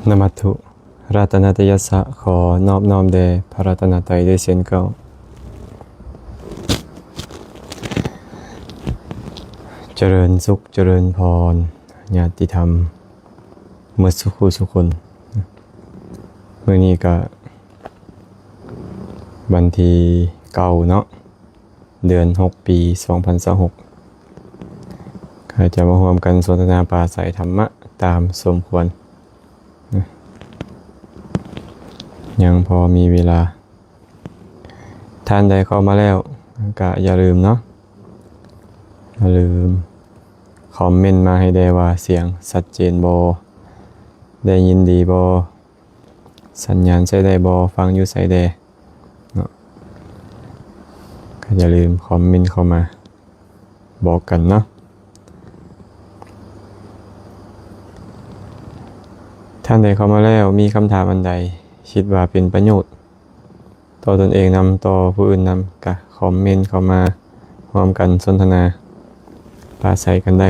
ນະມັດຖຸ ລັດຕະນະຕະຍັດສະ ຂໍນອບນ້ອມແດ່ພະລັດຕະນະໄຕດ້ວຍເຊັ່ນເກົ່າ. ຈະເລີນສຸກ ຈະເລີນພອນ ຍາດຕິທຳໝົດສຸຂູສຸຄົນ. ມື້ນີ້ກະວັນທີເກົ້າເນາະ ເດືອນຫົກ ປີສອງພັນຊາວຫົກ ກະຈະມາຮ່ວມກັນສົນທະນາປາໄສທຳມະຕາມສົມຄວນ. ຍັງພໍມີເວລາ. ທ່ານໃດເຂົ້າມາແລ້ວກະຢ່າລືມເນາະ, ຢ່າລືມຄອມເມັນມາໃຫ້ແດ່ວ່າສຽງຊັດເຈນບໍ່? ໄດ້ຍິນດີບໍ່? ສັນຍານໃຊ້ໄດ້ບໍ່? ຟັງຢູ່ໃສແດ່ເນາະ? ກະຢ່າລືມຄອມເມັນເຂົ້າມາ ບອກກັນເນາະ. ທ່ານໃດເຂົ້າມາແລ້ວ ມີຄຳຖາມອັນໃດຄິດວ່າເປັນປະໂຫຍດຕໍ່ຕົນເອງນຳ ຕໍ່ຜູ້ອື່ນນຳ ກະຄອມເມັນເຂົ້າມາ ຮ່ວມກັນສົນທະນາປາໄສກັນໄດ້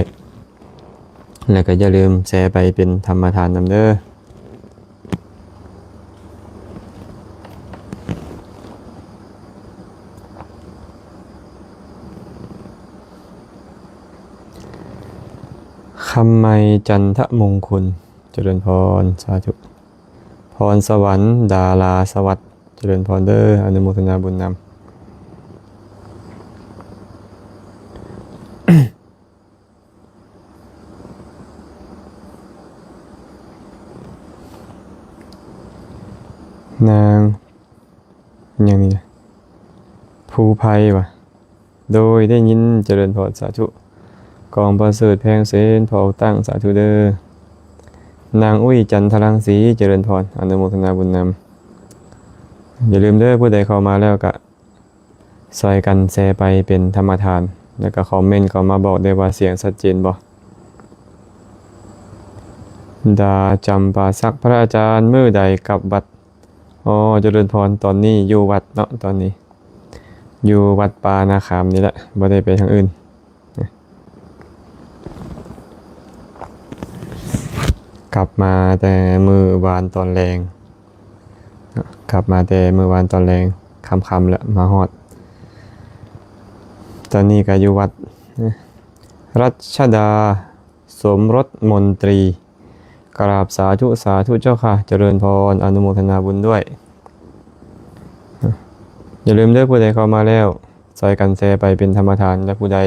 ແລະກະຢ່າລືມແຊໄປເປັນທຳມະທານນຳເດີ້. ຄຳໄມຈັນທະມົງຄຸນ ຈະເລີນພອນ ສາທຸ. ພອນສະຫວັນ ດາລາສະຫວັດ ຈະເລີນພອນເດີ້ ອະນຸໂມທະນາບຸນນຳ. ນາງ ຫຍັງນີ້ນະ ພູໄພຫວາ? ໂດຍ ໄດ້ຍິນ ຈະເລີນພອນ ສາທຸ. ກອງປະເສີດ ແພງເສນ ພໍ່ຕັ້ງ ສາທຸເດີ້. ນາງ ອຸ້ຍ ຈັນທະລັງສີ ຈະເລີນພອນ ອະນຸໂມທະນາບຸນນຳ. ຢ່າລືມເດີ້ ຜູ້ໃດເຂົ້າມາແລ້ວກະ ຊ່ອຍກັນແຊໄປເປັນທຳມະທານ ແລ້ວກະຄອມເມັນເຂົ້າມາບອກໄດ້ວ່າສຽງຊັດເຈນບໍ່? ດາຈຳປາສັກ ພະອາຈານ ມື້ໃດກັບວັດ? ອໍ ຈະເລີນພອນ ຕອນນີ້ຢູ່ວັດເນາະ ຕອນນີ້ຢູ່ວັດປ່ານາຂາມນີ້ແຫຼະ ບໍ່ໄດ້ໄປທາງອື່ນ. ກັບມາແຕ່ມື້ວານຕອນແລງ ກັບມາແຕ່ມື້ວານຕອນແລງ ຄ່ຳໆ ແລ້ວມາຮອດ ຕອນນີ້ກະຢູ່ວັດ. ລັດຊະດາ ສົມລົດມົນຕີ ກະລາບສາທຸ ສາທຸເຈົ້າຄ່ະ ຈະເລີນພອນ ອະນຸໂມທະນາບຸນດ້ວຍ. ຢ່າລືມເດີ້ ຜູ້ໃດເຂົ້າມາແລ້ວ ຊ່ອຍກັນແຊໄປເປັນທຳມະທານ ແລະ ຜູ້ໃດ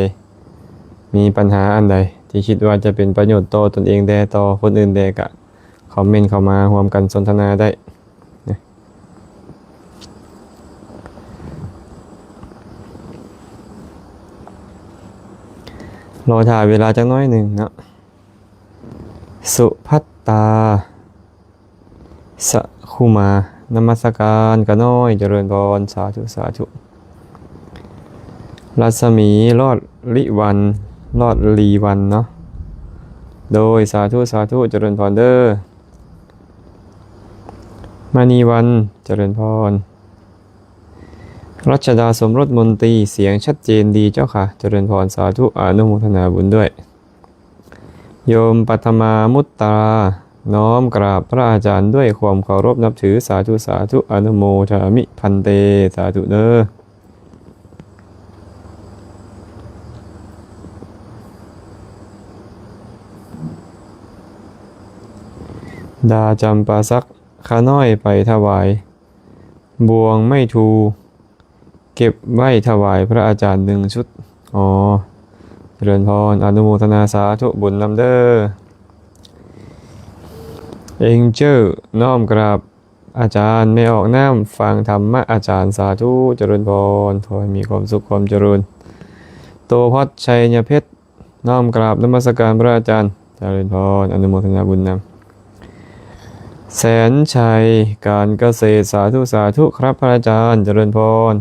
ມີບັນຫາອັນໃດທີ່ຄິດວ່າຈະເປັນປະໂຫຍດຕໍ່ຕົນເອງແດ່ ຕໍ່ຄົນອື່ນແດ່ ກະຄອມເມັນເຂົ້າມາຮ່ວມກັນສົນທະນາໄດ້. ລໍຖ້າເວລາຈັກໜ້ອຍໜຶ່ງເນາະ. ສຸພັດຕາ ສະຄຸມາ ນະມັດສະການກະນ້ອຍ ຈະເລີນພອນ ສາທຸ ສາທຸ. ລັດສະໝີ ລອດລິວັນ ລອດລີວັນເນາະ ໂດຍ ສາທຸ ສາທຸ ຈະເລີນພອນເດີ້. ມະນີວັນ ຈະເລີນພອນ. ລັດຊະດາ ສົມລົດມົນຕີ ສຽງຊັດເຈນດີເຈົ້າຄ່ະ ຈະເລີນພອນ ສາທຸ ອະນຸໂມທະນາບຸນດ້ວຍ. ໂຍມປັດຖະມາມຸດຕາ ນ້ອມກາບພະອາຈານດ້ວຍຄວາມເຄົາລົບນັບຖື ສາທຸ ສາທຸ ອະນຸໂມທາມິພັນເຕ ສາທຸເດີ້. ດາຈຳປາສັກ ຂ້ານ້ອຍໄປຖວາຍ ບ່ວງໄມ້ທູ ເກັບໄວ້ຖວາຍພະອາຈານໜຶ່ງຊຸດ. ອໍ ຈະເລີນພອນ ອະນຸໂມທະນາສາທຸບຸນນຳເດີ້. ເອັງເຈີ້ ນ້ອມກາບອາຈານ ແມ່ອອກນ້ຳ ຟັງທຳມະອາຈານ ສາທຸ ຈະເລີນພອນ ຂໍໃຫ້ມີຄວາມສຸກຄວາມຈະເລີນ. ໂຕພັດ ໄຊຍະເພັດ ນ້ອມກາບນະມັດສະການພະອາຈານ ຈະເລີນພອນ ອະນຸໂມທະນາບຸນນຳ. ແສນໄຊ ການກະເສດ ສາທຸ ສາທຸ ຄັບພະອາຈານ ຈະເລີນພອນ.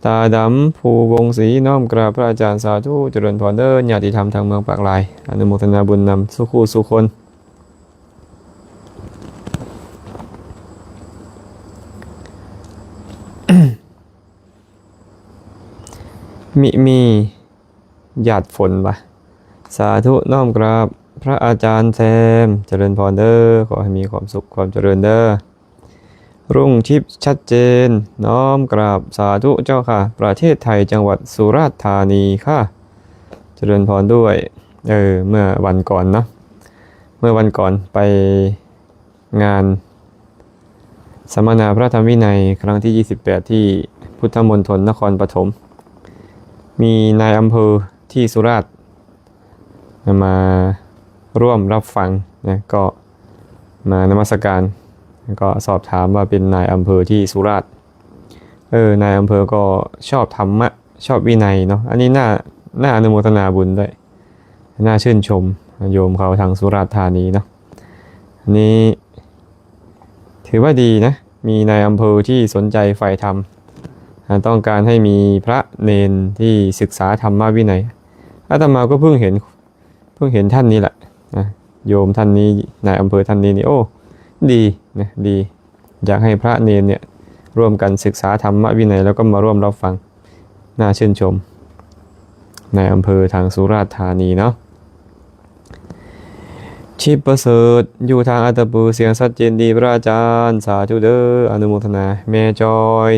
ຕາດຳ ພູວົງສີ ນ້ອມກາບພະອາຈານ ສາທຸ ຈະເລີນພອນເດີ້ ຍາດຕິທຳທາງເມືອງປາກລາຍ ອະນຸໂມທະນາບຸນນຳ ສຸຂູສຸຄົນ. ມິມີ ຫຍາດຝົນຫວາ? ສາທຸ ນ້ອມກາບ ພະອາຈານແຊມ ຈະເລີນພອນເດີ ຂໍໃຫ້ມີຄວາມສຸກຄວາມຈະເລີນເດີ. ລຸງທິບ ຊັດເຈນ ນ້ອມກາບສາທຸເຈົ້າຄ່ະ ປະເທດໄທ ຈັງຫວັດສຸລາດທານີຄ່ະ ຈະເລີນພອນດ້ວຍ. ເອີ ເມື່ອວັນກ່ອນເນາະ ເມື່ອວັນກ່ອນໄປ ງານສຳມະນາພະທຳວິໄນຄັ້ງທີຊາວແປດ ທີ່ພຸດທະມົນທົນນະຄອນປະຖົມ ມີນາຍອຳເພີທີ່ສຸລາດມາຮ່ວມຮັບຟັງນະ ກໍມານະມັດສະການ ແລ້ວກໍສອບຖາມວ່າເປັນນາຍອຳເພີທີ່ສຸລາດ. ເອີ ນາຍອຳເພີກໍຊອບທຳມະ ຊອບວິໄນເນາະ ອັນນີ້ໜ້າ ໜ້າອະນຸໂມທະນາບຸນດ້ວຍ ໜ້າຊື່ນຊົມໂຍມເຂົາທາງສຸລາດທານີເນາະ. ອັນນີ້ຖືວ່າດີນະ ມີນາຍອຳເພີທີ່ສົນໃຈໃຝ່ທຳ ອາ ຕ້ອງການໃຫ້ມີພະເນນທີ່ສຶກສາທຳມະວິໄນ. ອາດຕະມາກໍເພິ່ງເຫັນ ເພິ່ງເຫັນທ່ານນີ້ແຫຼະນະ ໂຍມທ່ານນີ້ ນາຍອຳເພີທ່ານນີ້ນີ້ ໂອ້ ດີນະ ດີ ຢາກໃຫ້ພະເນນເນຍຮ່ວມກັນສຶກສາທຳມະວິໄນ ແລ້ວກໍມາຮ່ວມຮັບຟັງ. ໜ້າຊື່ນຊົມ ນາຍອຳເພີທາງສຸລາດທານີເນາະ. ທິບປະເສີດ ຢູ່ທາງອັດຕະປື ສຽງຊັດເຈນດີ ພະອາຈານ ສາທຸເດີ ອະນຸໂມທະນາ. ແມ່ຈອຍ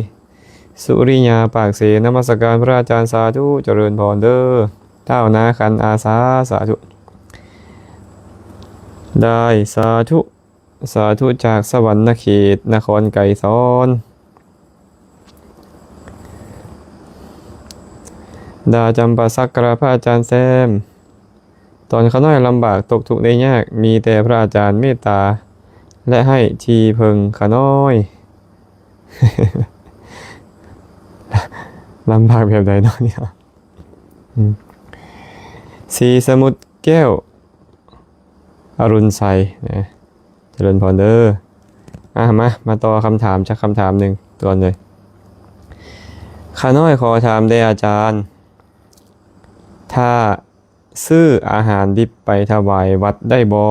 ສຸລິຍາ ປາກເຊ ນະມັດສະການພະອາຈານ ສາທຸ ຈະເລີນພອນເດີ. ທ້າວນາຄັນ ອາສາ ສາທຸ ໄດ້ ສາທຸ ສາທຸ ຈາກສະຫວັນນະເຂດ ນະຄອນໄກສອນ. ດາຈຳປາສັກ ກະລາບພະອາຈານແຊມ. ຕອນຂ້ານ້ອຍລຳບາກຕົກທຸກໄດ້ຍາກ ມີແຕ່ພະອາຈານເມດຕາ ແລະ ໃຫ້ທີ່ເພິ່ງຂ້ານ້ອຍ. ລຳບາກແບບໃດເນາະນີ້ເນາະ? ອືມ ສີສະໝຸດແກ້ວ ອະລຸນໄຊນະ ຈະເລີນພອນເດີ. ອ່ະ ມາ ມາຕໍ່ຄຳຖາມຈັກຄຳຖາມໜຶ່ງກ່ອນເລີຍ. ຂ້ານ້ອຍຂໍຖາມແດ່ອາຈານ ຖ້າຊື້ອາຫານດິບໄປຖວາຍວັດໄດ້ບໍ່?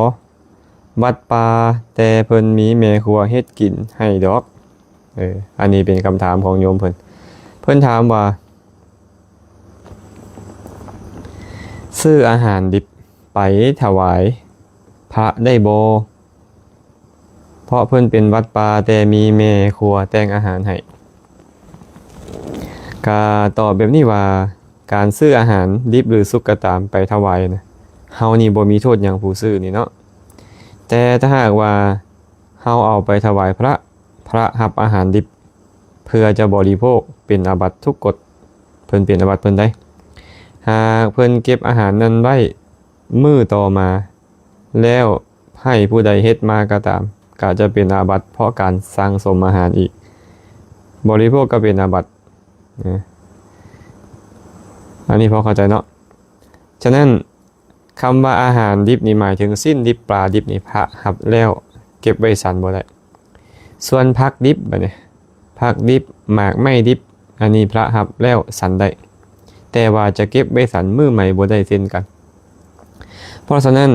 ວັດປ່າ ແຕ່ເພິ່ນມີແມ່ຄົວເຮັດກິນໃຫ້ດອກ. ເອີ ອັນນີ້ເປັນຄຳຖາມຂອງໂຍມເພິ່ນ. ເພິ່ນຖາມວ່າ ຊື້ອາຫານດິບໄປຖວາຍພະໄດ້ບໍ່? ເພາະເພິ່ນເປັນວັດປ່າ ແຕ່ມີແມ່ຄົວແຕ່ງອາຫານໃຫ້. ກະຕອບແບບນີ້ວ່າ ການຊື້ອາຫານດິບ ຫຼື ສຸກກະຕາມໄປຖວາຍນະ ເຮົານີ້ບໍ່ມີໂທດຫຍັງຜູ້ຊື້ນີ້ເນາະ. ແຕ່ຖ້າຫາກວ່າເຮົາເອົາໄປຖວາຍພະ ພະຮັບອາຫານດິບເພື່ອຈະບໍລິໂພກ ເປັນອາບັດທຸກກົດ, ເພິ່ນເປັນອາບັດເພິ່ນໃດ໋. ຫາກເພິ່ນເກັບອາຫານນັ້ນໄວ້ມື້ຕໍ່ມາ ແລ້ວໃຫ້ຜູ້ໃດເຮັດມາກໍຕາມ ກໍຈະເປັນອາບັດເພາະການສັ່ງສົມອາຫານອີກ, ບໍລິໂພກກໍເປັນອາບັດນະ. ອັນນີ້ພໍເຂົ້າໃຈເນາະ. ສະນັ້ນ ຄຳວ່າອາຫານດິບນີ້ໝາຍເຖິງຊີ້ນດິບ, ປາດິບນີ້ ພະຮັບແລ້ວເກັບໄວ້ສັນບໍ່ໄດ້. ສ່ວນຜັກດິບ ບາດນີ້ ຜັກດິບ, ໝາກໄມ້ດິບ ອັນນີ້ພະຮັບແລ້ວສັນໄດ້, ແຕ່ວ່າຈະເກັບໄວ້ສັນມື້ໃໝ່ບໍ່ໄດ້ເຊັ່ນກັນ. ເພາະສະນັ້ນ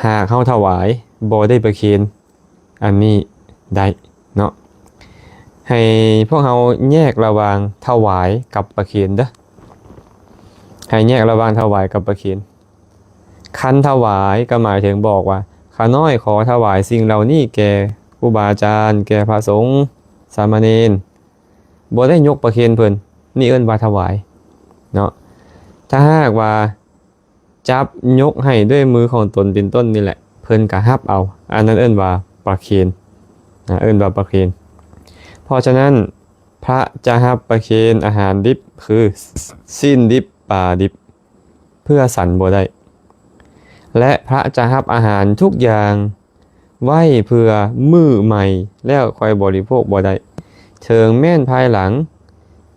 ຫາກເຮົາຖວາຍບໍ່ໄດ້ປະເຄນ ອັນນີ້ໄດ້ເນາະ. ໃຫ້ພວກເຮົາແຍກລະຫວ່າງຖວາຍກັບປະເຄນເດີ້. ໃຫ້ແຍກລະຫວ່າງຖວາຍກັບປະເຄນ. ຄັນຖວາຍກໍໝາຍເຖິງບອກວ່າ ຂ້ານ້ອຍຂໍຖວາຍສິ່ງເຫຼົ່ານີ້ແກ່ຄູບາອາຈານ, ແກ່ພະສົງ, ສາມະເນນ, ບໍ່ໄດ້ຍົກປະເຄນເພິ່ນ, ນີ້ເອີ້ນວ່າຖວາຍເນາະ. ຖ້າຫາກວ່າ ຈັບຍົກໃຫ້ດ້ວຍມືຂອງຕົນເປັນຕົ້ນນີ້ແຫຼະ ເພິ່ນກໍຮັບເອົາ, ອັນນັ້ນເອີ້ນວ່າປະເຄນນະ, ເອີ້ນວ່າປະເຄນ. ເພາະສະນັ້ນ ພະຈະຮັບປະເຄນອາຫານດິບ ຄື ຊີ້ນດິບ, ປາດິບ ເພື່ອສັນບໍ່ໄດ້ ແລະ ພະຈະຮັບອາຫານທຸກຢ່າງ ໄວ້ເພື່ອມື້ໃໝ່ແລ້ວຄ່ອຍບໍລິໂພກບໍ່ໄດ້, ເຖິງແມ່ນພາຍຫຼັງ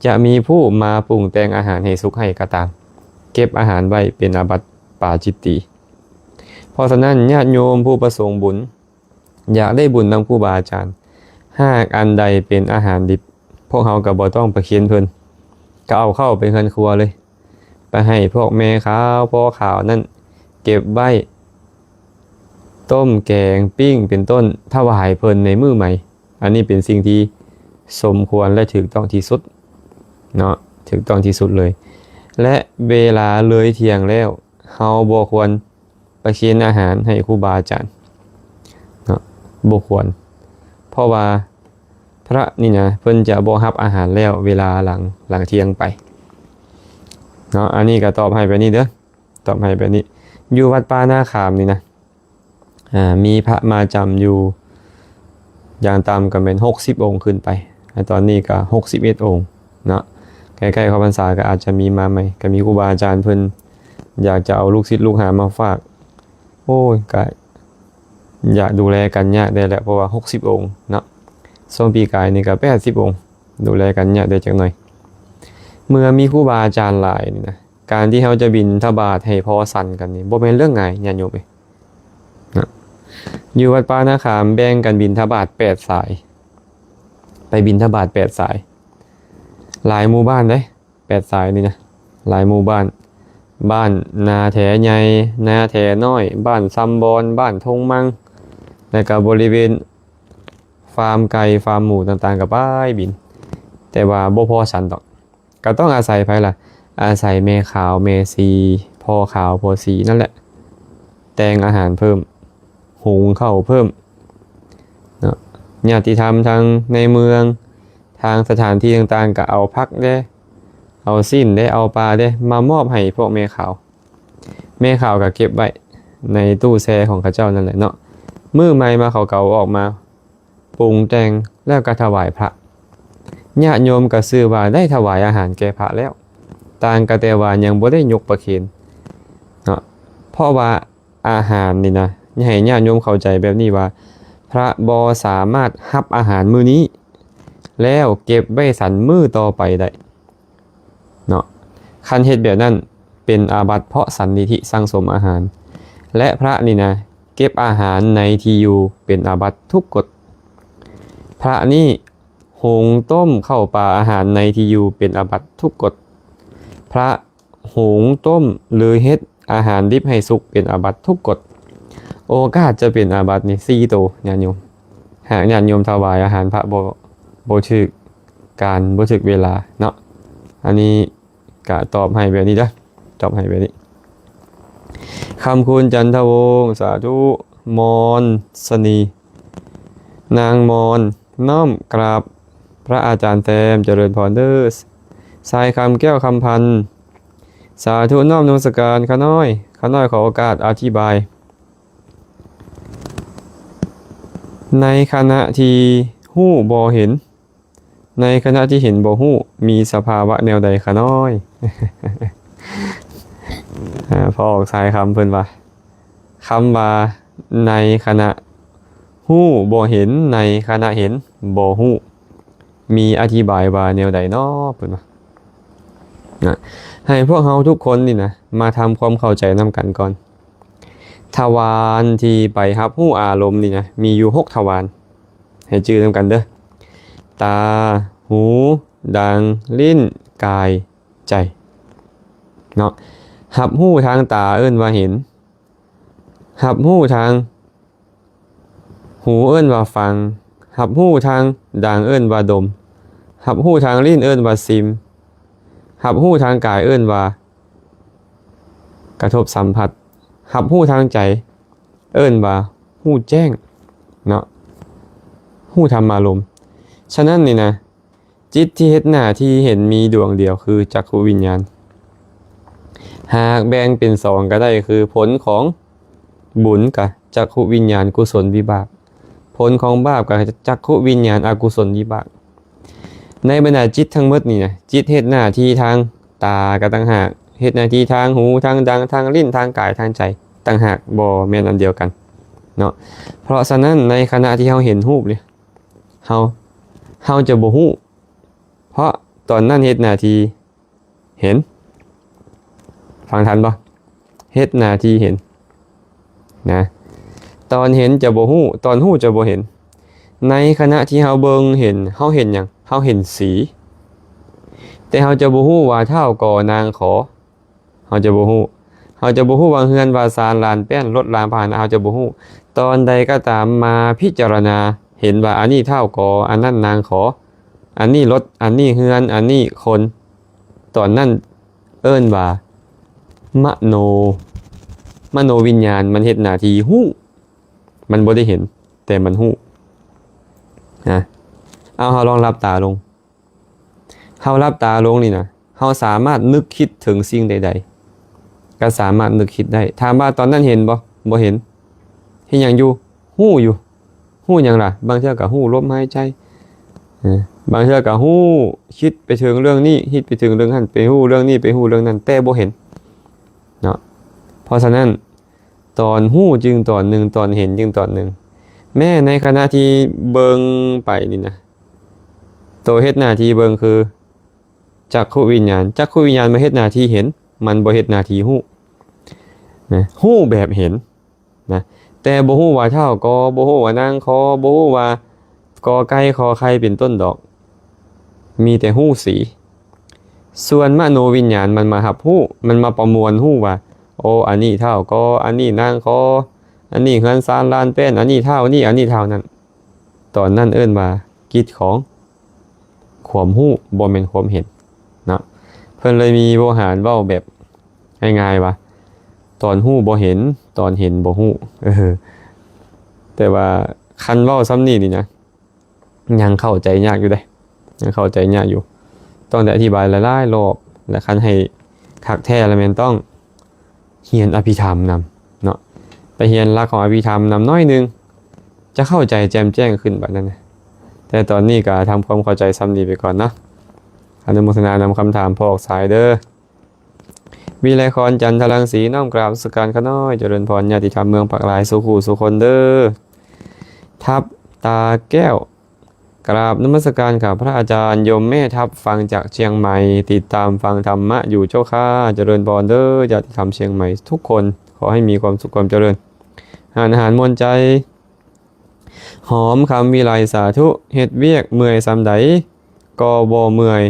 ຈະມີຜູ້ມາປຸງແຕ່ງອາຫານໃຫ້ສຸກໃຫ້ກໍຕາມ, ເກັບອາຫານໄວ້ເປັນອາບັດປາຈິດຕີ. ເພາະສະນັ້ນ ຍາດໂຍມຜູ້ປະສົງບຸນ ຢາກໄດ້ບຸນນຳຄູບາອາຈານ, ຫາກອັນໃດເປັນອາຫານດິບ, ພວກເຮົາກໍບໍ່ຕ້ອງປະເຄນເພິ່ນ, ກໍເອົາເຂົ້າໄປເຮືອນຄົວເລີຍ. ໄປໃຫ້ພວກແມ່ຂາວ ພໍ່ຂາວນັ້ນເກັບໄວ້ ຕົ້ມແກງ ປີ້ງ ເປັນຕົ້ນ ຖວາຍເພິ່ນໃນມື້ໃໝ່. ອັນນີ້ເປັນສິ່ງທີ່ສົມຄວນ ແລະ ຖືກຕ້ອງທີ່ສຸດເນາະ, ຖືກຕ້ອງທີ່ສຸດເລີຍ. ແລະ ເວລາເລີຍທ່ຽງແລ້ວ ເຮົາບໍ່ຄວນ ປະເຄນອາຫານໃຫ້ຄູບາອາຈານເນາະ ບໍ່ຄວນ. ເພາະວ່າພະນີ້ນະ ເພິ່ນຈະບໍ່ຮັບອາຫານແລ້ວເວລາຫຼັງ ຫຼັງທ່ຽງໄປເນາະ. ອັນນີ້ກໍຕອບໃຫ້ແບບນີ້ເດີ ຕອບໃຫ້ແບບນີ້. ຢູ່ວັດປ່ານາຂາມນີ້ນະ ອ່າ ມີພະມາຈຳຢູ່ຢ່າງຕ່ຳກໍແມ່ນຫົກສິບອົງຂຶ້ນໄປ ແລະ ຕອນນີ້ກໍຫົກສິບເອັດອົງເນາະ. ໃກ້ໆເຂົ້າພັນສາກໍອາດຈະມີມາໃໝ່ ກໍມີຄູບາອາຈານເພິ່ນຢາກຈະເອົາລູກສິດລູກຫາມາຝາກ. ໂອ້ຍ ກໍຢາກດູແລກັນຍາກແດ່ແຫຼະ ເພາະວ່າຫົກສິບອົງເນາະ. ຊ່ວງປີກາຍນີ້ກໍແປດສິບອົງ ດູແລກັນຍາກແດ່ຈັກໜ້ອຍ. ເມື່ອມີຄູບາອາຈານຫຼາຍນີ້ນະ ການທີ່ເຮົາຈະບິນທະບາດໃຫ້ພໍສັນກັນນີ້ ບໍ່ແມ່ນເລື່ອງງ່າຍ ຍາດໂຍມເອີຍ. ນະ ຢູ່ວັດປ່ານາຂາມແບ່ງກັນບິນທະບາດແປດສາຍ ໄປບິນທະບາດແປດສາຍ ຫຼາຍໝູ່ບ້ານເດ້ ແປດສາຍນີ້ນະ ຫຼາຍໝູ່ບ້ານ ບ້ານນາແຖໃຫຍ່ ນາແຖນ້ອຍ ບ້ານຊຳບອນ ບ້ານທົ່ງມັງ ແລ້ວກໍບໍລິເວນຟາມໄກ່ ຟາມໝູຕ່າງໆ ກໍໄປບິນ ແຕ່ວ່າບໍ່ພໍສັນດອກ. ກໍຕ້ອງອາໄສໃຜລະ? ອາໄສແມ່ຂາວແມ່ສີ ພໍ່ຂາວພໍ່ສີນັ້ນແຫຼະ ແຕ່ງອາຫານເພີ່ມ ຫຸງເຂົ້າເພີ່ມເນາະ. ຍາດຕິທຳທາງໃນເມືອງ ທາງສະຖານທີ່ຕ່າງໆ ກໍເອົາຜັກແດ່ ເອົາຊີ້ນແດ່ ເອົາປາແດ່ ມາມອບໃຫ້ພວກແມ່ຂາວ. ແມ່ຂາວກໍເກັບໄວ້ໃນຕູ້ແຊ່ຂອງເຂົາເຈົ້ານັ້ນແຫຼະເນາະ. ມື້ໃໝ່ມາເຂົາກໍເອົາອອກມາ ປຸງແຕ່ງແລ້ວກໍຖວາຍພະ. ຍາດໂຍມກໍຊື່ວ່າໄດ້ຖວາຍອາຫານແກ່ພະແລ້ວ, ຕ່າງກໍແຕ່ວ່າຍັງບໍ່ໄດ້ຍົກປະເຄນເນາະ. ເພາະວ່າອາຫານນີ້ນະ, ໃຫ້ຍາດໂຍມເຂົ້າໃຈແບບນີ້ວ່າ ພະບໍ່ສາມາດຮັບອາຫານມື້ນີ້ ແລ້ວເກັບໄວ້ສັນມື້ຕໍ່ໄປໄດ້. ເນາະ, ຄັນເຮັດແບບນັ້ນເປັນອາບັດ ເພາະສັນນິທິສັ່ງສົມອາຫານ ແລະ ພະນີ້ນະ ເກັບອາຫານໃນທີ່ຢູ່ເປັນອາບັດທຸກກົດ. ພະນີ້ ຫຸງຕົ້ມເຂົ້າປາອາຫານໃນທີ່ຢູ່ເປັນອາບັດທຸກກົດ. ພະຫຸງຕົ້ມ ຫຼື ເຮັດອາຫານດິບໃຫ້ສຸກເປັນອາບັດທຸກກົດ. ໂອກາດຈະເປັນອາບັດນີ້ສີ່ໂຕ ຍາດໂຍມ. ຫາກຍາດໂຍມຖວາຍອາຫານພະບໍ່ ບໍ່ຖືກການ ບໍ່ຖືກເວລາເນາະ. ອັນນີ້ກະຕອບໃຫ້ແບບນີ້ເດີ ຕອບໃຫ້ແບບນີ້. ຄຳຄູນ ຈັນທະວົງ ສາທຸ. ມອນ ສະນີ ນາງມອນ ນ້ອມກາບພະອາຈານແຕ້ມ ຈະເລີນພອນເດີ. ຊາຍຄຳ ແກ້ວຄຳພັນ ສາທຸ ນ້ອມນະມັດສະການ. ຂ້ານ້ອຍ ຂ້ານ້ອຍຂໍໂອກາດອະທິບາຍ. ໃນຂະນະທີ່ຮູ້ບໍ່ເຫັນ ໃນຂະນະທີ່ເຫັນບໍ່ຮູ້ ມີສະພາວະແນວໃດຂະນ້ອຍ? ອາ ພໍ່ອອກຊາຍຄຳເພິ່ນວ່າ ຄຳວ່າໃນຂະນະຮູ້ບໍ່ເຫັນ ໃນຂະນະເຫັນບໍ່ຮູ້ ມີອະທິບາຍວ່າແນວໃດເນາະ ເພິ່ນວ່າ. ນະ ໃຫ້ພວກເຮົາທຸກຄົນນີ້ນະ ມາທຳຄວາມເຂົ້າໃຈນຳກັນກ່ອນ. ທະວານທີ່ໄປຮັບຮູ້ອາລົມນີ້ນະ ມີຢູ່ຫົກທະວານ ໃຫ້ຈື່ນຳກັນເດີ ຕາ, ຫູ, ດັງ, ລີ້ນ, ກາຍ, ໃຈ ເນາະ. ຮັບຮູ້ທາງຕາເອີ້ນວ່າເຫັນ, ຮັບຮູ້ທາງຫູເອີ້ນວ່າຟັງ, ຮັບຮູ້ທາງດັງເອີ້ນວ່າດົມ, ຮັບຮູ້ທາງລີ້ນເອີ້ນວ່າຊິມ, ຮັບຮູ້ທາງກາຍເອີ້ນວ່າກະທົບສຳຜັດ, ຮັບຮູ້ທາງໃຈເອີ້ນວ່າຮູ້ແຈ້ງເນາະ, ຮູ້ທຳມາລົມ. ສະນັ້ນນີ້ນະ ຈິດທີ່ເຮັດໜ້າທີ່ເຫັນມີດວງດຽວຄືຈັກຂຸວິນຍານ. ຫາກແບ່ງເປັນສອງກໍໄດ້ ຄືຜົນຂອງບຸນກະຈັກຂຸວິນຍານກຸສົນວິບາກ, ຜົນຂອງບາບກະຈັກຂຸວິນຍານອະກຸສົນວິບາກ. ໃນບັນດາຈິດທັງໝົດນີ້ນະ, ຈິດເຮັດໜ້າທີ່ທາງຕາກະຕ່າງຫາກ, ເຮັດໜ້າທີ່ທາງຫູ, ທາງດັງ, ທາງລີ້ນ, ທາງກາຍ, ທາງໃຈຕ່າງຫາກ, ບໍ່ແມ່ນອັນດຽວກັນເນາະ. ເພາະສະນັ້ນ ໃນຂະນະທີ່ເຮົາເຫັນຮູບນີ້ ເຮົາ ເຮົາຈະບໍ່ຮູ້ ເພາະຕອນນັ້ນເຮັດໜ້າທີ່ເຫັນ. ຟັງທັນບໍ່? ເຮັດໜ້າທີ່ເຫັນນະ. ຕອນເຫັນຈະບໍ່ຮູ້, ຕອນຮູ້ຈະບໍ່ເຫັນ. ໃນຂະນະທີ່ເຮົາເບິ່ງເຫັນ, ເຮົາເຫັນຫຍັງ? ເຮົາເຫັນສີ. ແຕ່ເຮົາຈະບໍ່ຮູ້ວ່າທ້າວ ກໍ ນາງ ຂໍ. ເຮົາຈະບໍ່ຮູ້. ເຮົາຈະບໍ່ຮູ້ວ່າເຮືອນວ່າຊານ, ລານແປ້ນ, ລົດລາງພາຫະນະ, ເຮົາຈະບໍ່ຮູ້. ຕອນໃດກໍຕາມມາພິຈາລະນາເຫັນວ່າອັນນີ້ທ້າວ ກໍ, ອັນນັ້ນນາງ ຂໍ, ອັນນີ້ລົດ, ອັນນີ້ເຮືອນ, ອັນນີ້ຄົນ, ຕອນນັ້ນເອີ້ນວ່າມະໂນ ມະໂນວິນຍານມັນເຮັດໜ້າທີ່ຮູ້, ມັນບໍ່ໄດ້ເຫັນ, ແຕ່ມັນຮູ້ນະ. ເອົາ ເຮົາລອງຫຼັບຕາລົງ. ເຮົາຫຼັບຕາລົງນີ້ນະ, ເຮົາສາມາດນຶກຄິດເຖິງສິ່ງໃດໆ ກໍສາມາດນຶກຄິດໄດ້. ຖາມວ່າຕອນນັ້ນເຫັນບໍ່? ບໍ່ເຫັນ. ເຮັດຫຍັງຢູ່? ຮູ້ຢູ່. ຮູ້ຫຍັງລະ? ບາງເທື່ອກໍຮູ້ລົມຫາຍໃຈ, ເອີ ບາງເທື່ອກໍຮູ້, ຄິດໄປເຖິງເລື່ອງນີ້, ຄິດໄປເຖິງເລື່ອງນັ້ນ, ໄປຮູ້ເລື່ອງນີ້, ໄປຮູ້ເລື່ອງນັ້ນ, ແຕ່ບໍ່ເຫັນເນາະ. ເພາະສະນັ້ນ ຕອນຮູ້ຈຶ່ງຕອນໜຶ່ງ, ຕອນເຫັນຈຶ່ງຕອນໜຶ່ງ. ແມ້ໃນຂະນະທີ່ເບິ່ງໄປນີ້ນະ, ໂຕເຮັດໜ້າທີ່ເບິ່ງຄືຈັກຂຸວິນຍານ. ຈັກຂຸວິນຍານມາເຮັດໜ້າທີ່ເຫັນ, ມັນບໍ່ເຮັດໜ້າທີ່ຮູ້ນະ. ຮູ້ແບບເຫັນນະ, ແຕ່ບໍ່ຮູ້ວ່າທ້າວ ກໍ, ບໍ່ຮູ້ວ່ານາງ ຂໍ, ບໍ່ຮູ້ວ່າ ກໍໄກ່ ຂໍໄຂ່ ເປັນຕົ້ນດອກ, ມີແຕ່ຮູ້ສີ. ສ່ວນມະໂນວິນຍານມັນມາຮັບຮູ້, ມັນມາປະມວນຮູ້ວ່າ ໂອ ອັນນີ້ທ້າວ ກໍ, ອັນນີ້ນາງ ຂໍ, ອັນນີ້ເຮືອນຊານລານແປ້ນ, ອັນນີ້ທ້າວນີ້, ອັນນີ້ທ້າວນັ້ນ. ຕອນນັ້ນເອີ້ນວ່າກິດຂອງຄວາມຮູ້, ບໍ່ແມ່ນຄວາມເຫັນເນາະ. ເພິ່ນເລີຍມີໂວຫານເວົ້າແບບງ່າຍໆວ່າ ຕອນຮູ້ບໍ່ເຫັນ, ຕອນເຫັນບໍ່ຮູ້. ເອີ ແຕ່ວ່າຄັນເວົ້າສ່ຳນີ້ນີ້ນະ, ຍັງເຂົ້າໃຈຍາກຢູ່ເດ້, ຍັງເຂົ້າໃຈຍາກຢູ່. ຕ້ອງໄດ້ອະທິບາຍຫຼາຍໆລອບ, ແລະ ຄັນໃຫ້ຄັກແທ້ລະແມ່ນຕ້ອງຮຽນອະພິທຳນຳເນາະ, ໄປຮຽນຫຼັກຂອງອະພິທຳນຳໜ້ອຍໜຶ່ງ, ຈະເຂົ້າໃຈແຈ່ມແຈ້ງຂຶ້ນບັດນັ້ນນະ. ແຕ່ຕອນນີ້ກໍທຳຄວາມເຂົ້າໃຈສ່ຳນີ້ໄປກ່ອນເນາະ. ອະນຸໂມທະນານຳຄຳຖາມພໍ່ອອກສາຍເດີ້. ວິໄລຄອນ ຈັນທະລັງສີ ນ້ອມກາບນະມັດສະການຂ້ານ້ອຍ, ຈະເລີນພອນ ຍາດຕິທຳເມືອງປາກລາຍ ສູ່ຄູ່ສູ່ຄົນເດີ້. ທັບຕາແກ້ວ ກາບນະມັດສະການຂ້າພະອາຈານ, ໂຍມແມ່ທັບ ຟັງຈາກຊຽງໃໝ່, ຕິດຕາມຟັງທຳມະຢູ່ເຈົ້າຄ່າ. ຈະເລີນພອນເດີ້ ຍາດຕິທຳຊຽງໃໝ່ທຸກຄົນ, ຂໍໃຫ້ມີຄວາມສຸກຄວາມຈະເລີນ, ຮ້ານອາຫານມ່ວນໃຈ. ຫອມຄຳວິໄລ ສາທຸ, ເຮັດວຽກເມື່ອຍສ່ຳໃດກໍບໍ່ເມື່ອຍ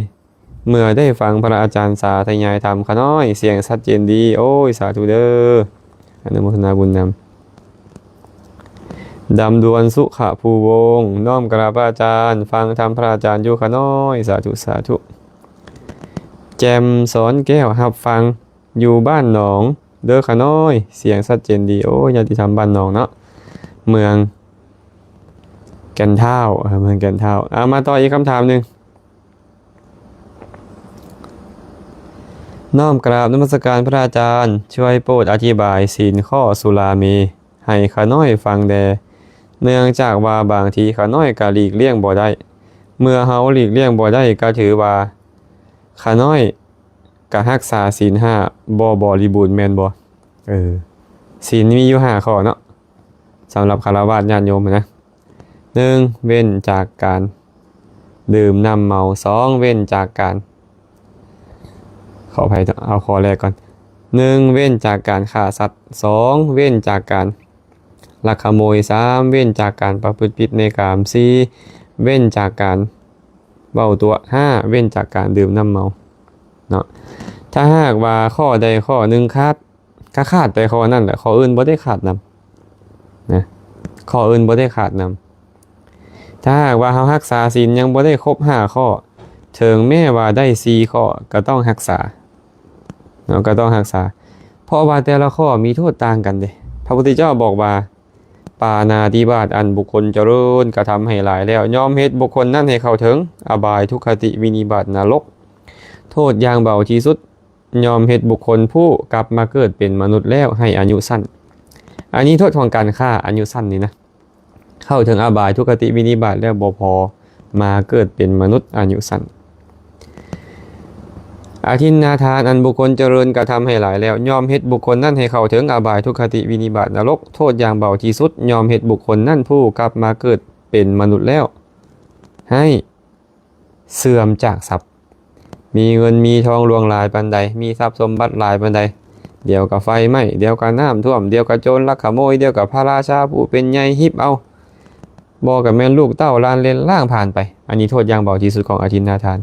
ເມື່ອໄດ້ຟັງພະອາຈານສາທະຍາຍທຳຂ້ານ້ອຍ, ສຽງຊັດເຈນດີ. ໂອ້ຍ ສາທຸເດີ້, ອະນຸໂມທະນາບຸນນຳ. ດຳດວນ ສຸຂະພູວົງ, ນ້ອມກາບພະອາຈານ, ຟັງທຳພະອາຈານຢູ່ຂ້ານ້ອຍ. ສາທຸ ສາທຸ. ແຈ່ມສອນແກ້ວ, ຮັບຟັງຢູ່ບ້ານໜອງເດີ້ຂ້ານ້ອຍ, ສຽງຊັດເຈນດີ. ໂອ້ຍ ຍາດຕິທຳບ້ານໜອງເນາະ, ເມືອງແກ່ນທ້າວ, ເອີ ເມືອງແກ່ນທ້າວ. ເອົາ ມາຕໍ່ອີກຄຳຖາມໜຶ່ງ. ນ້ອມກາບນະມັດສະການພະອາຈານ, ຊ່ວຍໂປດອະທິບາຍສິນຂໍ້ສຸລາເມໃຫ້ຂ້ານ້ອຍຟັງແດ່, ເນື່ອງຈາກວ່າບາງທີຂ້ານ້ອຍກໍຫຼີກລ່ຽງບໍ່ໄດ້. ເມື່ອເຮົາຫຼີກລ່ຽງບໍ່ໄດ້ ກໍຖືວ່າຂ້ານ້ອຍກໍຮັກສາສິນຫ້າບໍ່ບໍລິບູນແມ່ນບໍ່? ເອີ ສິນມີຢູ່ຫ້າຂໍ້ເນາະ, ສຳລັບຄາລະວາດຍາດໂຍມນະ. ໜຶ່ງ ເວັ້ນຈາກການດື່ມນ້ຳເມົາ. ສອງ ເວັ້ນຈາກການ, ຂໍອະໄພ, ເອົາຂໍ້ແລກກ່ອນ. ໜຶ່ງ ເວັ້ນຈາກການຂ້າສັດ. ສອງ ເວັ້ນຈາກການລັກຂະໂມຍ. ສາມ ເວັ້ນຈາກການປະພຶດຜິດໃນກາມ. ສີ່ ເວັ້ນຈາກການເວົ້າຕົວະ. ຫ້າ ເວັ້ນຈາກການດື່ມນ້ຳເມົາເນາະ. ຖ້າຫາກວ່າຂໍ້ໃດຂໍ້ໜຶ່ງຂາດ, ກໍຂາດແຕ່ຂໍ້ນັ້ນແຫຼະ, ຂໍ້ອື່ນບໍ່ໄດ້ຂາດນຳນະ, ຂໍ້ອື່ນບໍ່ໄດ້ຂາດນຳ. ຖ້າຫາກວ່າເຮົາຮັກສາສິນຍັງບໍ່ໄດ້ຄົບຫ້າຂໍ້, ເຖິງແມ້ວ່າໄດ້ສີ່ຂໍ້ ກໍຕ້ອງຮັກສາເນາະ, ກໍຕ້ອງຮັກສາ, ເພາະວ່າແຕ່ລະຂໍ້ມີໂທດຕ່າງກັນເດ້. ພະພຸດທະເຈົ້າບອກວ່າ ປານາຕິບາດອັນບຸກຄົນຈະເລີນກະທຳໃຫ້ຫຼາຍແລ້ວ ຍ່ອມເຮັດບຸກຄົນນັ້ນໃຫ້ເຂົ້າເຖິງອະບາຍ ທຸກຄະຕິ ວິນິບາດ ນະລົກ. ໂທດຢ່າງເບົາທີ່ສຸດ ຍ່ອມເຮັດບຸກຄົນຜູ້ກັບມາເກີດເປັນມະນຸດແລ້ວໃຫ້ອາຍຸສັ້ນ. ອັນນີ້ໂທດຂອງການຂ້າອາຍຸສັ້ນນີ້ນະ, ເຂົ້າເຖິງອະບາຍ ທຸກຄະຕິ ວິນິບາດ ແລ້ວບໍ່ພໍມາເກີດເປັນມະນຸດອາຍຸສັ້ນ. ອະທິນນາທານອັນບຸກຄົນຈະເລີນກະທຳໃຫ້ຫຼາຍແລ້ວ ຍ່ອມເຮັດບຸກຄົນນັ້ນໃຫ້ເຂົ້າເຖິງອະບາຍ ທຸກຄະຕິ ວິນິບາດ ນະລົກ. ໂທດຢ່າງເບົາທີ່ສຸດ ຍ່ອມເຮັດບຸກຄົນນັ້ນຜູ້ກັບມາເກີດເປັນມະນຸດແລ້ວ ໃຫ້ ເສື່ອມຈາກຊັບ. ມີເງິນມີທອງຫຼວງຫຼາຍປານໃດ, ມີຊັບສົມບັດຫຼາຍປານໃດ, ດຽວກໍໄຟໄໝ້, ດຽວກໍນ້ຳຖ້ວມ, ດຽວກໍໂຈນລັກຂະໂມຍ, ດຽວກໍພະລາຊາຜູ້ເປັນໃຫຍ່ຮິບເອົາ, ບໍ່ກໍແມ່ນລູກເຕົ້າລ້ານເລັນລ້າງຜ່ານໄປ. ອັນນີ້ໂທດຢ່າງເບົາທີ່ສຸດຂອງອະທິນນາທານ.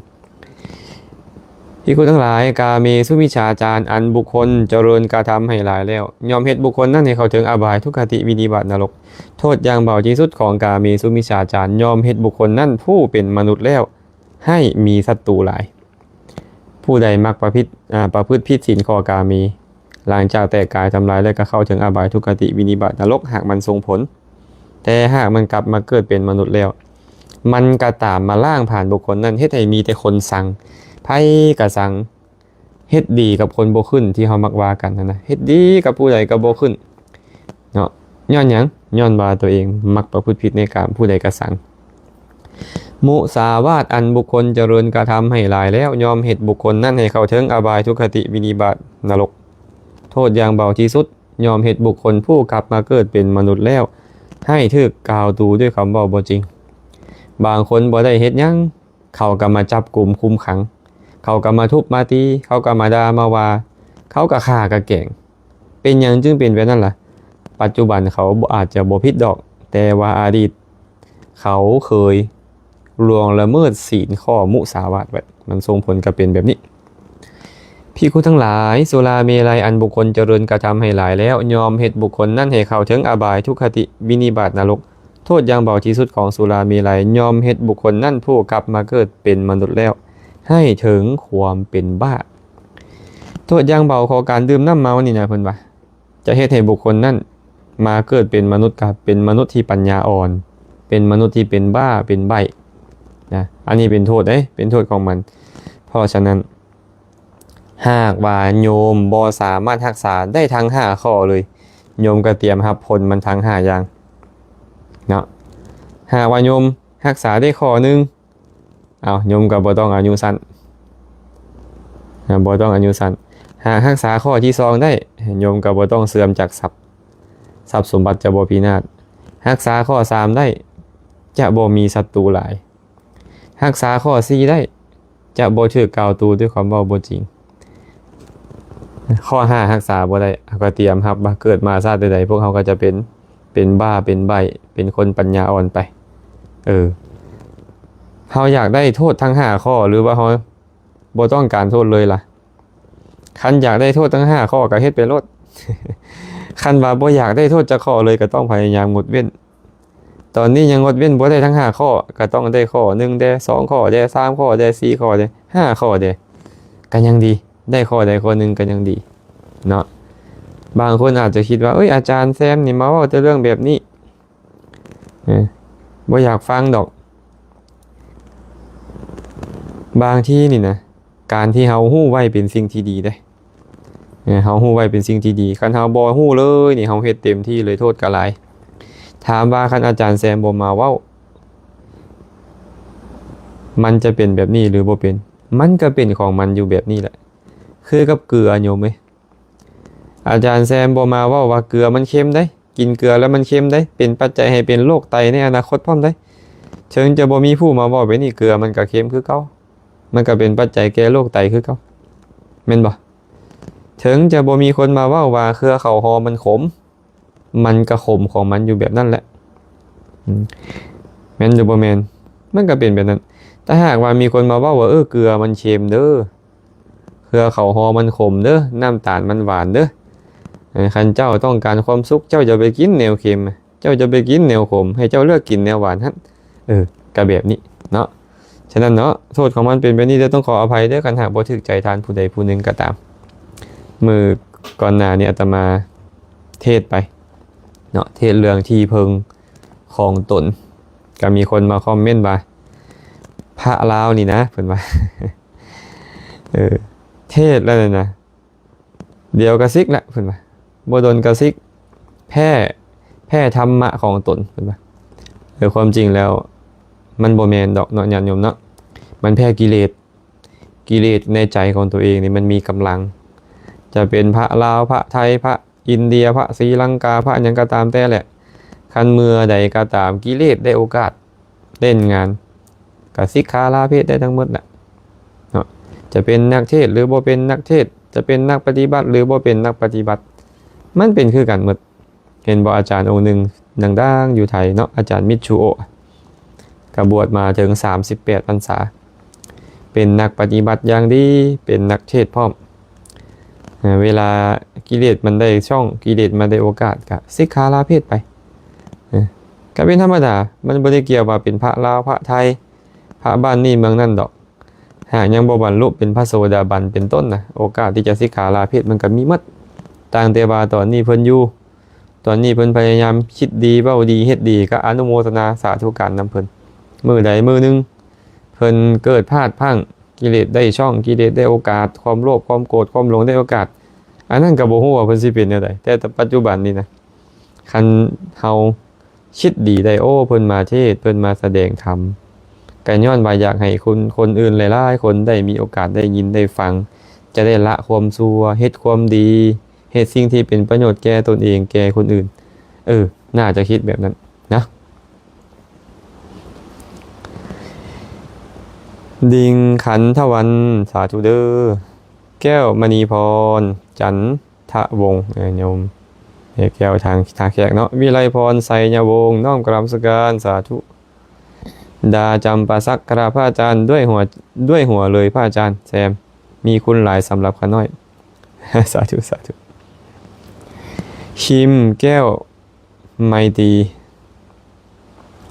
ພິກຂຸທັງຫຼາຍ, ກາເມສຸມິດສາຈານ ອັນບຸກຄົນຈະເລີນກະທຳໃຫ້ຫຼາຍແລ້ວ ຍ່ອມເຮັດບຸກຄົນນັ້ນໃຫ້ເຂົ້າເຖິງອະບາຍ ທຸກຄະຕິ ວິນິບາດ ນະລົກ. ໂທດຢ່າງເບົາທີ່ສຸດຂອງກາເມສຸມິດສາຈານ ຍ່ອມເຮັດບຸກຄົນນັ້ນຜູ້ເປັນມະນຸດແລ້ວ ໃຫ້ມີສັດຕູຫຼາຍ. ຜູ້ໃດມັກປະພິດ, ອາ, ປະພຶດຜິດສິນຂໍ້ກາເມ, ຫຼັງຈາກແຕກກາຍທຳລາຍແລ້ວ ກໍເຂົ້າເຖິງອະບາຍ ທຸກຄະຕິ ວິນິບາດ ນະລົກ ຫາກມັນສົ່ງຜົນ. ແຕ່ຫາກມັນກັບມາເກີດເປັນມະນຸດແລ້ວ ມັນກໍຕາມມາລ້າງຜານບຸກຄົນນັ້ນ ເຮັດໃຫ້ມີແຕ່ຄົນຊັງ ໃຜກໍຊັງ. ເຮັດດີກັບຄົນບໍ່ຂຶ້ນ ທີ່ເຮົາມັກວ່າກັນຫັ້ນນະ ເຮັດດີກັບຜູ້ໃດກໍບໍ່ຂຶ້ນເນາະ. ຍ້ອນຫຍັງ? ຍ້ອນວ່າຕົວເອງມັກປະພຶດຜິດໃນກາມ ຜູ້ໃດກໍຊັງ. ມຸສາວາດອັນບຸກຄົນຈະເລີນກະທຳໃຫ້ຫຼາຍແລ້ວ ຍ່ອມເຮັດບຸກຄົນນັ້ນໃຫ້ເຂົ້າເຖິງອະບາຍ ທຸກຄະຕິ ວິນິບາດ ນະລົກ. ໂທດຢ່າງເບົາທີ່ສຸດ ຍ່ອມເຮັດບຸກຄົນຜູ້ກັບມາເກີດເປັນມະນຸດແລ້ວ ໃຫ້ຖືກກ່າວຕູດ້ວຍຄຳເວົ້າບໍ່ຈິງ. ບາງຄົນບໍ່ໄດ້ເຮັດຫຍັງ ເຂົາກໍມາຈັບກຸມຄຸມຂັງ, ເຂົາກໍມາທຸບມາຕີ, ເຂົາກໍມາດ່າມາວ່າ, ເຂົາກໍຂ້າກໍແກງ. ເປັນຫຍັງຈຶ່ງເປັນແບບນັ້ນລະ? ປັດຈຸບັນເຂົາບໍ່ ອາດຈະບໍ່ຜິດດອກ, ແຕ່ວ່າອະດີດເຂົາເຄີຍລ່ວງລະເມີດສີນຂໍ້ມຸສາວາດໄວ້, ມັນສົ່ງຜົນກະເປັນແບບນີ້. ພິກຂຸທັງຫຼາຍ, ສຸລາເມໄລອັນບຸກຄົນຈະເລີນກະທຳໃຫ້ຫຼາຍແລ້ວ, ຍ່ອມເຮັດບຸກຄົນນັ້ນໃຫ້ເຂົ້າເຖິງອະບາຍ, ທຸກຄະຕິ, ວິນິບາດ, ນະລົກ. ໂທດຢ່າງເບົາທີ່ສຸດຂອງສຸລາເມໄລ ຍ່ອມເຮັດບຸກຄົນນັ້ນຜູ້ກັບມາເກີດເປັນມະນຸດແລ້ວ ໃຫ້ເຖິງຄວາມເປັນບ້າ. ໂທດຢ່າງເບົາຂອງການດື່ມນ້ຳເມົານີ້ນະ ເພິ່ນວ່າ ຈະເຮັດໃຫ້ບຸກຄົນນັ້ນມາເກີດເປັນມະນຸດ ກໍເປັນມະນຸດທີ່ປັນຍາອ່ອນ, ເປັນມະນຸດທີ່ເປັນບ້າ, ເປັນໃບ້ນະ. ອັນນີ້ເປັນໂທດເດ້, ເປັນໂທດຂອງມັນ. ເພາະສະນັ້ນ ຫາກວ່າໂຍມບໍ່ສາມາດຮັກສາໄດ້ທັງຫ້າຂໍ້ເລີຍ, ໂຍມກໍຕຽມຮັບຜົນມັນທັງຫ້າຢ່າງເນາະ. ຫາກວ່າໂຍມຮັກສາໄດ້ຂໍ້ໜຶ່ງ, ເອົາ, ໂຍມກໍບໍ່ຕ້ອງອາຍຸສັ້ນ, ອາ, ບໍ່ຕ້ອງອາຍຸສັ້ນ. ຫາກຮັກສາຂໍ້ທີສອງໄດ້, ໂຍມກໍບໍ່ຕ້ອງເສື່ອມຈາກຊັບ, ຊັບສົມບັດຈະບໍ່ພິນາດ. ຮັກສາຂໍ້ສາມໄດ້, ຈະບໍ່ມີສັດຕູຫຼາຍ. ຮັກສາຂໍ້ສີ່ໄດ້, ຈະບໍ່ຖືກກ່າວຕູດ້ວຍຄວາມເວົ້າບໍ່ຈິງ. ຂໍ້ຫ້າຮັກສາບໍ່ໄດ້, ເຮົາກໍຕຽມຮັບວ່າເກີດມາຊາດໃດໆ ພວກເຮົາກໍຈະເປັນ, ເປັນບ້າ, ເປັນໃບ້, ເປັນຄົນປັນຍາອ່ອນໄປ. ເອີ, ເຮົາຢາກໄດ້ໂທດທັງຫ້າຂໍ້ ຫຼືວ່າເຮົາບໍ່ຕ້ອງການໂທດເລີຍລະ? ຄັນຢາກໄດ້ໂທດທັງຫ້າຂໍ້ກໍເຮັດໄປໂລດ. ຄັນວ່າບໍ່ຢາກໄດ້ໂທດຈັກຂໍ້ເລີຍ ກໍຕ້ອງພະຍາຍາມງົດເວັ້ນ. ຕອນນີ້ຍັງງົດເວັ້ນບໍ່ໄດ້ທັງຫ້າຂໍ້, ກໍຕ້ອງໄດ້ຂໍ້ໜຶ່ງແດ່, ສອງຂໍ້ແດ່, ສາມຂໍ້ແດ່, ສີ່ຂໍ້ແດ່, ຫ້າຂໍ້ແດ່, ກໍຍັງດີ, ໄດ້ຂໍ້ໃດຂໍ້ໜຶ່ງກໍຍັງດີເນາະ. ບາງຄົນອາດຈະຄິດວ່າ, ເອີຍ, ອາຈານແຊມນີ້ມາເວົ້າແຕ່ເລື່ອງແບບນີ້, ເອີ, ບໍ່ຢາກຟັງດອກ. ບາງທີນີ້ນະ, ການທີ່ເຮົາຮູ້ໄວ້ເປັນສິ່ງທີ່ດີເດ້. ເອີ, ເຮົາຮູ້ໄວ້ເປັນສິ່ງທີ່ດີ. ຄັນເຮົາບໍ່ຮູ້ເລີຍນີ້, ເຮົາເຮັດເຕັມທີ່ເລີຍ, ໂທດກໍຫຼາຍ. ຖາມວ່າຄັນອາຈານແຊມບໍ່ມາເວົ້າ, ມັນຈະເປັນແບບນີ້ຫຼືບໍ່ເປັນ? ມັນກໍເປັນຂອງມັນຢູ່ແບບນີ້ແຫຼະ. ຄືກັບເກືອ, ໂຍມເອີຍ. ອາຈານແຊມບໍ່ມາເວົ້າວ່າເກືອມັນເຄັມເດ້, ກິນເກືອແລ້ວມັນເຄັມເດ້, ເປັນປັດໄຈໃຫ້ເປັນໂລກໄຕໃນອະນາຄົດພ້ອມເດ້. ເຖິງຈະບໍ່ມີຜູ້ມາເວົ້າແບບນີ້, ເກືອມັນກໍເຄັມຄືເກົ່າ, ມັນກໍເປັນປັດໄຈແກ່ໂລກໄຕຄືເກົ່າ, ແມ່ນບໍ່? ເຖິງຈະບໍ່ມີຄົນມາເວົ້າວ່າເຄືອເຂົ້າຫໍ່ມັນຂົມ, ມັນກໍຂົມຂອງມັນຢູ່ແບບນັ້ນແຫຼະ. ອືມ ແມ່ນຫຼືບໍ່ແມ່ນ? ມັນກໍເປັນແບບນັ້ນ. ແຕ່ຫາກວ່າມີຄົນມາເວົ້າວ່າ, ເອີ, ເກືອມັນເຄັມເດີ, ເຄືອເຂົ້າຫໍ່ມັນຂົມເດີ, ນ້ຳຕານມັນຫວານເດີ, ເອີ, ຄັນເຈົ້າຕ້ອງການຄວາມສຸກ, ເຈົ້າຢ່າໄປກິນແນວເຄັມ, ເຈົ້າຈະໄປກິນແນວຂົມ, ໃຫ້ເຈົ້າເລືອກກິນແນວຫວານຫັ້ນ. ເອີ, ກໍແບບນີ້ເນາະ. ສະນັ້ນເນາະ, ໂທດຂອງມັນເປັນແບບນີ້ເດີ, ຕ້ອງຂໍອະໄພເດີ ຄັນຫາກບໍ່ຖືກໃຈທ່ານຜູ້ໃດຜູ້ໜຶ່ງກໍຕາມ. ມື້ກ່ອນໜ້ານີ້ອາດຕະມາເທດໄປເນາະ, ເທດເລື່ອງທີ່ເພິ່ງຂອງຕົນ, ກໍມີຄົນມາຄອມເມັນວ່າ, ພະລາວນີ້ນະ, ເພິ່ນວ່າ, ເອີ, ເທດແລ້ວນະ, ດຽວກໍສິກລະ ເພິ່ນວ່າ, ບໍ່ດົນກໍສິກ, ແພ້, ແພ້ທຳມະຂອງຕົນ ເພິ່ນວ່າ. ເອີ, ຄວາມຈິງແລ້ວມັນບໍ່ແມ່ນດອກເນາະ ຍາດໂຍມເນາະ, ມັນແພ້ກິເລດ. ກິເລດໃນໃຈຂອງຕົວເອງນີ້ມັນມີກຳລັງ, ຈະເປັນພະລາວ, ພະໄທ, ພະອິນເດຍ, ພະສີລັງກາ, ພະຫຍັງກໍຕາມແຕ່ແຫຼະ, ຄັນເມື່ອໃດກໍຕາມ ກິເລດໄດ້ໂອກາດ ເລ່ນງານ ກໍສິກຂາລາເພດໄດ້ທັງໝົດແຫຼະເນາະ. ຈະເປັນນັກເທດຫຼືບໍ່ເປັນນັກເທດ, ຈະເປັນນັກປະຕິບັດຫຼືບໍ່ເປັນນັກປະຕິບັດ, ມັນເປັນຄືກັນໝົດ. ເຫັນບໍ່, ອາຈານອົງໜຶ່ງດັງໆຢູ່ໄທເນາະ, ອາຈານມິດຊູໂອະ, ກໍບວດມາເຖິງສາມສິບແປດພັນສາ, ເປັນນັກປະຕິບັດຢ່າງດີ, ເປັນນັກເທດພ້ອມ. ເວລາກິເລດມັນໄດ້ຊ່ອງ, ກິເລດມັນໄດ້ໂອກາດ, ກໍສິກຂາລາເພດໄປ. ກໍເປັນທຳມະດາ, ມັນບໍ່ໄດ້ກ່ຽວວ່າເປັນພະລາວ, ພະໄທ, ພະບ້ານນີ້ເມືອງນັ້ນດອກ. ຫາກຍັງບໍ່ບັນລຸເປັນພະໂສດາບັນເປັນຕົ້ນນະ, ໂອກາດທີ່ຈະສິກຂາລາເພດມັນກໍມີໝົດ. ຕ່າງແຕ່ວ່າຕອນນີ້ເພິ່ນຢູ່ ຕອນນີ້ເພິ່ນພະຍາຍາມຄິດດີ ເວົ້າດີ ເຮັດດີ ກໍອະນຸໂມທະນາສາທຸການນຳເພິ່ນ. ມື້ໃດມື້ໜຶ່ງເພິ່ນເກີດພາດພລັ້ງ ກິເລດໄດ້ຊ່ອງ ກິເລດໄດ້ໂອກາດ ຄວາມໂລບ ຄວາມໂກດ ຄວາມຫຼົງໄດ້ໂອກາດ ອັນນັ້ນກໍບໍ່ຮູ້ວ່າເພິ່ນຊິເປັນແນວໃດ. ແຕ່ປັດຈຸບັນນີ້ນະ ຄັນເຮົາຄິດດີໄດ້ ໂອ້ ເພິ່ນມາເທດ ເພິ່ນມາສະແດງທຳ ກໍຍ້ອນວ່າຢາກໃຫ້ຄົນ ຄົນອື່ນຫຼາຍໆຄົນໄດ້ມີໂອກາດໄດ້ຍິນໄດ້ຟັງ ຈະໄດ້ລະຄວາມຊົ່ວ ເຮັດຄວາມດີ ເຮັດສິ່ງທີ່ເປັນປະໂຫຍດແກ່ຕົນເອງ ແກ່ຄົນອື່ນ. ເອີ ໜ້າຈະຄິດແບບນັ້ນນະ. ດິງຂັນທະວັນ ສາທຸເດີ. ແກ້ວມະນີພອນ ຈັນທະວົງ ເອີ ໂຍມ ແກ້ວທາງ ທ່າແຂກເນາະ. ວິໄລພອນ ໄຊຍະວົງ ນ້ອມກາບນະມັດສະການ ສາທຸ. ດາຈຳປາສັກ ກະລາບພະອາຈານ ດ້ວຍຫົວ ດ້ວຍຫົວເລີຍພະອາຈານແຊມ ມີຄຸນຫຼາຍສຳລັບຂ້ານ້ອຍ ສາທຸ ສາທຸ. ຄິມ ແກ້ວໄມຕີ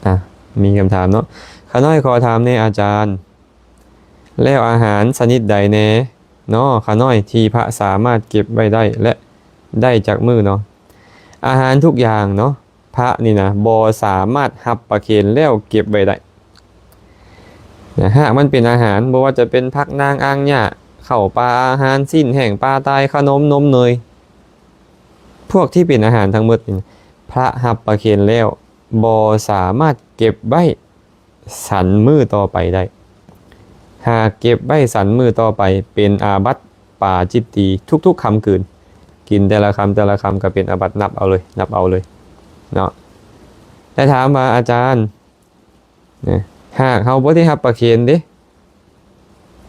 ອ່ະ ມີຄຳຖາມເນາະ. ຂ້ານ້ອຍຂໍຖາມແດ່ອາຈານ ແລ້ວອາຫານຊະນິດໃດແດ່ເນາະ ຂ້ານ້ອຍ ທີ່ພະສາມາດເກັບໄວ້ໄດ້ ແລະ ໄດ້ຈັກມື້ເນາະ? ອາຫານທຸກຢ່າງເນາະ ພະນີ້ນະ ບໍ່ສາມາດຮັບປະເຄນແລ້ວເກັບໄວ້ໄດ້ນະ. ຫາກມັນເປັນອາຫານ ບໍ່ວ່າຈະເປັນຜັກນາງ ອາງຫຍ້າ ເຂົ້າປາ ອາຫານ ຊີ້ນແຫ້ງ ປາຕາຍ ຂະໜົມ ນົມ ເນີຍ ພວກທີ່ເປັນອາຫານທັງໝົດນີ້ ພະຮັບປະເຄນແລ້ວ ບໍ່ສາມາດເກັບໄວ້ສັນມື້ຕໍ່ໄປໄດ້. ຫາກເກັບໄວ້ສັນມື້ຕໍ່ໄປ ເປັນອາບັດປາຈິດຕີ ທຸກໆຄ່ຳຄືນ ກິນແຕ່ລະຄຳແຕ່ລະຄຳກໍເປັນອາບັດ ນັບເອົາເລີຍ ນັບເອົາເລີຍເນາະ. ແຕ່ຖາມວ່າ ອາຈານ ນະ ຫາກເຮົາບໍ່ໄດ້ຮັບປະເຄນເດ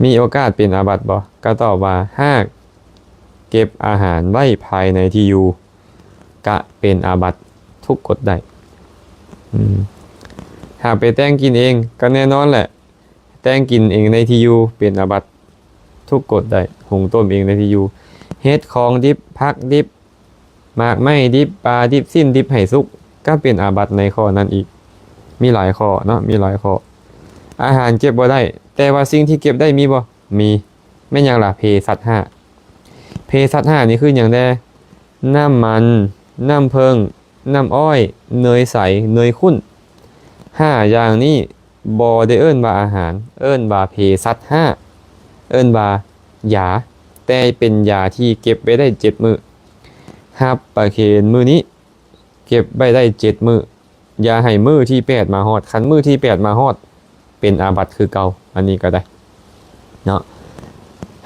ມີໂອກາດເປັນອາບັດບໍ່? ກໍຕອບວ່າ ຫາກເກັບອາຫານໄວ້ພາຍໃນທີ່ຢູ່ ກະເປັນອາບັດທຸກກົດໄດ້. ອືມ ຫາກໄປແຕ່ງກິນເອງ ກໍແນ່ນອນແຫຼະ ແຕ່ງກິນເອງໃນທີ່ຢູ່ເປັນອາບັດ ທຸກກົດໄດ້ ຫຸງຕົ້ມເອງໃນທີ່ຢູ່ ເຮັດຂອງດິບ ຜັກດິບ ໝາກໄມ້ດິບ ປາດິບ ຊີ້ນດິບໃຫ້ສຸກ ກໍເປັນອາບັດໃນຂໍ້ນັ້ນອີກ. ມີຫຼາຍຂໍ້ເນາະ ມີຫຼາຍຂໍ້. ອາຫານເກັບບໍ່ໄດ້ ແຕ່ວ່າສິ່ງທີ່ເກັບໄດ້ມີບໍ່? ມີ. ແມ່ນຫຍັງລະ? ເພສັດຫ້າ. ເພສັດຫ້ານີ້ຄືຫຍັງແດ່? ນ້ຳມັນ ນ້ຳເຜິ້ງ ນ້ຳອ້ອຍ ເນີຍໃສ ເນີຍຂຸ້ນ. ຫ້າຢ່າງນີ້ບໍ່ໄດ້ເອີ້ນວ່າອາຫານ ເອີ້ນວ່າເພສັດຫ້າ ເອີ້ນວ່າຢາ ແຕ່ເປັນຢາທີ່ເກັບໄວ້ໄດ້ເຈັດມື້. ຮັບປະເຄນມື້ນີ້ ເກັບໄວ້ໄດ້ເຈັດມື້ ຢ່າໃຫ້ມື້ທີແປດມາຮອດ. ຄັນມື້ທີແປດມາຮອດ ເປັນອາບັດຄືເກົ່າ. ອັນນີ້ກໍໄດ້ເນາະ.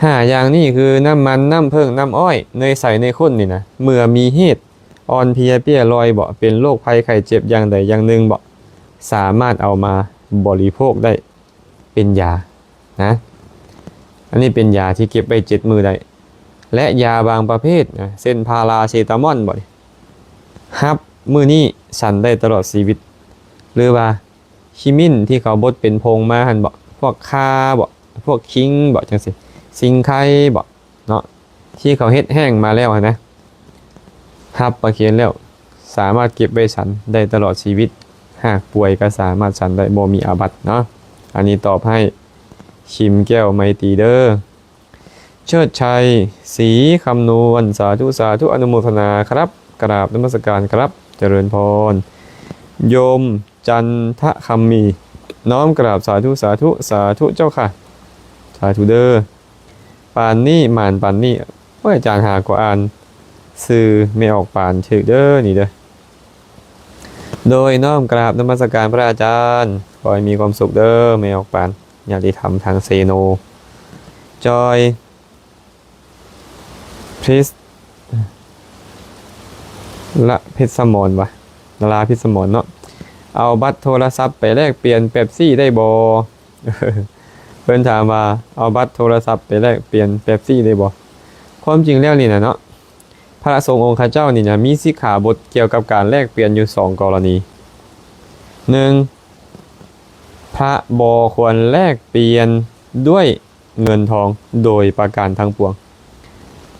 ຫ້າຢ່າງນີ້ຄື ນ້ຳມັນ ນ້ຳເຜິ້ງ ນ້ຳອ້ອຍ ເນີຍໃສ ເນີຍຂຸ້ນນີ້ນະ ເມື່ອມີເຫດອ່ອນເພຍເປ້ຍລ່ອຍບໍ ເປັນໂລກໄພໄຂ້ເຈັບຢ່າງໃດຢ່າງໜຶ່ງບໍ ສາມາດເອົາມາບໍລິໂພກໄດ້ເປັນຢານະ. ອັນນີ້ເປັນຢາທີ່ເກັບໄວ້ເຈັດມື້ໄດ້ ແລະ ຢາບາງປະເພດນະ ເຊັ່ນ ພາລາເຊຕາມອນບໍນີ້ ຮັບມື້ນີ້ສັນໄດ້ຕະຫຼອດຊີວິດ ຫຼືວ່າ ຂີ້ມິ້ນທີ່ເຂົາບົດເປັນຜົງມາຫັ້ນບໍ ພວກຂ່າບໍ ພວກຂີງບໍ ຈັ່ງຊີ້ ຊິງໄຄບໍເນາະ ທີ່ເຂົາເຮັດແຫ້ງມາແລ້ວຫັ້ນນະ ຮັບປະເຄນແລ້ວ ສາມາດເກັບໄວ້ສັນໄດ້ຕະຫຼອດຊີວິດ ຫາກປ່ວຍກໍສາມາດສັນໄດ້ ບໍ່ມີອາບັດເນາະ. ອັນນີ້ຕອບໃຫ້ ຄິມແກ້ວໄມຕີເດີ. ເຊີດໄຊ ສີຄຳນວນ ສາທຸ ສາທຸ ອະນຸໂມທະນາຄັບ ກະລາບນະມັດສະການຄັບ ຈະເລີນພອນ. ໂຍມ ຈັນທະຄຳມີ ນ້ອມກະລາບ ສາທຸ ສາທຸ ສາທຸເຈົ້າຄ່ະ ສາທຸເດີ. ປານນີ້ ໝານປານນີ້ ໂອ້ຍ ອາຈານຫາກໍອ່ານຊື່ແມ່ອອກປານຖືກເດີນີ້ເດີ. ໂດຍນ້ອມກະລາບນະມັດສະການພະອາຈານ ຂໍໃຫ້ມີຄວາມສຸກເດີແມ່ອອກປານ. ຍາດຕິທຳທາງເຊໂນ ຈອຍ ພຣິສ ລະ ເພັດສະໝອນວະ ລາ ເພັດສະໝອນເນາະ ເອົາບັດໂທລະສັບໄປແລກປ່ຽນເປັບຊີໄດ້ບໍ່? ເພິ່ນຖາມວ່າ ເອົາບັດໂທລະສັບໄປແລກປ່ຽນເປັບຊີໄດ້ບໍ່? ຄວາມຈິງແລ້ວນີ້ນະເນາະ ພະສົງອົງຄະເຈົ້ານີ້ນະ ມີສິກຂາບົດກ່ຽວກັບການແລກປ່ຽນຢູ່ສອງກໍລະນີ. ໜຶ່ງ ພະບໍ່ຄວນແລກປ່ຽນດ້ວຍເງິນທອງໂດຍປະການທັງປວງ.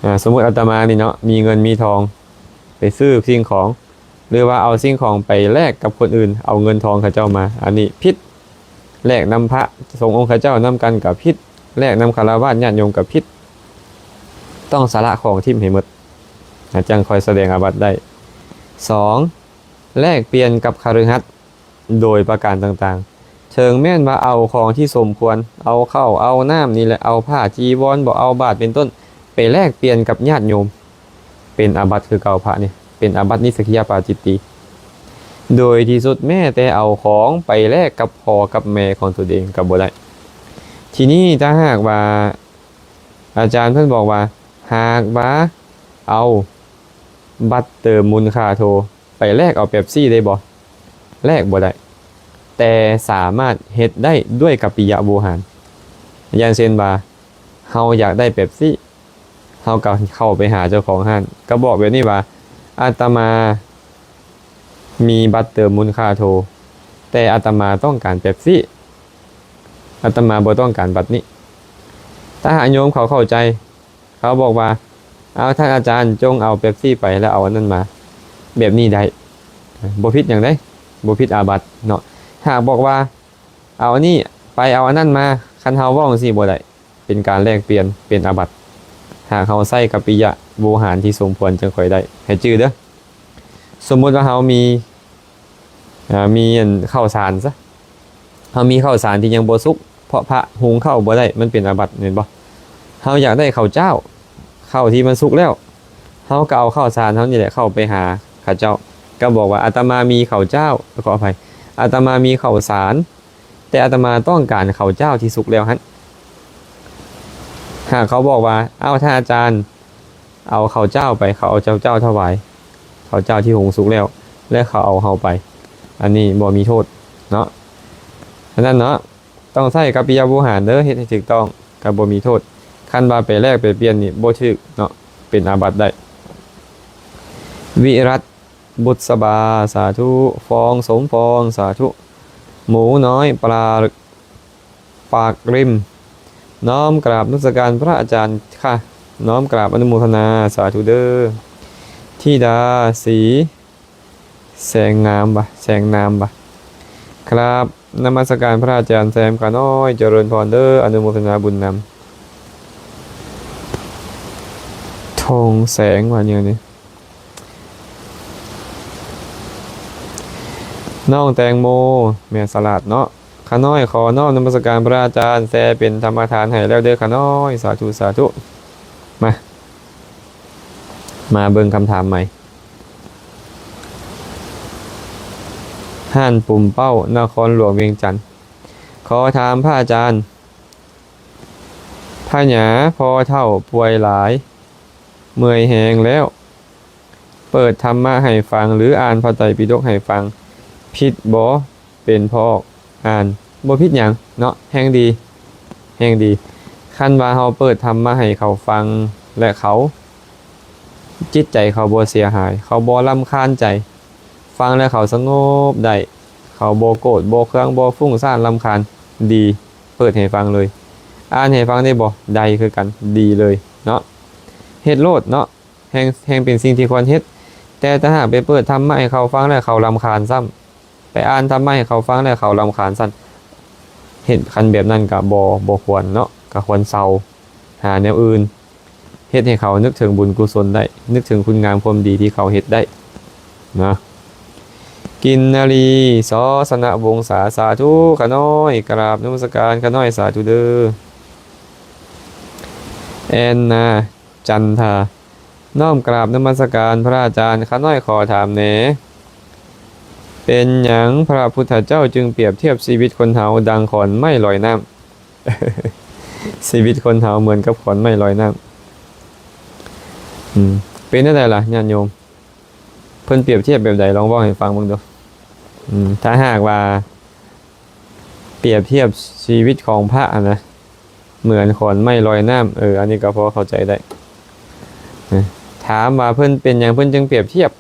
ອາ ສົມມຸດອາດຕະມານີ້ເນາະ ມີເງິນມີທອງໄປຊື້ສິ່ງຂອງ ຫຼືວ່າເອົາສິ່ງຂອງໄປແລກກັບຄົນອື່ນ ເອົາເງິນທອງເຂົາເຈົ້າມາ ອັນນີ້ຜິດ. ແລກນຳພະສົງອົງຄະເຈົ້ານຳກັນກໍຜິດ ແລກນຳຄາລະວາດຍາດໂຍມກໍຜິດ. ຕ້ອງສະຫຼະຂອງຖິ້ມໃຫ້ໝົດ. ຈັ່ງຄ່ອຍສະແດງອາບັດໄດ້. ສອງ ແລກປ່ຽນກັບຄະລືຫັດໂດຍປະການຕ່າງໆ ເຖິງແມ່ນວ່າເອົາຂອງທີ່ສົມຄວນ ເອົາເຂົ້າເອົານ້ຳນີ້ແຫຼະ ເອົາຜ້າຈີວອນບໍ ເອົາບາດເປັນຕົ້ນ ໄປແລກປ່ຽນກັບຍາດໂຍມ ເປັນອາບັດຄືເກົ່າ. ພະນີ້ເປັນອາບັດນິສະກິຍະປາຈິດຕີ ໂດຍທີ່ສຸດແມ້ແຕ່ເອົາຂອງໄປແລກກັບພໍ່ກັບແມ່ຂອງຕົນເອງກໍບໍ່ໄດ້. ທີນີ້ຖ້າຫາກວ່າອາຈານເພິ່ນບອກວ່າ ຫາກວ່າເອົາບັດເຕີມມູນຄ່າໂທ ໄປແລກເອົາເປັບຊີໄດ້ບໍ່? ແລກບໍ່ໄດ້ ແຕ່ສາມາດເຮັດໄດ້ດ້ວຍກັບປິຍະໂວຫານ. ຢ່າງເຊັ່ນວ່າ ເຮົາຢາກໄດ້ເປັບຊີ ເຮົາກໍເຂົ້າໄປຫາເຈົ້າຂອງຮ້ານ ກໍບອກແບບນີ້ວ່າ ອາດຕະມາມີບັດເຕີມມູນຄ່າໂທ ແຕ່ອາດຕະມາຕ້ອງການເປັບຊີ ອາດຕະມາບໍ່ຕ້ອງການບັດນີ້. ຖ້າຫາກໂຍມເຂົາເຂົ້າໃຈ ເຂົາບອກວ່າ ເອົາ ທ່ານອາຈານຈົ່ງເອົາເປັບຊີໄປ ແລ້ວເອົາອັນນັ້ນມາ ແບບນີ້ໄດ້ ບໍ່ຜິດຫຍັງເດ້ ບໍ່ຜິດອາບັດເນາະ. ຫາກບອກວ່າ ເອົາອັນນີ້ໄປ ເອົາອັນນັ້ນມາ ຄັນເຮົາເວົ້າຈັ່ງຊີ້ບໍ່ໄດ້ ເປັນການແລກປ່ຽນ ເປັນອາບັດ. ຫາກເຮົາໃຊ້ກັບປິຍະໂວຫານທີ່ສົມຄວນຈຶ່ງຄ່ອຍໄດ້ ໃຫ້ຈື່ເດີ້. ສົມມຸດວ່າເຮົາມີ ເອີ ມີອັນເຂົ້າສານຊະ ເຮົາມີເຂົ້າສານທີ່ຍັງບໍ່ສຸກ ເພາະພະຫຸງເຂົ້າບໍ່ໄດ້ ມັນເປັນອາບັດແມ່ນບໍ່? ເຮົາຢາກໄດ້ເຂົ້າຈ້າວ ເຂົ້າທີ່ມັນສຸກແລ້ວ ເຮົາກໍເອົາເຂົ້າສານເຮົານີ້ແຫຼະເຂົ້າໄປຫາເຂົາເຈົ້າ ກໍບອກວ່າ ອາດຕະມາມີເຂົ້າຈ້າວ ຂໍອະໄພ ອາດຕະມາມີເຂົ້າສານ ແຕ່ອາດຕະມາຕ້ອງການເຂົ້າຈ້າວທີ່ສຸກແລ້ວຫັ້ນ. ຫາກເຂົາບອກວ່າ ເອົາ ທ່ານອາຈານ ເອົາເຂົ້າຈ້າວໄປ ເຂົາເອົາເຂົ້າຈ້າວຖວາຍ ເຂົ້າຈ້າວທີ່ຫຸງສຸກແລ້ວ ແລະ ເຂົາເອົາເຮົາໄປ ອັນນີ້ບໍ່ມີໂທດເນາະ. ອັນນັ້ນເນາະ ຕ້ອງໃຊ້ກັບປິຍະໂວຫານເດີ້ ເຮັດໃຫ້ຖືກຕ້ອງ ກໍບໍ່ມີໂທດ. ຄັນວ່າໄປແລກໄປປ່ຽນນີ້ບໍ່ຖືກເນາະ ເປັນອາບັດໄດ້. ວິລັດ ບຸດສະບາ ສາທຸ. ຟອງ ສົມປອງ ສາທຸ. ໝູນ້ອຍ ປາ ປາກລິມ ນ້ອມກາບນະມັດສະການພະອາຈານຄ່ະ ນ້ອມກາບອະນຸໂມທະນາ ສາທຸເດີ້. ທິດາສີ ແສງງາມວະ ແສງນາມວະ ກາບນະມັດສະການພະອາຈານແຊມຂ້ານ້ອຍ ຈະເລີນພອນເດີ້ ອະນຸໂມທະນາບຸນນຳ. ທອງແສງວ່າຫຍັງນີ້ ນ້ອງແຕງໂມ ແມ່ສະຫຼາດເນາະ. ຂ້ານ້ອຍຂໍນ້ອມນະມັດສະການພະອາຈານ ແຊເປັນທຳມະທານໃຫ້ແລ້ວເດີ້ຂ້ານ້ອຍ ສາທຸ ສາທຸ. ມາ ມາເບິ່ງຄຳຖາມໃໝ່. ຮ້ານປຸ່ມເປົ້າ ນະຄອນຫຼວງວຽງຈັນ. ຂໍຖາມພະອາຈານ ພະຍາພໍ່ເຖົ້າປ່ວຍຫຼາຍ ເມື່ອຍແຮງແລ້ວ ເປີດທຳມະໃຫ້ຟັງ ຫຼື ອ່ານພະໄຕປິດົກໃຫ້ຟັງ ຜິດບໍ່? ເປັນພໍ່ອອກອ່ານ ບໍ່ຜິດຫຍັງເນາະ ແຮ່ງດີ ແຮ່ງດີ. ຄັນວ່າເຮົາເປີດທຳມະໃຫ້ເຂົາຟັງ ແລະ ເຂົາ ຈິດໃຈເຂົາບໍ່ເສຍຫາຍ ເຂົາບໍ່ລຳຄານໃຈ ຟັງແລ້ວເຂົາສະຫງົບໄດ້ ເຂົາບໍ່ໂກດ ບໍ່ເຄືອງ ບໍ່ຟຸ້ງສ້ານລຳຄານ ດີ ເປີດໃຫ້ຟັງເລີຍ. ອ່ານໃຫ້ຟັງໄດ້ບໍ່? ໄດ້ຄືກັນ ດີເລີຍເນາະ ເຮັດໂລດເນາະ ແຮ່ງ ແຮ່ງເປັນສິ່ງທີ່ຄວນເຮັດ. ແຕ່ຖ້າຫາກໄປເປີດທຳມະໃຫ້ເຂົາຟັງແລ້ວເຂົາລຳຄານຊ້ຳ ໄປອ່ານທຳມະໃຫ້ເຂົາຟັງແລ້ວເຂົາລຳຄານຊ້ຳ ເຮັດ ຄັນແບບນັ້ນກະບໍ່ ບໍ່ຄວນເນາະ ກະຄວນເຊົາ ຫາແນວອື່ນ ເຮັດໃຫ້ເຂົານຶກເຖິງບຸນກຸສົນໄດ້ ນຶກເຖິງຄຸນງາມຄວາມດີທີ່ເຂົາເຮັດໄດ້ນະ. ກິນນາລີ ສອ ສະນະວົງສາ ສາທຸ ຂ້ານ້ອຍກະລາບນະມັດສະການ ຂ້ານ້ອຍສາທຸເດີ້. ແອນນາ ຈັນທາ ນ້ອມກາບນະມັດສະການພະອາຈານ ຂ້ານ້ອຍຂໍຖາມແດ່ ເປັນຫຍັງພະພຸດທະເຈົ້າຈຶ່ງປຽບທຽບຊີວິດຄົນເຮົາດັ່ງຂອນໄມ້ລອຍນ້ຳ? ຊີວິດຄົນເຮົາເໝືອນກັບຂອນໄມ້ລອຍນ້ຳ. ອືມ ເປັນແນວໃດລະຍາດໂຍມ? ເພິ່ນປຽບທຽບແບບໃດ? ລອງເວົ້າໃຫ້ຟັງເບິ່ງດູ. ອືມ ຖ້າຫາກວ່າປຽບທຽບຊີວິດຂອງພະຫັ້ນນະ ເໝືອນຂອນໄມ້ລອຍນ້ຳ ເອີ ອັນນີ້ກໍພໍເຂົ້າໃຈໄດ້. ເອີ ຖາມວ່າເພິ່ນເປັນຫຍັງເພິ່ນຈຶ່ງປຽບທຽບ?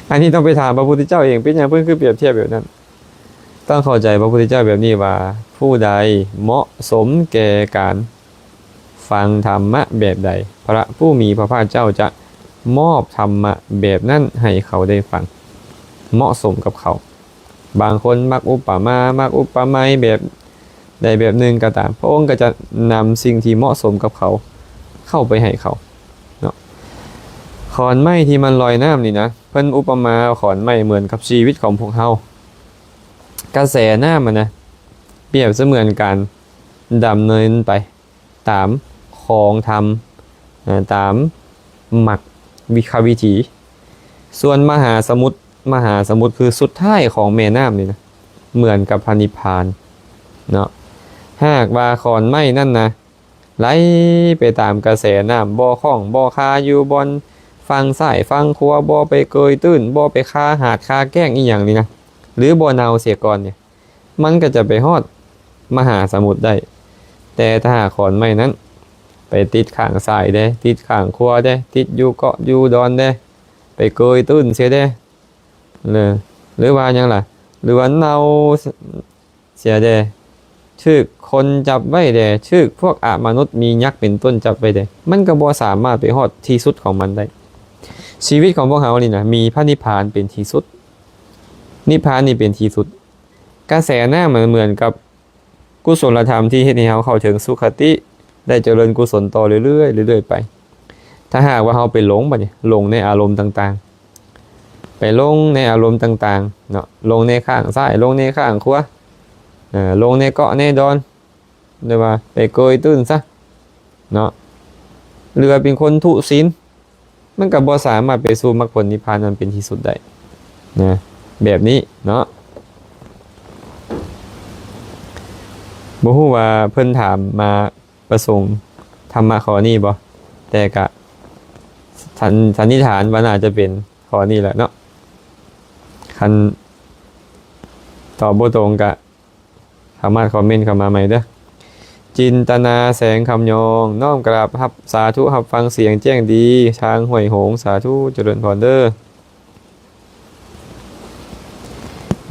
ອັນນີ້ຕ້ອງໄປຖາມພະພຸດທະເຈົ້າເອງ ເປັນຫຍັງເພິ່ນຄືປຽບທຽບແບບນັ້ນ? ຕ້ອງເຂົ້າໃຈພະພຸດທະເຈົ້າແບບນີ້ວ່າ ຜູ້ໃດເໝາະສົມແກ່ການຟັງທຳມະແບບໃດ ພະຜູ້ມີພະພາກເຈົ້າຈະມອບທຳມະແບບນັ້ນໃຫ້ເຂົາໄດ້ຟັງ ເໝາະສົມກັບເຂົາ. ບາງຄົນມັກອຸປະມາ ມັກອຸປະໄມແບບໃດແບບໜຶ່ງກໍຕາມ ພະອົງກໍຈະນຳສິ່ງທີ່ເໝາະສົມກັບເຂົາເຂົ້າໄປໃຫ້ເຂົາເນາະ. ຂອນໄມ້ທີ່ມັນລອຍນ້ຳນີ້ນະ ເພິ່ນອຸປະມາຂອນໄມ້ເໝືອນກັບຊີວິດຂອງພວກເຮົາ. ກະແສນ້ຳຫັ້ນນະ ປຽບສະເໝືອນການດຳເນີນໄປຕາມຂອງທຳ ເອີ ຕາມມັກວິຄະວິຖີ. ສ່ວນມະຫາສະໝຸດ ມະຫາສະໝຸດຄືສຸດທ້າຍຂອງແມ່ນ້ຳນີ້ນະ ເໝືອນກັບພະນິບພານເນາະ. ຫາກວ່າຂອນໄມ້ນັ້ນນະ ໄຫຼໄປຕາມກະແສນ້ຳ ບໍ່ຂ້ອງບໍ່ຄາຢູ່ບ່ອນຝັ່ງຊ້າຍຝັ່ງຂວາ ບໍ່ໄປເກີຍຕື້ນ ບໍ່ໄປຄາຫາດຄາແກ້ງອີ່ຫຍັງນີ້ນະ ຫຼືບໍ່ເນົ່າເສຍກ່ອນນີ້ ມັນກໍຈະໄປຮອດມະຫາສະໝຸດໄດ້. ແຕ່ຖ້າຫາກຂອນໄມ້ນັ້ນໄປຕິດຂ້າງຊ້າຍແດ່ ຕິດຂ້າງຂວາແດ່ ຕິດຢູ່ເກາະຢູ່ດອນແດ່ ໄປເກີຍຕື້ນເສຍແດ່ ຫຼື ຫຼືວ່າຫຍັງລະ ຫຼືວ່າເນົ່າເສຍແດ່ ຖືກຄົນຈັບໄວ້ແດ່ ຖືກພວກອະມະນຸດ ມີຍັກເປັນຕົ້ນຈັບໄວ້ແດ່ ມັນກໍບໍ່ສາມາດໄປຮອດທີ່ສຸດຂອງມັນໄດ້. ຊີວິດຂອງພວກເຮົານີ້ນະ ມີພະນິບພານເປັນທີ່ສຸດ ນິບພານນີ້ເປັນທີ່ສຸດ. ກະແສນ້ຳມັນເໝືອນກັບ ກຸສົນລະທຳທີ່ເຮັດໃຫ້ເຮົາເຂົ້າເຖິງສຸຄະຕິ ໄດ້ຈະເລີນກຸສົນຕໍ່ເລື້ອຍໆ ເລື້ອຍໆໄປ. ຖ້າຫາກວ່າເຮົາໄປຫຼົງ ບັດນີ້ຫຼົງໃນອາລົມຕ່າງໆ ໄປຫຼົງໃນອາລົມຕ່າງໆເນາະ ຫຼົງໃນຂ້າງຊ້າຍ ຫຼົງໃນຂ້າງຂວາ ເອີ ຫຼົງໃນເກາະໃນດອນ ຫຼືວ່າໄປເກີຍຕື້ນຊະເນາະ ຫຼືວ່າເປັນຄົນທຸສິນ ມັນກໍບໍ່ສາມາດໄປສູ່ມັກຜົນນິບພານອັນເປັນທີ່ສຸດໄດ້ນະ ແບບນີ້ເນາະ. ບໍ່ຮູ້ວ່າເພິ່ນຖາມມາປະສົງທຳມະຂໍ້ນີ້ບໍ່ ແຕ່ກະສັນ ສັນນິຖານວ່າໜ້າຈະເປັນຂໍ້ນີ້ແຫຼະເນາະ. ຄັນຕອບບໍ່ຕົງກະ ສາມາດຄອມເມັນເຂົ້າມາໃໝ່ເດີ້. ຈິນຕະນາ ແສງຄຳຍອງ ນ້ອມກາບຮັບ ສາທຸ ຮັບຟັງສຽງແຈ້ງດີ ທາງຫ້ວຍໂຫງ ສາທຸ ຈະເລີນພອນເດີ້.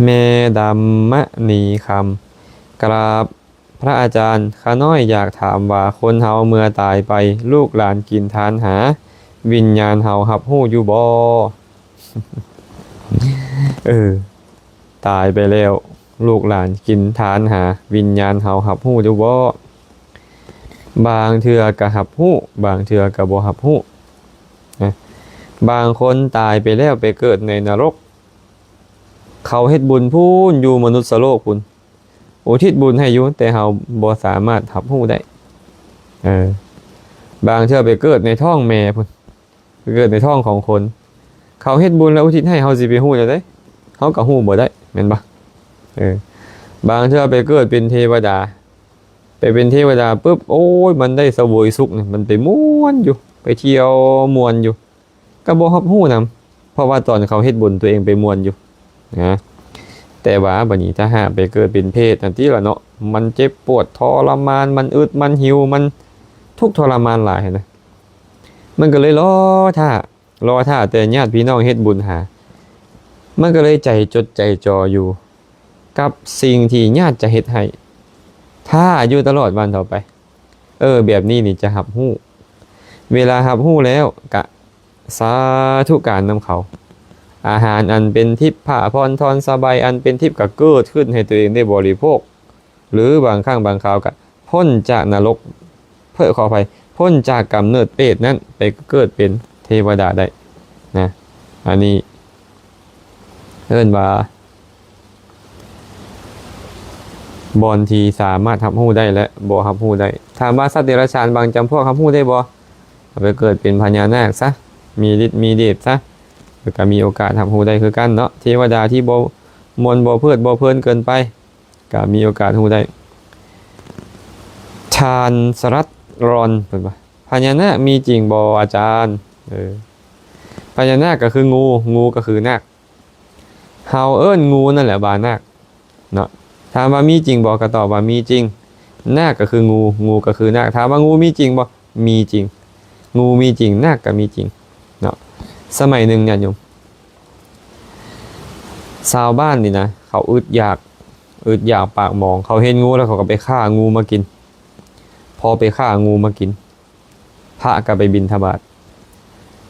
ແມ່ດຳມະນີຄຳ ກາບພະອາຈານ ຂ້ານ້ອຍຢາກຖາມວ່າ ຄົນເຮົາເມື່ອຕາຍໄປ ລູກຫຼານກິນທານຫາ ວິນຍານເຮົາຮັບຮູ້ຢູ່ບໍ່? ເອີ ຕາຍໄປແລ້ວ ລູກຫຼານກິນທານຫາ ວິນຍານເຮົາຮັບຮູ້ຢູ່ບໍ່? ບາງເທື່ອກະຮັບຮູ້ ບາງເທື່ອກະບໍ່ຮັບຮູ້ນະ. ບາງຄົນຕາຍໄປແລ້ວໄປເກີດໃນນະລົກ ເຂົາເຮັດບຸນພຸ້ນ ຢູ່ມະນຸດສະໂລກພຸ້ນ ອຸທິດບຸນໃຫ້ຢູ່ ແຕ່ເຮົາບໍ່ສາມາດຮັບຮູ້ໄດ້. ເອີ ບາງເທື່ອໄປເກີດໃນທ້ອງແມ່ພຸ້ນ ເກີດໃນທ້ອງຂອງຄົນ ເຂົາເຮັດບຸນແລ້ວອຸທິດໃຫ້ ເຮົາຊິໄປຮູ້ແນວໃດ? ເຮົາກໍຮູ້ບໍ່ໄດ້ ແມ່ນບໍ່? ເອີ ບາງເທື່ອໄປເກີດເປັນເທວະດາ ໄປເປັນເທວະດາປຶບ ໂອ້ຍ ມັນໄດ້ສະເຫວີຍສຸກນີ້ ມັນໄປມ່ວນຢູ່ ໄປທ່ຽວມ່ວນຢູ່ ກໍບໍ່ຮັບຮູ້ນຳ ເພາະວ່າຕອນເຂົາເຮັດບຸນ ຕົວເອງໄປມ່ວນຢູ່ນະ. ແຕ່ວ່າບັດນີ້ ຖ້າຫາກໄປເກີດເປັນເປດນັ້ນຕິລະເນາະ ມັນເຈັບປວດທໍລະມານ ມັນອຶດ ມັນຫິວ ມັນທຸກທໍລະມານຫຼາຍຫັ້ນນະ. ມັນກໍເລີຍລໍຖ້າ ລໍຖ້າແຕ່ຍາດພີ່ນ້ອງເຮັດບຸນຫາ ມັນກໍເລີຍໃຈຈົດໃຈຈ່ອຢູ່ກັບສິ່ງທີ່ຍາດຈະເຮັດໃຫ້ ຖ້າຢູ່ຕະຫຼອດວັນຕໍ່ໄປ. ເອີ ແບບນີ້ນີ້ຈະຮັບຮູ້ ເວລາຮັບຮູ້ແລ້ວກະສາທຸການນຳເຂົາ. ອາຫານອັນເປັນທິບ ຜ້າຜ່ອນທ່ອນສະບາຍອັນເປັນທິບ ກະເກີດຂຶ້ນໃຫ້ຕົວເອງໄດ້ບໍລິໂພກ ຫຼືບາງຄັ້ງບາງຄາວກະພົ້ນຈາກນະລົກ ເອີ ຂໍອະໄພ ພົ້ນຈາກກຳເນີດເປດນັ້ນ ໄປເກີດເປັນເທວະດາໄດ້ນະ. ອັນນີ້ເອີ້ນວ່າ ບ່ອນທີ່ສາມາດຮັບຮູ້ໄດ້ ແລະ ບໍ່ຮັບຮູ້ໄດ້. ຖາມວ່າສັດເດຍລະສານບາງຈຳພວກຮັບຮູ້ໄດ້ບໍ່? ເອົາໄປເກີດເປັນພະຍານາກຊະ ມີລິດມີເດດຊະ ກໍມີໂອກາດຮັບຮູ້ໄດ້ຄືກັນເນາະ. ເທວະດາທີ່ບໍ່ມ່ວນ ບໍ່ເພີດ ບໍ່ເພີນເກີນໄປ ກໍມີໂອກາດຮູ້ໄດ້. ທ່ານສະລັດຣອນ ເພິ່ນວ່າ ພະຍານາກມີຈິງບໍ່ອາຈານ? ເອີ ພະຍານາກກໍຄືງູ ງູກໍຄືນາກ ເຮົາເອີ້ນງູນັ້ນແຫຼະວ່ານາກເນາະ. ຖາມວ່າມີຈິງບໍ່? ກໍຕອບວ່າມີຈິງ. ນາກກໍຄືງູ ງູກໍຄືນາກ. ຖາມວ່າງູມີຈິງບໍ່? ມີຈິງ. ງູມີຈິງ ນາກກໍມີຈິງເນາະ. ສະໄໝໜຶ່ງ ຍາດໂຍມ ຊາວບ້ານນີ້ນະ ເຂົາອຶດຢາກ ອຶດຢາກປາກໝອງ ເຂົາເຫັນງູແລ້ວເຂົາກໍໄປຂ້າງູມາກິນ. ພໍໄປຂ້າງູມາກິນ ພະກໍໄປບິນທະບາດ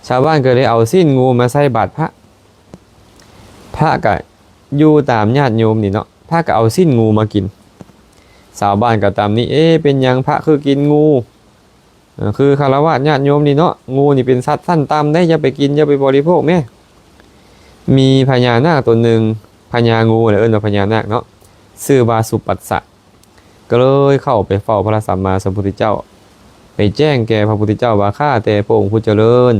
ຊາວບ້ານກໍເລີຍເອົາຊີ້ນງູມາໃສ່ບາດພະ. ພະກໍຢູ່ຕາມຍາດໂຍມນີ້ເນາະ ພະກໍເອົາຊີ້ນງູມາກິນ. ຊາວບ້ານກໍຕຳໜິ ເອ ເປັນຫຍັງພະຄືກິນງູ? ຄືຄາລະວາດຍາດໂຍມນີ້ເນາະ, ງູນີ້ເປັນສັດຊັ້ນຕ່ຳເດ້, ຢ່າໄປກິນ, ຢ່າໄປບໍລິໂພກແມ້. ມີພະຍານາກຕົນໜຶ່ງ, ພະຍາງູແຫຼະ, ເອີ້ນວ່າພະຍານາກເນາະ, ຊື່ວ່າສຸປັດສະ. ກໍເລີຍເຂົ້າໄປເຝົ້າພະສຳມາສຳພຸດທະເຈົ້າ, ໄປແຈ້ງແກ່ພະພຸດທະເຈົ້າວ່າ, ຂ້າແຕ່ພະອົງຜູ້ຈະເລີນ,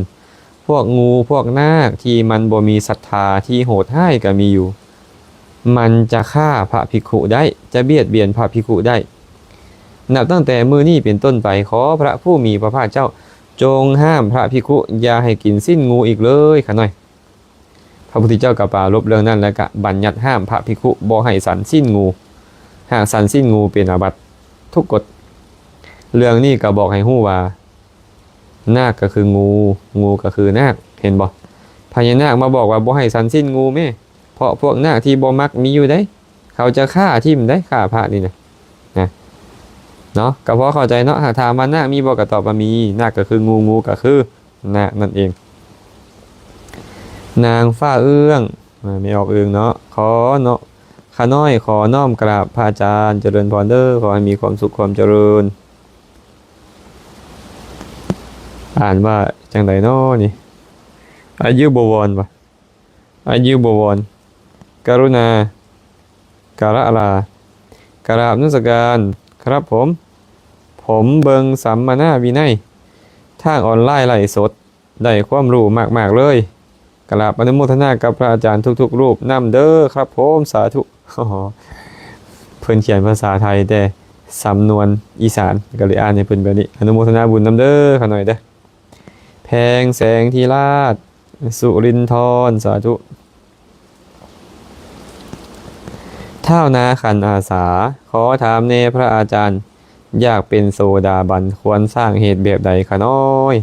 ພວກງູພວກນາກທີ່ມັນບໍ່ມີສັດທາ, ທີ່ໂຫດຮ້າຍກໍມີຢູ່, ມັນຈະຂ້າພະພິກຂຸໄດ້, ຈະບຽດບຽນພະພິກຂຸໄດ້. ນັບຕັ້ງແຕ່ມື້ນີ້ເປັນຕົ້ນໄປ, ຂໍພະຜູ້ມີພະພາກເຈົ້າ ຈົ່ງຫ້າມພະພິກຂຸຢ່າໃຫ້ກິນຊີ້ນງູອີກເລີຍ. ຂ້ານ້ອຍ ພະພຸດທະເຈົ້າກໍປາລົບເລື່ອງນັ້ນ ແລ້ວກໍບັນຍັດຫ້າມພະພິກຂຸບໍ່ໃຫ້ສັນຊີ້ນງູ. ຫາກສັນຊີ້ນງູເປັນອາບັດທຸກກົດ. ເລື່ອງນີ້ກໍບອກໃຫ້ຮູ້ວ່າ ນາກກໍຄືງູ, ງູກໍຄືນາກ. ເຫັນບໍ່? ພະຍານາກມາບອກວ່າບໍ່ໃຫ້ສັນຊີ້ນງູແມ້, ເພາະພວກນາກທີ່ບໍ່ມັກມີຢູ່ເດ້, ເຂົາຈະຂ້າຖິ້ມໄດ໋, ຂ້າພະນີ້ນະ, ນະ, ເນາະ. ກໍພໍເຂົ້າໃຈເນາະ, ຫາກຖາມວ່ານາກມີບໍ່, ກໍຕອບວ່າມີ. ນາກກໍຄືງູ, ງູກໍຄື ນະ ນັ້ນເອງ. ນາງຟ້າເອື້ອງ, ອາ ແມ່ອອກເອື້ອງເນາະ, ຂໍເນາະ, ຂ້ານ້ອຍຂໍນ້ອມກາບພະອາຈານ, ຈະເລີນພອນເດີ, ຂໍໃຫ້ມີຄວາມສຸກຄວາມຈະເລີນ. ອ່ານວ່າຈັ່ງໃດເນາະນີ້? ອາຍຸບໍວອນບໍ່? ອາຍຸບໍວອນ, ກະລຸນາ, ກະລະລາ, ກະລາບນະມັດສະການຄັບຜົມ. ຜົມເບິ່ງສຳມະນະວິໄນທາງອອນລາຍໄລຟ໌ສົດ, ໄດ້ຄວາມຮູ້ມາກໆເລີຍ. ກະລາບອະນຸໂມທະນາກັບພະອາຈານທຸກໆຮູບນຳເດີຄັບຜົມ, ສາທຸ. ເພິ່ນຂຽນພາສາໄທແຕ່ສຳນວນອີສານ, ກໍເລີຍອ່ານໃຫ້ເພິ່ນແບບນີ້. ອະນຸໂມທະນາບຸນນຳເດີຂ້ານ້ອຍເດີ. ແພງແສງທິລາດ ສຸລິນທອນ, ສາທຸ. ທ້າວນາຂັນອາສາ, ຂໍຖາມແນ່ພະອາຈານ, ຢາກເປັນໂສດາບັນຄວນສ້າງເຫດແບບໃດຂະນ້ອຍ?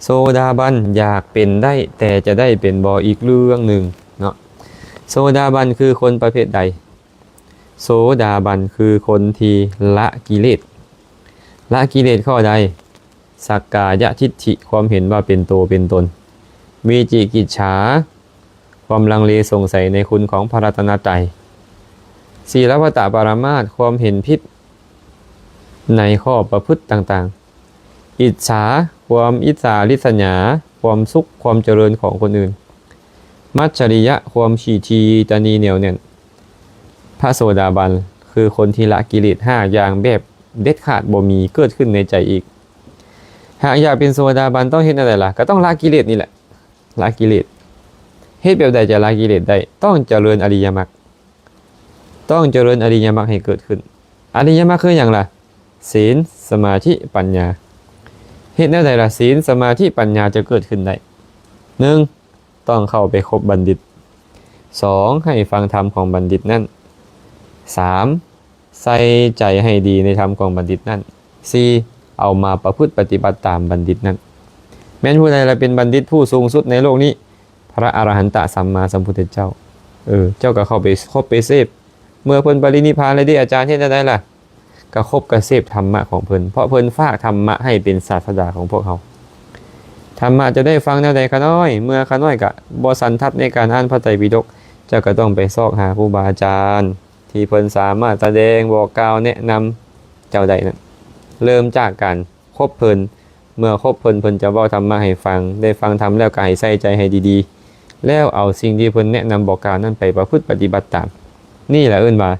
ໂສດາບັນຢາກເປັນໄດ້, ແຕ່ຈະໄດ້ເປັນບໍ່ ອີກເລື່ອງໜຶ່ງເນາະ. ໂສດາບັນຄືຄົນປະເພດໃດ? ໂສດາບັນຄືຄົນທີ່ລະກິເລດ. ລະກິເລດຂໍ້ໃດ? ສັກກາຍະທິດຖິ, ຄວາມເຫັນວ່າເປັນໂຕເປັນຕົນ, ວິຈິກິດສາ, ຄວາມລັງເລສົງໄສໃນຄຸນຂອງພະລັດຕະນະໄຕ, ສີລະວັດຕະປະລະມາດ, ຄວາມເຫັນຜິດໃນຂໍ້ປະພຶດຕ່າງໆ, ອິດສາ, ຄວາມອິດສາລິດສະຫຍາ, ຄວາມສຸກ, ຄວາມຈະເລີນຂອງຄົນອື່ນ, ມັດຈະລິຍະ, ຄວາມຖີ່ຖີ່ຕະໜີແໜ້ວແໜ້ນ. ພະໂສດາບັນຄືຄົນທີ່ລະກິເລດຫ້າຢ່າງແບບເດັດຂາດ, ບໍ່ມີເກີດຂຶ້ນໃນໃຈອີກ. ຫາກຢາກເປັນໂສດາບັນຕ້ອງເຮັດແນວໃດລະ? ກໍຕ້ອງລະກິເລດນີ້ແຫຼະ, ລະກິເລດ. ເຮັດແບບໃດຈະລະກິເລດໄດ້? ຕ້ອງຈະເລີນອະລິຍະມັກ, ຕ້ອງຈະເລີນອະລິຍະມັກໃຫ້ເກີດຂຶ້ນ. ອະລິຍະມັກຄືຫຍັງລະ? ສີນ, ສະມາທິ, ປັນຍາ. ເຮັດແນວໃດລະ ສີນ, ສະມາທິ, ປັນຍາຈະເກີດຂຶ້ນໄດ້? ໜຶ່ງ, ຕ້ອງເຂົ້າໄປຄົບບັນດິດ. ສອງ, ໃຫ້ຟັງທຳຂອງບັນດິດນັ້ນ. ສາມ, ໃສ່ໃຈໃຫ້ດີໃນທຳຂອງບັນດິດນັ້ນ. ສີ່, ເອົາມາປະພຶດປະຕິບັດຕາມບັນດິດນັ້ນ. ແມ່ນຜູ້ໃດລະເປັນບັນດິດຜູ້ສູງສຸດໃນໂລກນີ້? ພະອະລະຫັນຕະສຳມາສຳພຸດທະເຈົ້າ. ເອີ ເຈົ້າກໍເຂົ້າໄປຄົບໄປເສບ. ເມື່ອເພິ່ນປະລິນິບພານແລ້ວເດ ອາຈານເຮັດແນວໃດລະ? ກໍຄົບກໍເສບທຳມະຂອງເພິ່ນ, ເພາະເພິ່ນຝາກທຳມະໃຫ້ເປັນສາດສະດາຂອງພວກເຮົາ. ທຳມະຈະໄດ້ຟັງແນວໃດຂະນ້ອຍ? ເມື່ອຂະນ້ອຍກະບໍ່ສັນທັດໃນການອ່ານພະໄຕປິດົກ, ເຈົ້າກໍຕ້ອງໄປຊອກຫາຄູບາອາຈານທີ່ເພິ່ນສາມາດສະແດງ, ບອກກ່າວ, ແນະນຳເຈົ້າໄດ້ນັ້ນ. ເລີ່ມຈາກການຄົບເພິ່ນ, ເມື່ອຄົບເພິ່ນ, ເພິ່ນຈະເວົ້າທຳມະໃຫ້ຟັງ, ໄດ້ຟັງທຳແລ້ວກໍໃຫ້ໃສ່ໃຈໃຫ້ດີໆ, ແລ້ວເອົາສິ່ງທີ່ເພິ່ນແນະນຳບອກກ່າວນັ້ນໄປປະພຶດປະຕິບັດຕາມ. ນີ້ແຫຼະເອີ້ນວ່າ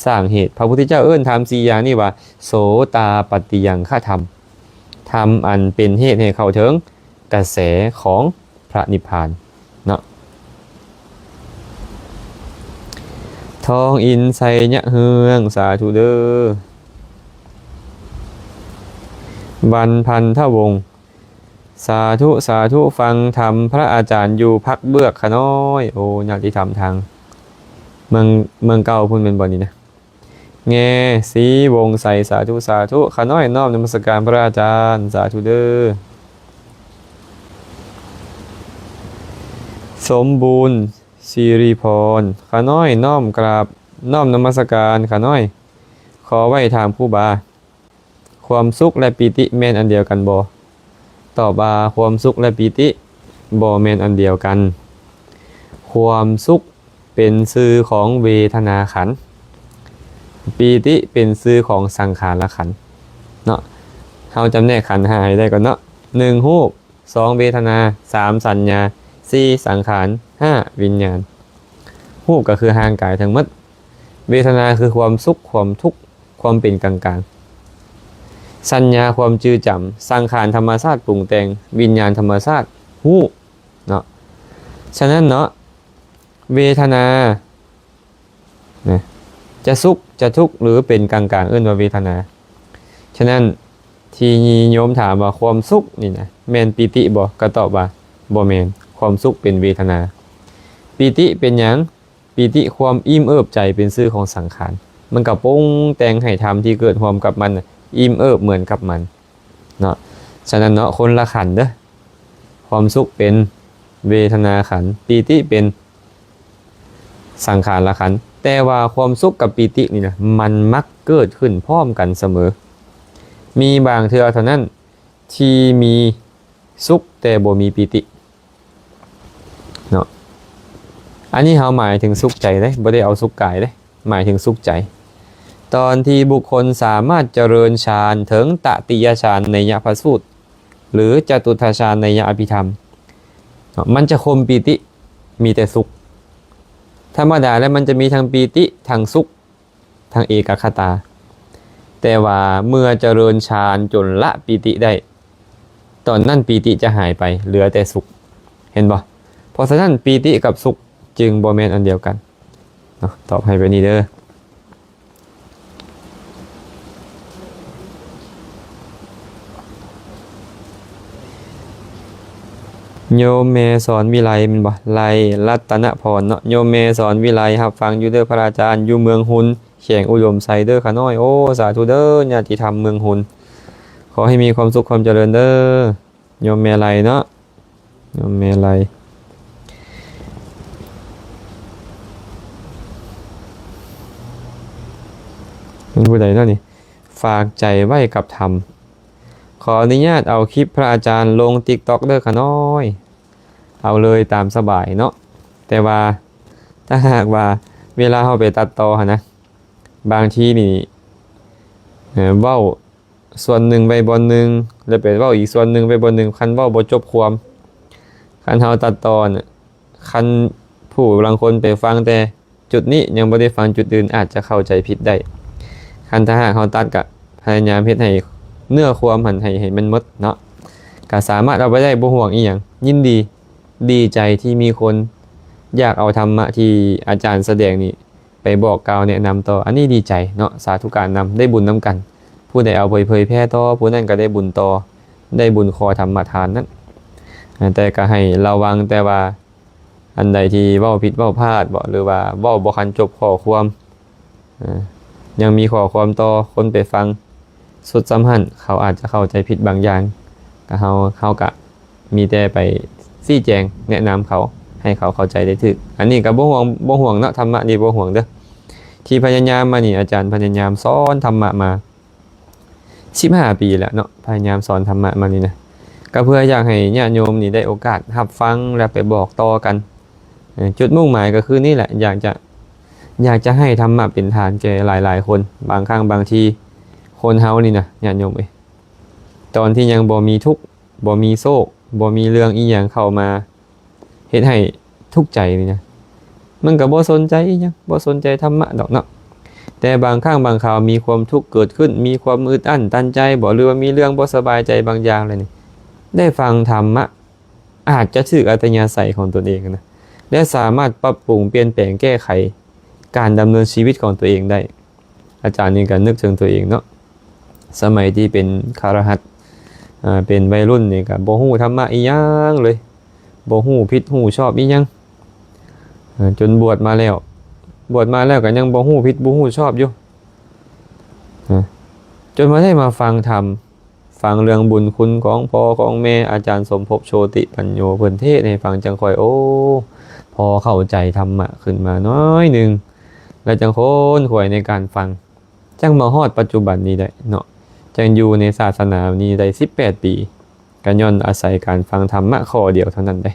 ສ້າງເຫດ. ພະພຸດທະເຈົ້າເອີ້ນທຳສີ່ຢ່າງນີ້ວ່າ ໂສຕາປັດຕິຍັງຄະທຳ, ທຳອັນເປັນເຫດໃຫ້ເຂົ້າເຖິງກະແສຂອງພະນິບພານເນາະ. ທອງອິນໄຊຍະເຮືອງ ສາທຸເດີ. ວັນພັນທະວົງ ສາທຸ ສາທຸ. ຟັງທຳພະອາຈານຢູ່ພັກເບືອກຂະນ້ອຍ. ໂອ ຍາດຕິທຳທາງເມືອງ, ເມືອງເກົ່າພຸ້ນແມ່ນບໍ່ນີ້ນະ? ແງ ສີວົງໄຊ ສາທຸ ສາທຸ. ຂະນ້ອຍນ້ອມນະມັດສະການພະອາຈານ ສາທຸເດີ. ສົມບູນ ສີຣິພອນ ຂະນ້ອຍນ້ອມກາບ ນ້ອມນະມັດສະການຂະນ້ອຍ. ຂໍໄວ້ຖາມຄູບາ. ຄວາມສຸກ ແລະ ປີຕິ ແມ່ນອັນດຽວກັນບໍ່? ຕອບວ່າ ຄວາມສຸກ ແລະ ປີຕິ ບໍ່ແມ່ນອັນດຽວກັນ. ຄວາມສຸກເປັນຊື່ຂອງເວທະນາຂັນ, ປີຕິເປັນຊື່ຂອງສັງຂາລະຂັນເນາະ. ຮົາຈຳແນກຂັນຫ້າໃຫ້ໄດ້ກ່ອນເນາະ. ໜຶ່ງ ຮູບ, ສອງ ເວທະນາ, ສາມ ສັນຍາ, ສີ່ ສັງຂານ, ຫ້າ ວິນຍານ. ຮູບກໍຄືຮ່າງກາຍທັງໝົດ, ເວທະນາຄືຄວາມສຸກ, ຄວາມທຸກ, ຄວາມເປັນກາງໆ, ສັນຍາຄວາມຈື່ຈຳ, ສັງຂານທຳມະຊາດປຸງແຕ່ງ, ວິນຍານທຳມະຊາດຮູ້ເນາະ. ສະນັ້ນເນາະ ເວທະນານະ ຈະສຸກຈະທຸກ ຫຼື ເປັນກາງໆ ເອີ້ນວ່າເວທະນາ. ສະນັ້ນ ທີ່ໂຍມຖາມວ່າຄວາມສຸກນີ້ນະ ແມ່ນປີຕິບໍ່? ກໍຕອບວ່າບໍ່ແມ່ນ, ຄວາມສຸກເປັນເວທະນາ. ປີຕິເປັນຫຍັງ? ປີຕິຄວາມອີ່ມເອີບໃຈເປັນຊື່ຂອງສັງຂານ, ມັນກໍປຸງແຕ່ງໃຫ້ທຳທີ່ເກີດຮ່ວມກັບມັນນະ ອີ່ມເອີບເໝືອນກັບມັນເນາະ. ສະນັ້ນເນາະ ຄົນລະຂັນເດີ້, ຄວາມສຸກເປັນເວທະນາຂັນ, ປີຕິເປັນສັງຂານລະຂັນ. ແຕ່ວ່າຄວາມສຸກກັບປີຕິນີ້ນະ ມັນມັກເກີດຂຶ້ນພ້ອມກັນສະເໝີ. ມີບາງເທື່ອເທົ່ານັ້ນທີ່ມີສຸກແຕ່ບໍ່ມີປີຕິເນາະ. ອັນນີ້ເຮົາໝາຍເຖິງສຸກໃຈເດ້, ບໍ່ໄດ້ເອົາສຸກກາຍເດ້, ໝາຍເຖິງສຸກໃຈ. ຕອນທີ່ບຸກຄົນສາມາດຈະເລີນฌານເຖິງຕະຕິຍະฌານໄນຍະພະສູດ ຫຼື ຈະຕຸດທະຊານໄນຍະອະພິທຳເນາະ, ມັນຈະຄົມປີຕິ, ມີແຕ່ສຸກ. ທຳມະດາແລ້ວມັນຈະມີທັງປີຕິ, ທັງສຸກ, ທັງເອກະຄະຕາ. ແຕ່ວ່າເມື່ອຈະເລີນฌານຈົນລະປີຕິໄດ້, ຕອນນັ້ນປີຕິຈະຫາຍໄປ, ເຫຼືອແຕ່ສຸກ. ເຫັນບໍ່? ເພາະສະນັ້ນ ປີຕິກັບສຸກຈຶ່ງບໍ່ແມ່ນອັນດຽວກັນເນາະ. ຕອບໃຫ້ແບບນີ້ເດີ້. ໂຍມແມ່ສອນວິໄລແມ່ນບໍ່? ໄລລັດຕະນະພອນເນາະ. ໂຍມແມ່ສອນວິໄລຮັບຟັງຢູ່ເດີ້ພະອາຈານ, ຢູ່ເມືອງຮຸນ ແຂວງອຸດົມໄຊເດີ້ຂ້ານ້ອຍ. ໂອ້ ສາທຸເດີ້ ຍາດຕິທຳເມືອງຮຸນ, ຂໍໃຫ້ມີຄວາມສຸກຄວາມຈະເລີນເດີ້. ໂຍມແມ່ໄລເນາະ, ໂຍມແມ່ໄລ ເປັນຜູ້ໃດເນາະນີ້? ຝາກໃຈໄວ້ກັບທຳ. ຂໍອະນຸຍາດເອົາຄລິບພະອາຈານລົງຕິກຕັອກເດີ້ຂ້ານ້ອຍ. ເອົາເລີຍຕາມສະບາຍເນາະ. ແຕ່ວ່າຖ້າຫາກວ່າເວລາເຮົາໄປຕັດຕໍ່ຫັ້ນນະ, ບາງທີນີ້ ເອີ ເວົ້າສ່ວນໜຶ່ງໄວ້ບ່ອນໜຶ່ງ ແລ້ວໄປເວົ້າອີກສ່ວນໜຶ່ງໄວ້ບ່ອນໜຶ່ງ, ຄັນເວົ້າບໍ່ຈົບຄວາມ, ຄັນເຮົາຕັດຕໍ່ນະ, ຄັນຜູ້ລາງຄົນໄປຟັງແຕ່ຈຸດນີ້ ຍັງບໍ່ໄດ້ຟັງຈຸດອື່ນ ອາດຈະເຂົ້າໃຈຜິດໄດ້. ຄັນຖ້າຫາກເຮົາຕັດ ກະພະຍາຍາມເຮັດໃຫ້ເນື້ອຄວາມຫັ້ນ ໃຫ້ ໃຫ້ມັນໝົດເນາະ, ກະສາມາດເອົາໄປໄດ້, ບໍ່ຫ່ວງອີ່ຫຍັງ, ຍິນດີ ດີໃຈທີ່ມີຄົນຢາກເອົາທຳມະທີ່ອາຈານສະແດງນີ້ ໄປບອກກ່າວແນະນຳຕໍ່, ອັນນີ້ດີໃຈເນາະ, ສາທຸການນຳ, ໄດ້ບຸນນຳກັນ. ຜູ້ໃດເອົາໄປເຜີຍແຜ່ຕໍ່, ຜູ້ນັ້ນກໍໄດ້ບຸນຕໍ່, ໄດ້ບຸນຂໍທຳມະທານນັ້ນ. ແຕ່ກໍໃຫ້ລະວັງ, ແຕ່ວ່າອັນໃດທີ່ເວົ້າຜິດເວົ້າພາດບໍ ຫຼືວ່າເວົ້າບໍ່ທັນຈົບຂໍ້ຄວາມ, ຍັງມີຂໍ້ຄວາມຕໍ່, ຄົນໄປຟັງ ສຸດສ່ຳຫັ້ນ ເຂົາອາດຈະເຂົ້າໃຈຜິດບາງຢ່າງ, ກໍເຮົາ ເຮົາກະມີແຕ່ໄປຊີ້ແຈງແນະນຳເຂົາ ໃຫ້ເຂົາເຂົ້າໃຈໄດ້ຖືກ. ອັນນີ້ກໍບໍ່ຫ່ວງ ບໍ່ຫ່ວງເນາະ, ທຳມະນີ້ບໍ່ຫ່ວງເດີ້. ທີ່ພະຍາຍາມມານີ້ ອາຈານພະຍາຍາມສອນທຳມະມາສິບຫ້າປີແລ້ວເນາະ, ພະຍາຍາມສອນທຳມະມານີ້ນະ, ກໍເພື່ອຢາກໃຫ້ຍາດໂຍມນີ້ໄດ້ໂອກາດຮັບຟັງ ແລະ ໄປບອກຕໍ່ກັນ. ເອີ ຈຸດມຸ່ງໝາຍກໍຄືນີ້ແຫຼະ, ຢາກຈະ ຢາກຈະໃຫ້ທຳມະເປັນທານແກ່ຫຼາຍໆຄົນ. ບາງຄັ້ງບາງທີ ຄົນເຮົານີ້ນະ ຍາດໂຍມເອີຍ, ຕອນທີ່ຍັງບໍ່ມີທຸກ ບໍ່ມີໂຊກ ບໍ່ມີເລື່ອງອີ່ຫຍັງເຂົ້າມາເຮັດໃຫ້ທຸກໃຈນີ້ນະ, ມັນກໍບໍ່ສົນໃຈອີ່ຫຍັງ, ບໍ່ສົນໃຈທຳມະດອກເນາະ. ແຕ່ບາງຄັ້ງບາງຄາວມີຄວາມທຸກເກີດຂຶ້ນ, ມີຄວາມອຶດອັ້ນຕັນໃຈບໍ ຫຼືວ່າມີເລື່ອງບໍ່ສະບາຍໃຈບາງຢ່າງແລ້ວນີ້, ໄດ້ຟັງທຳມະ ອາດຈະຖືກອັດຕະຍາໄສຂອງຕົນເອງນະ ແລະ ສາມາດປັບປຸງປ່ຽນແປງແກ້ໄຂການດຳເນີນຊີວິດຂອງຕົວເອງໄດ້. ອາຈານນີ້ກໍນຶກເຖິງຕົວເອງເນາະ, ສະໄໝທີ່ເປັນຄະລະຫັດ ເປັນໄວລຸ້ນນີ້ ກໍບໍ່ຮູ້ທຳມະອີ່ຫຍັງເລີຍ, ບໍ່ຮູ້ຜິດຮູ້ຊອບອີ່ຫຍັງ, ຈົນບວດມາແລ້ວ, ບວດມາແລ້ວກໍຍັງບໍ່ຮູ້ຜິດບໍ່ຮູ້ຊອບຢູ່, ຈົນມາໄດ້ມາຟັງທຳ ຟັງເລື່ອງບຸນຄຸນຂອງພໍ່ຂອງແມ່ ອາຈານສົມພົບ ໂຊຕິປັນໂຍ ເພິ່ນເທດໃຫ້ຟັງ, ຈັ່ງຄ່ອຍ ໂອ້ ພໍເຂົ້າໃຈທຳມະຂຶ້ນມາໜ້ອຍໜຶ່ງ, ແລ້ວຈັ່ງຄົ້ນຄວ້າໃນການຟັງ, ຈັ່ງມາຮອດປັດຈຸບັນນີ້ໄດ້ເນາະ, ຈັ່ງຢູ່ໃນສາສະໜານີ້ໄດ້ສິບແປດປີ, ກໍຍ້ອນອາໄສການຟັງທຳມະຂໍ້ດຽວເທົ່ານັ້ນເດ້.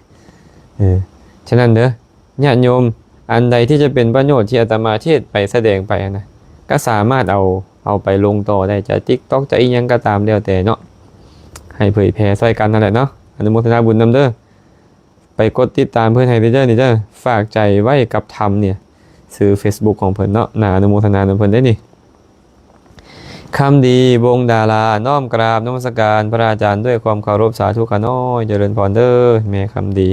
ເອີ ສະນັ້ນເດີ ຍາດໂຍມ, ອັນໃດທີ່ຈະເປັນປະໂຫຍດທີ່ອາດຕະມາເທດໄປສະແດງໄປຫັ້ນນະ ກໍສາມາດເອົາ ເອົາໄປລົງຕໍ່ໄດ້, ຈະຕິກຕັອກ ຈະອີ່ຫຍັງກໍຕາມແລ້ວແຕ່ເນາະ. ໃຫ້ເຜີຍແຜ່ຊ່ອຍກັນນັ້ນແຫຼະເນາະ. ອະນຸໂມທະນາບຸນນຳເດີ. ໄປກົດຕິດຕາມເພິ່ນໃຫ້ເດີນີ້ເດີ. ຝາກໃຈໄວ້ກັບທຳນີ້ ຊື່ເຟສບຸກຂອງເພິ່ນເນາະ. ໜ້າອະນຸໂມທະນານຳເພິ່ນເດ້ນີ້. ຄຳດີ ວົງດາລາ ນ້ອມກາບນະມັດສະການພະອາຈານດ້ວຍຄວາມເຄົາລົບ. ສາທຸຂ້ານ້ອຍ. ຈະເລີນພອນເດີ ແມ່ຄຳດີ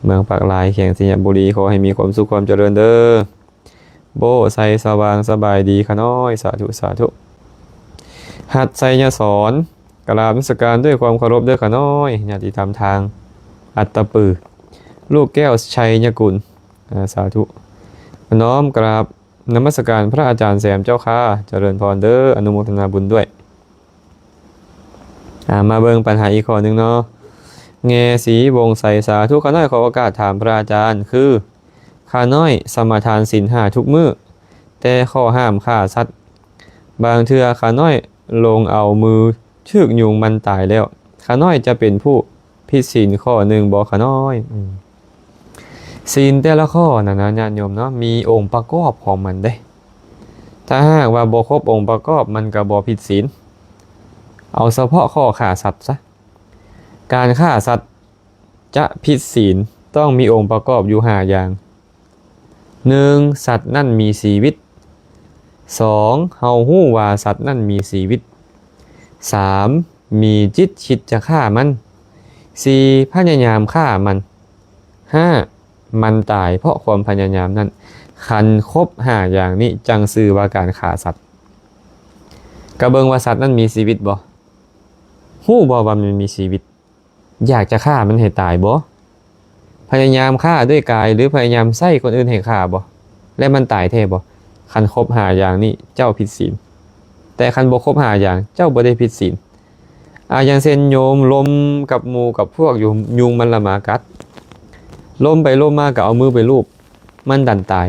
ເມືອງປາກລາຍ ແຂວງໄຊຍະບູລີ. ຂໍໃຫ້ມີຄວາມສຸກຄວາມຈະເລີນເດີ. ໂບ້ ໄຊສະຫວ່າງ ສະບາຍດີຂ້ານ້ອຍ. ສາທຸ ສາທຸ. ຮັດ ໄຊຍະສອນ ກະລາບນະມັດສະການດ້ວຍຄວາມເຄົາລົບເດີຂ້ານ້ອຍ. ຍາດຕິທຳທາງອັດຕະປື ລູກແກ້ວ ໄຊຍະກຸນ. ອາ ສາທຸ. ນ້ອມກະລາບນະມັດສະການພະອາຈານແຊມເຈົ້າຂ້າ. ຈະເລີນພອນເດີ ອະນຸໂມທະນາບຸນດ້ວຍ. ອາ ມາເບິ່ງປັນຫາອີກຂໍ້ໜຶ່ງເນາະ. ແງ່ສີ ວົງໄຊ. ສາທຸ. ຂ້ານ້ອຍຂໍໂອກາດຖາມພະອາຈານ ຄື ຂ້ານ້ອຍສະມາທານສິນຫ້າທຸກມື້ ແຕ່ຂໍ້ຫ້າມຂ້າສັດ. ບາງເທື່ອຂ້ານ້ອຍລົງເອົາມືຖືກຍຸງມັນຕາຍແລ້ວ ຂ້ານ້ອຍຈະເປັນຜູ້ຜິດສິນຂໍ້ໜຶ່ງບໍ່ຂ້ານ້ອຍ? ອືມ ສິນແຕ່ລະຂໍ້ນັ້ນນະ ຍາດໂຍມເນາະ ມີອົງປະກອບຂອງມັນເດ້. ຖ້າຫາກວ່າບໍ່ຄົບອົງປະກອບ ມັນກໍບໍ່ຜິດສິນ. ເອົາສະເພາະຂໍ້ຂ້າສັດຊະ. ການຂ້າສັດຈະຜິດສິນ ຕ້ອງມີອົງປະກອບຢູ່ຫ້າຢ່າງ. ໜຶ່ງ ສັດນັ້ນມີຊີວິດ. ສອງ ເຮົາຮູ້ວ່າສັດນັ້ນມີຊີວິດ. ສາມ ມີຈິດຄິດຈະຂ້າມັນ. ສີ່ ພະຍາຍາມຂ້າມັນ. ຫ້າ ມັນຕາຍເພາະຄວາມພະຍາຍາມນັ້ນ. ຄັນຄົບຫ້າຢ່າງນີ້ ຈັ່ງຊື່ວ່າການຂ້າສັດ. ກະເບິ່ງວ່າສັດນັ້ນມີຊີວິດບໍ່? ຮູ້ບໍ່ວ່າມັນມີຊີວິດ? ຢາກຈະຂ້າມັນໃຫ້ຕາຍບໍ່? ພະຍາຍາມຂ້າດ້ວຍກາຍ ຫຼື ພະຍາຍາມໃຊ້ຄົນອື່ນໃຫ້ຂ້າບໍ່? ແລະ ມັນຕາຍແທ້ບໍ່? ຄັນຄົບຫ້າຢ່າງນີ້ ເຈົ້າຜິດສິນ. ແຕ່ຄັນບໍ່ຄົບຫ້າຢ່າງ ເຈົ້າບໍ່ໄດ້ຜິດສິນ. ອາ ຢ່າງເຊັ່ນ ໂຍມລົມກັບໝູ່ກັບພວກຢູ່ ຍຸງມັນລະມາກັດ. ລົມໄປລົມມາກໍເອົາມືໄປລູບ ມັນດັນຕາຍ.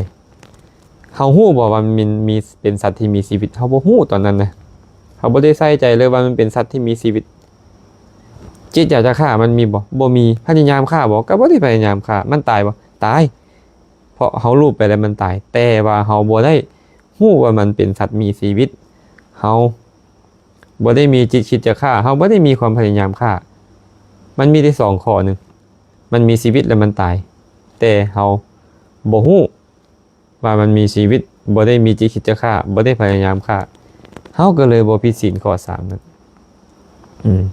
ເຮົາຮູ້ບໍ່ວ່າມັນມີ ເປັນສັດທີ່ມີຊີວິດ? ເຮົາບໍ່ຮູ້ຕອນນັ້ນນະ. ເຮົາບໍ່ໄດ້ໃສ່ໃຈເລີຍວ່າມັນເປັນສັດທີ່ມີຊີວິດ. ຈິດຢາກຈະຂ້າມັນມີບໍ່? ບໍ່ມີ. ພະຍາຍາມຂ້າບໍ່? ກໍບໍ່ໄດ້ພະຍາຍາມຂ້າ. ມັນຕາຍບໍ່? ຕາຍ. ເພາະເຮົາລູບໄປແລ້ວມັນຕາຍ. ແຕ່ວ່າເຮົາບໍ່ໄດ້ຮູ້ວ່າມັນເປັນສັດມີຊີວິດ. ເຮົາບໍ່ໄດ້ມີຈິດຄິດຈະຂ້າ. ເຮົາບໍ່ໄດ້ມີຄວາມພະຍາຍາມຂ້າ. ມັນມີແຕ່ສອງຂໍ້ໜຶ່ງ. ມັນມີຊີວິດ ແລະ ມັນຕາຍ. ແຕ່ເຮົາບໍ່ຮູ້ ວ່າມັນມີຊີວິດ, ບໍ່ໄດ້ມີຈິດຄິດຈະຂ້າ, ບໍ່ໄດ້ພະຍາຍາມຂ້າ, ເຮົາກໍເລີຍບໍ່ຜິດສິນຂໍ້ສາມນັ້ນ. ອືມ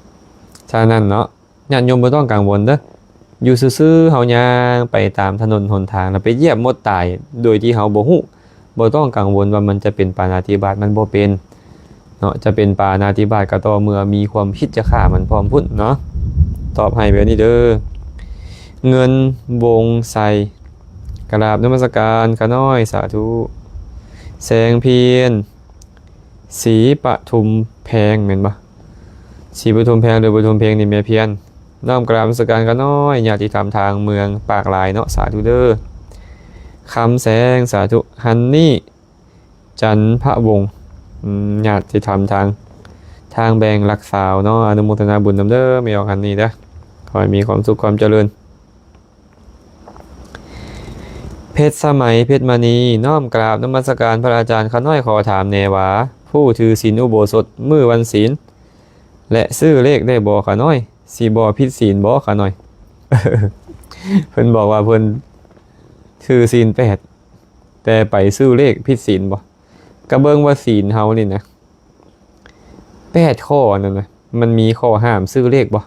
ສະນັ້ນເນາະ, ຍາດໂຍມບໍ່ຕ້ອງກັງວົນເດີ້. ຢູ່ຊື່ໆ ເຮົາຍ່າງໄປຕາມຖະໜົນຫົນທາງ ແລ້ວໄປຢຽບມົດຕາຍ ໂດຍທີ່ເຮົາບໍ່ຮູ້, ບໍ່ຕ້ອງກັງວົນວ່າມັນຈະເປັນປານາທິບາດ, ມັນບໍ່ເປັນ. ເນາະ, ຈະເປັນປານາທິບາດກໍຕໍ່ເມື່ອມີຄວາມຄິດຈະຂ້າມັນພ້ອມພຸ້ນເນາະ. ຕອບໃຫ້ແບບນີ້ເດີ້. ເງິນ ວົງໄຊ ກະລາບນະມັດສະການຂ້ານ້ອຍ, ສາທຸ. ແສງພຽນ ສີປະທຸມແພງ ແມ່ນບໍ່? ສີປະທຸມແພງ ຫຼື ປະທຸມເພັງ ນີ້ແມ່ພຽນ. ນ້ອມກະລາບນະມັດສະການຂ້ານ້ອຍ, ຍາດຕິທຳທາງເມືອງປາກລາຍເນາະ, ສາທຸເດີ້. ຄຳແສງ, ສາທຸ. ຮັນນີ້ ຈັນພະວົງ ອືມ ຍາດຕິທຳທາງ ທາງແບ່ງຫຼັກຊາວເນາະ, ອະນຸໂມທະນາບຸນນຳເດີ້ ແມ່ອອກຫັ້ນນີ້ເດີ້. ຂໍໃຫ້ມີຄວາມສຸກຄວາມຈະເລີນ. ເພັດສະໄໝ ເພັດມະນີ ນ້ອມກາບນະມັດສະການພະອາຈານ. ຂ້ານ້ອຍຂໍຖາມແດ່ວ່າ ຜູ້ຖືສິນອຸໂບສົດມື້ວັນສິນ ແລະ ຊື້ເລກໄດ້ບໍ່ຂ້ານ້ອຍ? ຊິບໍ່ຜິດສິນບໍ່ຂ້ານ້ອຍ? ເພິ່ນບອກວ່າເພິ່ນຖືສິນແປດ ແຕ່ໄປຊື້ເລກຜິດສິນບໍ່? ກະເບິ່ງວ່າສິນເຮົານີ້ນະ ແປດຂໍ້ນັ້ນນະ ມັນມີຂໍ້ຫ້າມຊື້ເລກບໍ່?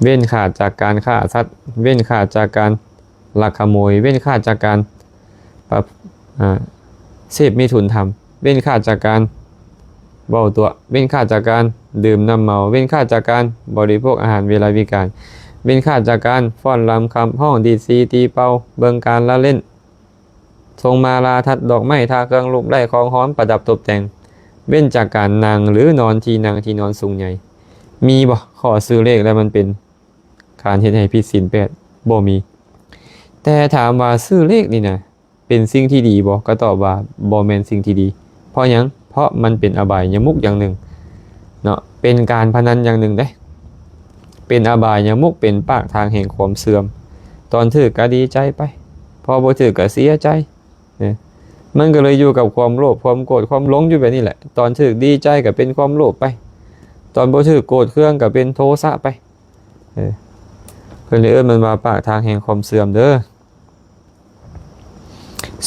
ເວັ້ນຂາດຈາກການຂ້າສັດ, ເວັ້ນຂາດຈາກການລັກຂະໂມຍ, ເວັ້ນຂາດຈາກການປະ ອາ ເສບມີທຸນທຳ, ເວັ້ນຂາດຈາກການເວົ້າຕົວະ, ເວັ້ນຂາດຈາກການດື່ມນ້ຳເມົາ, ເວັ້ນຂາດຈາກການບໍລິໂພກອາຫານເວລາວິການ, ເວັ້ນຂາດຈາກການຟ້ອນລຳຂັບຮ້ອງ ດີດສີຕີເປົ່າ ເບິ່ງການລະເຫຼັ້ນ ຊົງມາລາ ທັດດອກໄມ້ ທາເຄື່ອງລູບໄລ້ ຂອງຫອມປະດັບຕົບແຕ່ງ, ເວັ້ນຈາກການນັ່ງ ຫຼື ນອນທີ່ນັ່ງທີ່ນອນສູງໃຫຍ່. ມີບໍ່ ຂໍ້ຊື້ເລກແລ້ວມັນເປັນການເຮັດໃຫ້ຜິດສິນແປດ? ບໍ່ມີ. ແຕ່ຖາມວ່າຊື້ເລກນີ້ນະ ເປັນສິ່ງທີ່ດີບໍ່? ກໍຕອບວ່າບໍ່ແມ່ນສິ່ງທີ່ດີ. ເພາະຫຍັງ? ເພາະມັນເປັນອະບາຍຍະມຸກຢ່າງໜຶ່ງເນາະ, ເປັນການພະນັນຢ່າງໜຶ່ງເດ້. ເປັນອະບາຍຍະມຸກ, ເປັນປາກທາງແຫ່ງຄວາມເສື່ອມ. ຕອນຖືກກໍດີໃຈໄປ, ພໍບໍ່ຖືກກໍເສຍໃຈ. ເນາະ, ມັນກໍເລີຍຢູ່ກັບຄວາມໂລບ, ຄວາມໂກດ, ຄວາມຫຼົງຢູ່ແບບນີ້ແຫຼະ. ຕອນຖືກດີໃຈກໍເປັນຄວາມໂລບໄປ, ຕອນບໍ່ຖືກໂກດເຄືອງກໍເປັນໂທສະໄປ. ເອີ ເພິ່ນເລີຍເອີ້ນມັນວ່າປາກທາງແຫ່ງຄວາມເສື່ອມເດີ້.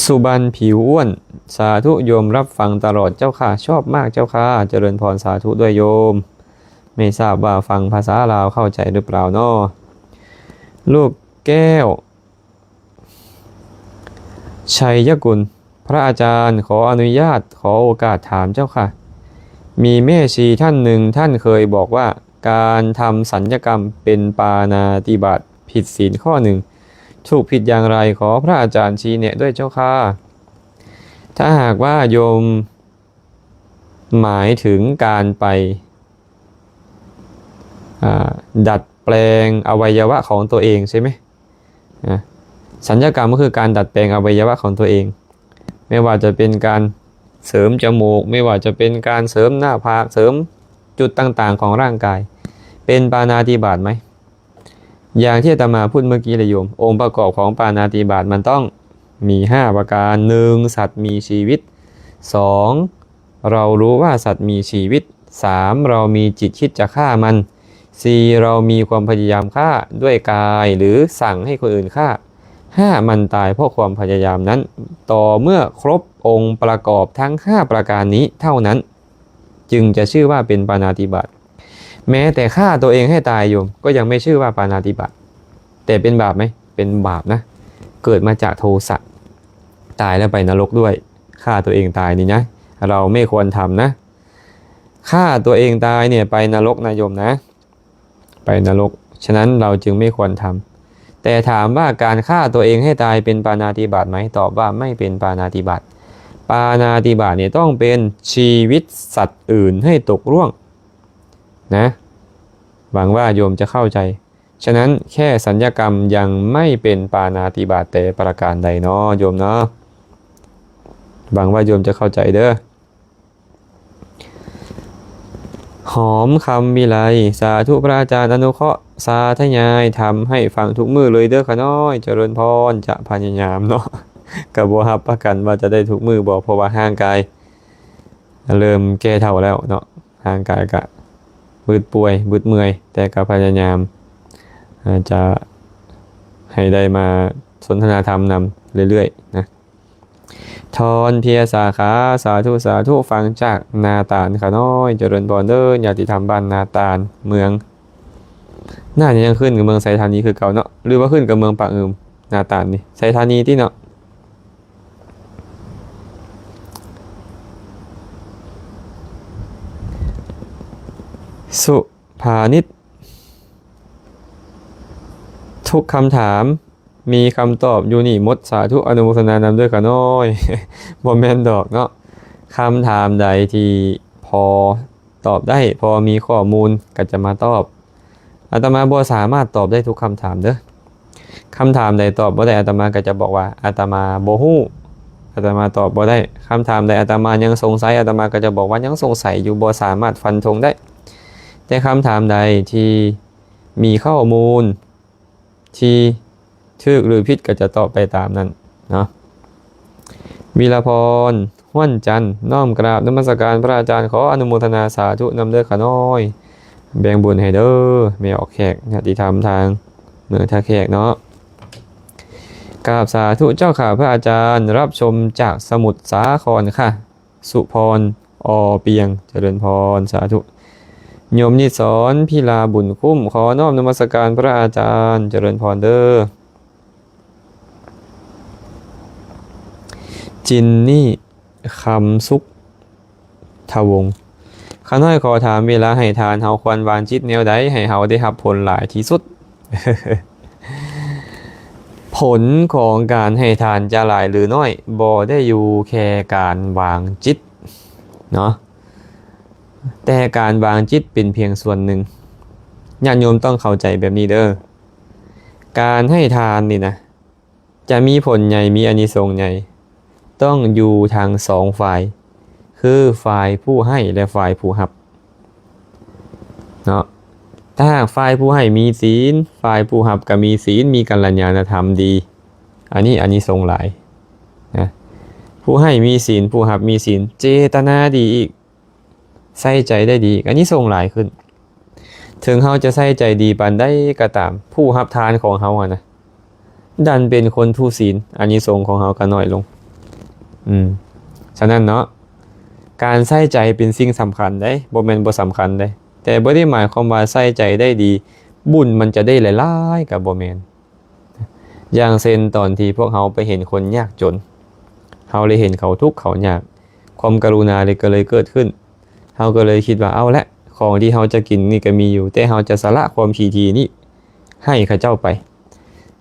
ສຸບັນຜິວອ້ວນ ສາທຸ ໂຍມຮັບຟັງຕະຫຼອດເຈົ້າຄ່ະ ຊອບມາກເຈົ້າຄ່ະ. ຈະເລີນພອນ ສາທຸດ້ວຍໂຍມ. ໄມ່ຊາບວ່າຟັງພາສາລາວເຂົ້າໃຈຫຼືເປົ່າເນາະ? ລູກແກ້ວ ໄຊຍະກຸນ ພະອາຈານ ຂໍອະນຸຍາດ ຂໍໂອກາດຖາມເຈົ້າຄ່ະ. ມີແມ່ຊີທ່ານໜຶ່ງ ທ່ານເຄີຍບອກວ່າ ການທຳສັນຍະກຳເປັນປານາຕິບາດ ຜິດສິນຂໍ້ໜຶ່ງ ຖືກຜິດຢ່າງໃດ? ຂໍພະອາຈານຊີ້ແນະດ້ວຍເຈົ້າຄ່ະ. ຖ້າຫາກວ່າໂຍມ ໝາຍເຖິງການໄປ ອາ ດັດແປງອະໄວຍະວະຂອງຕົວເອງໃຊ່ໄໝ? ອາ ສັນຍະກຳກໍຄືການດັດແປງອະໄວຍະວະຂອງຕົວເອງ ແມ່ນວ່າຈະເປັນການເສີມຈະມູກ, ແມ່ນວ່າຈະເປັນການເສີມໜ້າຜາກ, ເສີມຈຸດຕ່າງໆຂອງຮ່າງກາຍ ເປັນປານາຕິບາດໄໝ? ຢ່າງທີ່ອາດຕະມາພູດເມື່ອກີ້ລະໂຍມ, ອົງປະກອບຂອງປານາຕິບາດມັນຕ້ອງມີຫ້າປະການ. ໜຶ່ງ ສັດມີຊີວິດ. ສອງ ເຮົາຮູ້ວ່າສັດມີຊີວິດ. ສາມ ເຮົາມີຈິດຄິດຈະຂ້າມັນ. ສີ່ ເຮົາມີຄວາມພະຍາຍາມຂ້າດ້ວຍກາຍ ຫຼື ສັ່ງໃຫ້ຄົນອື່ນຂ້າ. ຫ້າ ມັນຕາຍເພາະຄວາມພະຍາຍາມນັ້ນ. ຕໍ່ເມື່ອຄົບອົງປະກອບທັງຫ້າປະການນີ້ເທົ່ານັ້ນ ຈຶ່ງຈະຊື່ວ່າເປັນປານາຕິບາດ. ແມ້ແຕ່ຂ້າຕົວເອງໃຫ້ຕາຍໂຍມ ກໍຍັງໄມ່ຊື່ວ່າປານາຕິບາດ. ແຕ່ເປັນບາບໄໝ? ເປັນບາບນະ. ເກີດມາຈາກໂທສະ ຕາຍແລ້ວໄປນະລົກດ້ວຍ. ຂ້າຕົວເອງຕາຍນີ້ນະ ເຮົາໄມ່ຄວນທຳນະ. ຂ້າຕົວເອງຕາຍນີ້ໄປນະລົກນະໂຍມນະ. ໄປນະລົກ. ສະນັ້ນເຮົາຈຶ່ງໄມ່ຄວນທຳ. ແຕ່ຖາມວ່າການຂ້າຕົວເອງໃຫ້ຕາຍເປັນປານາຕິບາດໄໝ? ຕອບວ່າໄມ່ເປັນປານາຕິບາດ. ປານາຕິບາດນີ້ຕ້ອງເປັນຊີວິດສັດອື່ນໃຫ້ຕົກລ່ວງນະ. ຫວັງວ່າໂຍມຈະເຂົ້າໃຈ. ສະນັ້ນແຄ່ສັນຍະກຳຍັງໄມ່ເປັນປານາຕິບາດແຕ່ປະການໃດເນາະໂຍມເນາະ. ຫວັງວ່າໂຍມຈະເຂົ້າໃຈເດີ້. ຫອມຄຳວິໄລ ສາທຸ ພະອາຈານອະນຸເຄາະສາທະຍາຍທຳໃຫ້ຟັງທຸກມື້ເລີຍເດີ້ຂະນ້ອຍ. ຈະເລີນພອນ ຈະພະຍາຍາມເນາະ. ກະບໍ່ຮັບປະກັນວ່າຈະໄດ້ທຸກມື້ບໍ່ ເພາະວ່າຮ່າງກາຍເລີ່ມແກ່ເຖົ້າແລ້ວເນາະ. ຮ່າງກາຍກະບືດປ່ວຍບືດເມື່ອຍ ແຕ່ກະພະຍາຍາມ ອາ ຈະໃຫ້ໄດ້ມາສົນທະນາທຳນຳເລື້ອຍໆນະ. ທອນເພຍສາຂາ ສາທຸ ສາທຸ ຟັງຈາກນາຕານຂະນ້ອຍ. ຈະເລີນພອນເດີ້ ຍາຕິທຳບ້ານນາຕານ ເມືອງ ໜ້າຈະຍັງຂຶ້ນກັບເມືອງໄຊທານີຄືເກົ່າເນາະ ຫຼືວ່າຂຶ້ນກັບເມືອງປາກງື່ມ ນາຕານນີ້ ໄຊທານີຕິເນາະ. ສຸພານິດ ທຸກຄຳຖາມ ມີຄຳຕອບຢູ່ນີ້ໝົດ. ສາທຸ ອະນຸໂມທະນານຳເດີ້ຂະນ້ອຍ. ບໍ່ແມ່ນດອກເນາະ. ຄຳຖາມໃດທີ່ພໍຕອບໄດ້ ພໍມີຂໍ້ມູນກໍຈະມາຕອບ. ອາດຕະມາບໍ່ສາມາດຕອບໄດ້ທຸກຄຳຖາມເດີ້. ຄຳຖາມໃດຕອບບໍ່ໄດ້ ອາດຕະມາກໍຈະບອກວ່າ ອາດຕະມາບໍ່ຮູ້ ອາດຕະມາຕອບບໍ່ໄດ້. ຄຳຖາມໃດອາດຕະມາຍັງສົງໄສ ອາດຕະມາກໍຈະບອກວ່າຍັງສົງໄສຢູ່ ບໍ່ສາມາດຟັນທົງໄດ້. ແຕ່ຄຳຖາມໃດທີ່ມີຂໍ້ມູນ ທີ່ຖືກຫຼືຜິດກໍຈະຕອບໄປຕາມນັ້ນເນາະ. ວິລະພອນ ຫ້ວນຈັນ ນ້ອມກາບນະມັດສະການພະອາຈານ ຂໍອະນຸໂມທະນາສາທຸນຳເດີ້ຂະນ້ອຍ. ແບ່ງບຸນໃຫ້ເດີ້ ແມ່ອອກແຂກ ຍາດຕິທຳທາງເມືອງທ່າແຂກເນາະ. ກາບສາທຸເຈົ້າຂ້າພະອາຈານ ຮັບຊົມຈາກສະໝຸດສາຄອນຄ່ະ. ສຸພອນ ອ ປຽງ ຈະເລີນພອນ ສາທຸ. ໂຍມນິດສອນ ພິລາບຸນຄຸ້ມ ຂໍນ້ອມນະມັດສະການພະອາຈານ ຈະເລີນພອນເດີ້. ຈິນນີ້ ຄຳສຸກທະວົງ ຂ້ານ້ອຍຂໍຖາມ ເວລາໃຫ້ທານ ເຮົາຄວນວາງຈິດແນວໃດ ໃຫ້ເຮົາໄດ້ຮັບຜົນຫຼາຍທີ່ສຸດ? ຜົນຂອງການໃຫ້ທານຈະຫຼາຍຫຼືນ້ອຍ ບໍ່ໄດ້ຢູ່ແຄ່ການວາງຈິດເນາະ, ແຕ່ການວາງຈິດເປັນພຽງສ່ວນໜຶ່ງ. ຍາດໂຍມຕ້ອງເຂົ້າໃຈແບບນີ້ເດີ້. ການໃຫ້ທານນີ້ນະ ຈະມີຜົນໃຫຍ່ ມີອານິສົງໃຫຍ່ ຕ້ອງຢູ່ທັງສອງຝ່າຍ ຄືຝ່າຍຜູ້ໃຫ້ ແລະ ຝ່າຍຜູ້ຮັບເນາະ. ຖ້າຫາກຝ່າຍຜູ້ໃຫ້ມີສິນ ຝ່າຍຜູ້ຮັບກໍມີສິນ ມີກັນລະຍານະທຳດີ ອັນນີ້ອານິສົງຫຼາຍນະ. ຜູ້ໃຫ້ມີສິນ ຜູ້ຮັບມີສິນ ເຈຕະນາດີອີກ ໃສ່ໃຈໄດ້ດີ ອານິສົງຫຼາຍຂຶ້ນ. ເຖິງເຮົາຈະໃສ່ໃຈດີປານໃດກໍຕາມ, ຜູ້ຮັບທານຂອງເຮົາຫັ້ນນະ ດັນເປັນຄົນທຸສິນ, ອານິສົງຂອງເຮົາກໍໜ້ອຍລົງ. ອືມ ສະນັ້ນເນາະ, ການໃສ່ໃຈເປັນສິ່ງສຳຄັນເດ້, ບໍ່ແມ່ນບໍ່ສຳຄັນເດ້, ແຕ່ບໍ່ໄດ້ໝາຍຄວາມວ່າໃສ່ໃຈໄດ້ດີ, ບຸນມັນຈະໄດ້ຫຼາຍໆ ກໍບໍ່ແມ່ນ. ຢ່າງເຊັ່ນ ຕອນທີ່ພວກເຮົາໄປເຫັນຄົນຍາກຈົນ, ເຮົາໄດ້ເຫັນເຂົາທຸກເຂົາຍາກ, ຄວາມກະລຸນາເລີຍ ກໍເລີຍເກີດຂຶ້ນ. ເຮົາກໍເລີຍຄິດວ່າ ເອົາລະ, ຂອງທີ່ເຮົາຈະກິນນີ້ກໍມີຢູ່, ແຕ່ເຮົາຈະສະຫຼະຄວາມຂີ້ຖີ່ນີ້ໃຫ້ເຂົາເຈົ້າໄປ.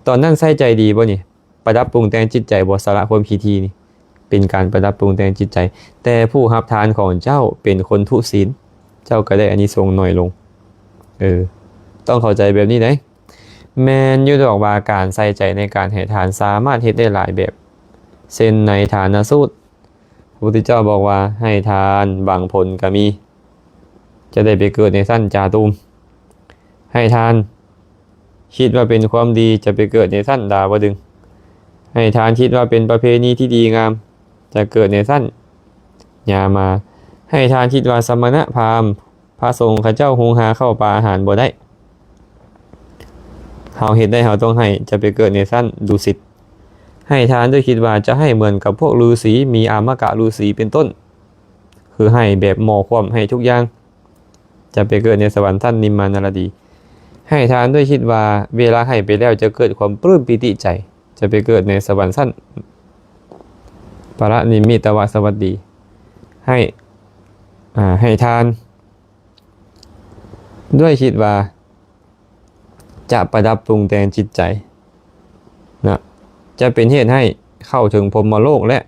ຕອນນັ້ນໃສ່ໃຈດີບໍ່ນີ້? ປະດັບປຸງແຕ່ງຈິດໃຈບໍ່? ສະຫຼະຄວາມຂີ້ຖີ່ນີ້ ເປັນການປະດັບປຸງແຕ່ງຈິດໃຈ, ແຕ່ຜູ້ຮັບທານຂອງເຈົ້າເປັນຄົນທຸສິນ, ເຈົ້າກໍໄດ້ອານິສົງໜ້ອຍລົງ. ເອີ ຕ້ອງເຂົ້າໃຈແບບນີ້ເດ້. ແມ່ນຢູ່ດອກວ່າການໃສ່ໃຈໃນການໃຫ້ທານສາມາດເຮັດໄດ້ຫຼາຍແບບ, ເຊັ່ນໃນທານະສູດ ພະພຸດທະເຈົ້າບອກວ່າ ໃຫ້ທານຫວັງຜົນກໍມີ, ຈະໄດ້ໄປເກີດໃນຊັ້ນຈາຕຸມ. ໃຫ້ທານຄິດວ່າເປັນຄວາມດີ, ຈະໄປເກີດໃນຊັ້ນດາວະດຶງ. ໃຫ້ທານຄິດວ່າເປັນປະເພນີທີ່ດີງາມ, ຈະເກີດໃນຊັ້ນຍາມາ. ໃຫ້ທານຄິດວ່າສະມະນະພາມ ພະສົງເຂົາເຈົ້າຫຸງຫາເຂົ້າປາອາຫານບໍ່ໄດ້. ເຮົາເຮັດໄດ້ ເຮົາຕ້ອງໃຫ້, ຈະໄປເກີດໃນຊັ້ນດຸສິດ. ໃຫ້ທານດ້ວຍຄິດວ່າຈະໃຫ້ເໝືອນກັບພວກລືສີ, ມີອາມະກະລືສີເປັນຕົ້ນ, ຄືໃຫ້ແບບໝໍ້ຄວ່ຳ, ໃຫ້ທຸກຢ່າງ, ຈະໄປເກີດໃນສະຫວັນຊັ້ນນິມມານະລະດີ. ໃຫ້ທານດ້ວຍຄິດວ່າເວລາໃຫ້ໄປແລ້ວຈະເກີດຄວາມປຶ້ມປີຕິໃຈ, ຈະໄປເກີດໃນສະຫວັນຊັ້ນປະລະນິມມິຕະວະສະຫວັດດີ. ໃຫ້ ອາ ໃຫ້ທານ ດ້ວຍຄິດວ່າຈະປະດັບປຸງແຕ່ງຈິດໃຈນະ, ຈະເປັນເຫດໃຫ້ເຂົ້າເຖິງພົມມະໂລກ ແລະ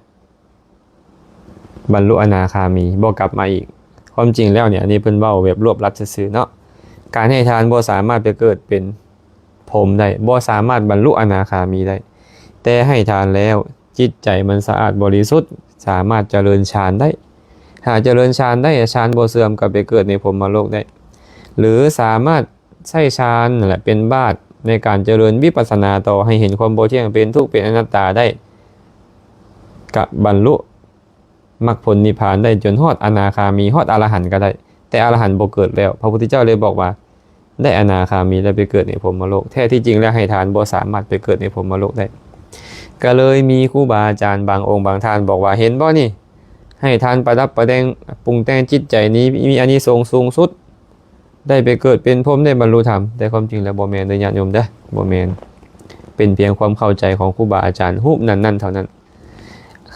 ບັນລຸອະນາຄາມີ, ບໍ່ກັບມາອີກ. ຄວາມຈິງແລ້ວນີ້ ອັນນີ້ເພິ່ນເວົ້າແບບລວບລັດຊື່ໆເນາະ. ການໃຫ້ທານບໍ່ສາມາດໄປເກີດເປັນພົມໄດ້, ບໍ່ສາມາດບັນລຸອະນາຄາມີໄດ້, ແຕ່ໃຫ້ທານແລ້ວ ຈິດໃຈມັນສະອາດບໍລິສຸດ, ສາມາດຈະເລີນຊານໄດ້. ຫາກຈະເລີນຊານໄດ້, ຊານບໍ່ເສື່ອມ, ກໍໄປເກີດໃນພົມມະໂລກໄດ້. ຫຼື ສາມາດໃຊ້ຊານນັ້ນແຫຼະເປັນບາດໃນການຈະເລີນວິປັດສະນາຕໍ່, ໃຫ້ເຫັນຄວາມບໍ່ທ່ຽງ, ເປັນທຸກ, ເປັນອະນັດຕາໄດ້, ກະບັນລຸມັກຜົນນິບພານໄດ້, ຈົນຮອດອະນາຄາມີ, ຮອດອະລະຫັນກໍໄດ້. ແຕ່ອະລະຫັນບໍ່ເກີດແລ້ວ. ພະພຸດທະເຈົ້າເລີຍບອກວ່າ ໄດ້ອະນາຄາມີແລ້ວໄປເກີດໃນພົມມະໂລກ. ແທ້ທີ່ຈິງແລ້ວໃຫ້ທານບໍ່ສາມາດໄປເກີດໃນພົມມະໂລກໄດ້. ກໍເລີຍມີຄູບາອາຈານບາງອົງບາງທ່ານບອກວ່າ ເຫັນບໍ່ນີ້? ໃຫ້ທານປະດັບປະແດງ ປຸງແຕ່ງຈິດໃຈນີ້ ມີອານິສົງສູງສຸດ, ໄດ້ໄປເກີດເປັນພົມ, ໄດ້ບັນລຸທຳ. ແຕ່ຄວາມຈິງແລ້ວບໍ່ແມ່ນເດີຍາດໂຍມເດີ, ບໍ່ແມ່ນ. ເປັນພຽງຄວາມເຂົ້າໃຈຂອງຄູບາອາຈານຮູບນັ້ນໆເທົ່ານັ້ນ.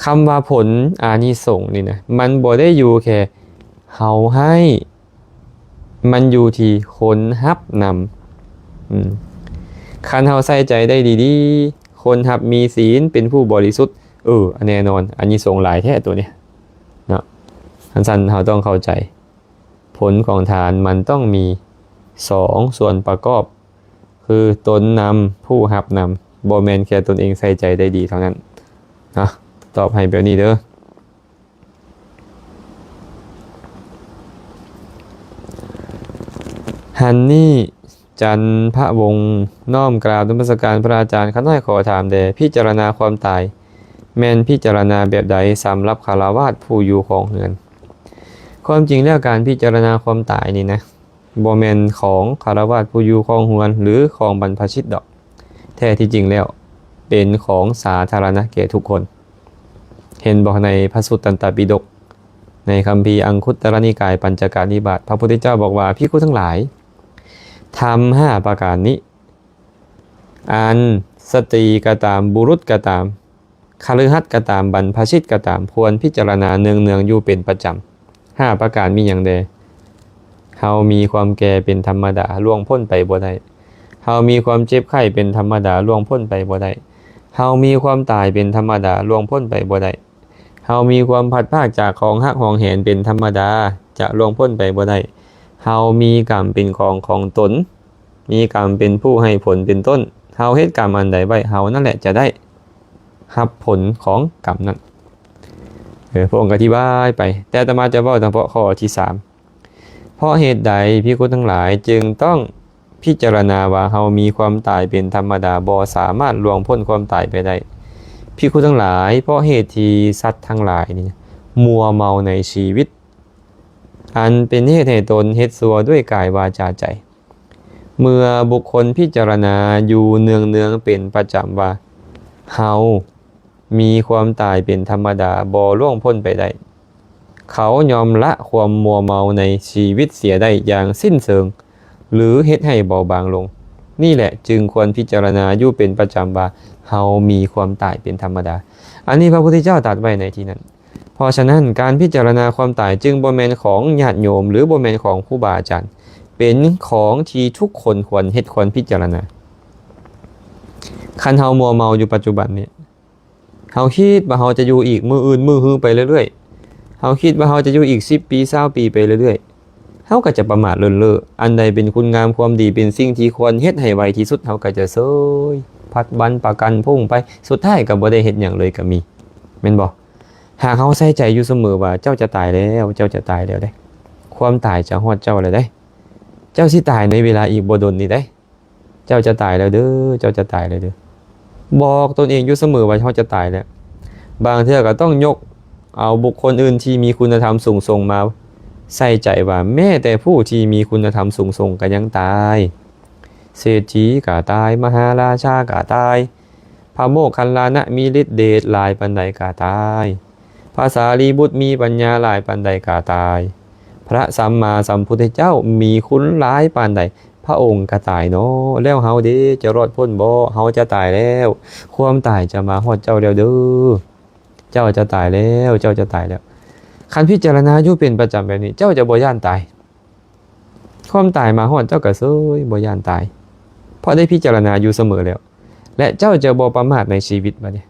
ຄຳວ່າຜົນອານິສົງນີ້ນະ ມັນບໍ່ໄດ້ຢູ່ແຄ່ເຮົາໃຫ້, ມັນຢູ່ທີ່ຄົນຮັບນຳ. ອືມ ຄັນເຮົາໃສ່ໃຈໄດ້ດີໆ, ຄົນຮັບມີສິນ, ເປັນຜູ້ບໍລິສຸດ, ເອີ ແນ່ນອນ, ອານິສົງຫຼາຍແທ້ໂຕນີ້ເນາະ. ອັນຊັ້ນເຮົາຕ້ອງເຂົ້າໃຈ ຜົນຂອງທານມັນຕ້ອງມີສອງສ່ວນປະກອບ, ຄືຕົນນຳ, ຜູ້ຮັບນຳ, ບໍ່ແມ່ນແຄ່ຕົນເອງໃສ່ໃຈໄດ້ດີເທົ່ານັ້ນເນາະ. ຕອບໃຫ້ແບບນີ້ເດີ. ຮັນນີ ຈັນພະວົງ ນ້ອມກາບນະມັດສະການພະອາຈານ. ຂ້ານ້ອຍຂໍຖາມແດ່, ພິຈາລະນາຄວາມຕາຍ ແມ່ນພິຈາລະນາແບບໃດສຳລັບຄາລະວາດຜູ້ຢູ່ຄອງເຮືອນ? ຄວາມຈິງແລ້ວ ການພິຈາລະນາຄວາມຕາຍນີ້ນະ ບໍ່ແມ່ນຂອງຄາລະວາດຜູ້ຢູ່ຄອງເຮືອນ ຫຼື ຂອງບັນພະຊິດດອກ. ແທ້ທີ່ຈິງແລ້ວ ເປັນຂອງສາທາລະນະແກ່ທຸກຄົນ. ເຫັນບໍ່ ໃນພະສຸດຕັນຕະປິດົກ ໃນຄຳພີອັງຄຸດຕະລະນິກາຍ ປັນຈະກະນິບາດ, ພະພຸດທະເຈົ້າບອກວ່າ, ພິກຂຸທັງຫຼາຍ, ທຳຫ້າປະການນີ້ ອັນສະຕີກໍຕາມ, ບຸລຸດກໍຕາມ, ຄະລືຫັດກໍຕາມ, ບັນພະຊິດກໍຕາມ, ຄວນພິຈາລະນາເນືອງໆຢູ່ເປັນປະຈຳ. ຫ້າປະການມີຫຍັງແດ່? ເຮົາມີຄວາມແກ່ເປັນທຳມະດາ, ລ່ວງພົ້ນໄປບໍ່ໄດ້. ເຮົາມີຄວາມເຈັບໄຂ້ເປັນທຳມະດາ, ລ່ວງພົ້ນໄປບໍ່ໄດ້. ເຮົາມີຄວາມຕາຍເປັນທຳມະດາ, ລ່ວງພົ້ນໄປບໍ່ໄດ້. ເຮົາມີຄວາມພັດພາກຈາກຂອງຮັກຫວງແຫນເປັນທຳມະດາ, ຈະລ່ວງພົ້ນໄປບໍ່ໄດ້. ເຮົາມີກຳເປັນຂອງຂອງຕົນ, ມີກຳເປັນຜູ້ໃຫ້ຜົນເປັນຕົ້ນ. ເຮົາເຮັດກຳອັນໃດໄວ້, ເຮົານັ້ນແຫຼະຈະໄດ້ຮັບຜົນຂອງກຳນັ້ນ. ເອີ, ພະອົງກໍອະທິບາຍໄປ, ແຕ່ອາດຕະມາຈະເວົ້າສະເພາະຂໍ້ທີສາມ. ເພາະເຫດໃດ, ພິກຂຸທັງຫຼາຍ, ຈຶ່ງຕ້ອງພິຈາລະນາວ່າເຮົາມີຄວາມຕາຍເປັນທຳມະດາ, ບໍ່ສາມາດລ່ວງພົ້ນຄວາມຕາຍໄປໄດ້? ພິກຂຸທັງຫຼາຍ, ເພາະເຫດທີ່ສັດທັງຫຼາຍນີ້ມົວເມົາໃນຊີວິດ ອັນເປັນເຫດໃຫ້ຕົນເຮັດຊົ່ວດ້ວຍກາຍ, ວາຈາ, ໃຈ. ເມື່ອບຸກຄົນພິຈາລະນາຢູ່ເນືອງໆເປັນປະຈຳວ່າ ເຮົາມີຄວາມຕາຍເປັນທຳມະດາ ບໍ່ລ່ວງພົ້ນໄປໄດ້, ເຂົາຍ່ອມລະຄວາມມົວເມົາໃນຊີວິດເສຍໄດ້ຢ່າງສິ້ນເຊີງ ຫຼື ເຮັດໃຫ້ເບົາບາງລົງ. ນີ້ແຫຼະຈຶ່ງຄວນພິຈາລະນາຢູ່ເປັນປະຈຳວ່າ ເຮົາມີຄວາມຕາຍເປັນທຳມະດາ. ອັນນີ້ພະພຸດທະເຈົ້າຕັດໄວ້ໃນທີ່ນັ້ນ. ເພາະສະນັ້ນ ການພິຈາລະນາຄວາມຕາຍຈຶ່ງບໍ່ແມ່ນຂອງຍາດໂຍມ ຫຼື ບໍ່ແມ່ນຂອງຄູບາອາຈານ, ເປັນຂອງທີ່ທຸກຄົນຄວນເຮັດ ຄວນພິຈາລະນາ. ຄັນເຮົາມົວເມົາຢູ່ປັດຈຸບັນນີ້ ເຮົາຄິດວ່າເຮົາຈະຢູ່ອີກມື້ອື່ນມື້ຮືໄປເລື້ອຍໆ, ເຮົາຄິດວ່າເຮົາຈະຢູ່ອີກສິບປີ ຊາວປີໄປເລື້ອຍໆ, ເຮົາກໍຈະປະໝາດເລີນເລີ. ອັນໃດເປັນຄຸນງາມຄວາມດີ ເປັນສິ່ງທີ່ຄວນເຮັດໃຫ້ໄວທີ່ສຸດ ເຮົາກໍຈະເຊີຍ ຜັດວັນປະກັນພຸ້ງໄປ, ສຸດທ້າຍກໍບໍ່ໄດ້ເຮັດຫຍັງເລີຍກໍມີ, ແມ່ນບໍ່? ຫາກເຮົາໃສ່ໃຈຢູ່ສະເໝີວ່າ ເຈົ້າຈະຕາຍແລ້ວ, ເຈົ້າຈະຕາຍແລ້ວເດ້, ຄວາມຕາຍຈະຮອດເຈົ້າແລ້ວເດ້, ເຈົ້າຊິຕາຍໃນເວລາອີກບໍ່ດົນນີ້ເດ້, ເຈົ້າຈະຕາຍແລ້ວເດີ, ເຈົ້າຈະຕາຍແລ້ວເດີ. ບອກຕົນເອງຢູ່ສະເໝີວ່າເຮົາຈະຕາຍແລ້ວ. ບາງເທື່ອກໍຕ້ອງຍົກເອົາບຸກຄົນອື່ນທີ່ມີຄຸນນະທຳສູງສົ່ງມາໃສ່ໃຈວ່າ ແມ້ແຕ່ຜູ້ທີ່ມີຄຸນນະທຳສູງສົ່ງກໍຍັງຕາຍ. ເສດຖີກໍຕາຍ, ມະຫາລາຊາກໍຕາຍ, ພະໂມກຄັນລານະມີລິດເດດຫຼາຍປານໃດກໍຕາຍ, ພະສາລີບຸດມີປັນຍາຫຼາຍປານໃດກໍຕາຍ, ພະສຳມາສຳພຸດທະເຈົ້າມີຄຸນຫຼາຍປານໃດ ພະອົງກໍຕາຍເນາະ. ແລ້ວເຮົາເດ ຈະລອດພົ້ນບໍ່? ເຮົາຈະຕາຍແລ້ວ, ຄວາມຕາຍຈະມາຮອດເຈົ້າແລ້ວເດີ, ເຈົ້າຈະຕາຍແລ້ວ, ເຈົ້າຈະຕາຍແລ້ວ. ຄັນພິຈາລະນາຢູ່ເປັນປະຈຳແບບນີ້ ເຈົ້າຈະບໍ່ຢ້ານຕາຍ. ຄວາມຕາຍມາຮອດເຈົ້າກໍເຊີຍ ບໍ່ຢ້ານຕາຍ, ເພາະໄດ້ພິຈາລະນາຢູ່ສະເໝີແລ້ວ ແລະ ເຈົ້າຈະບໍ່ປະໝາດໃນຊີວິດ. ບາດນີ້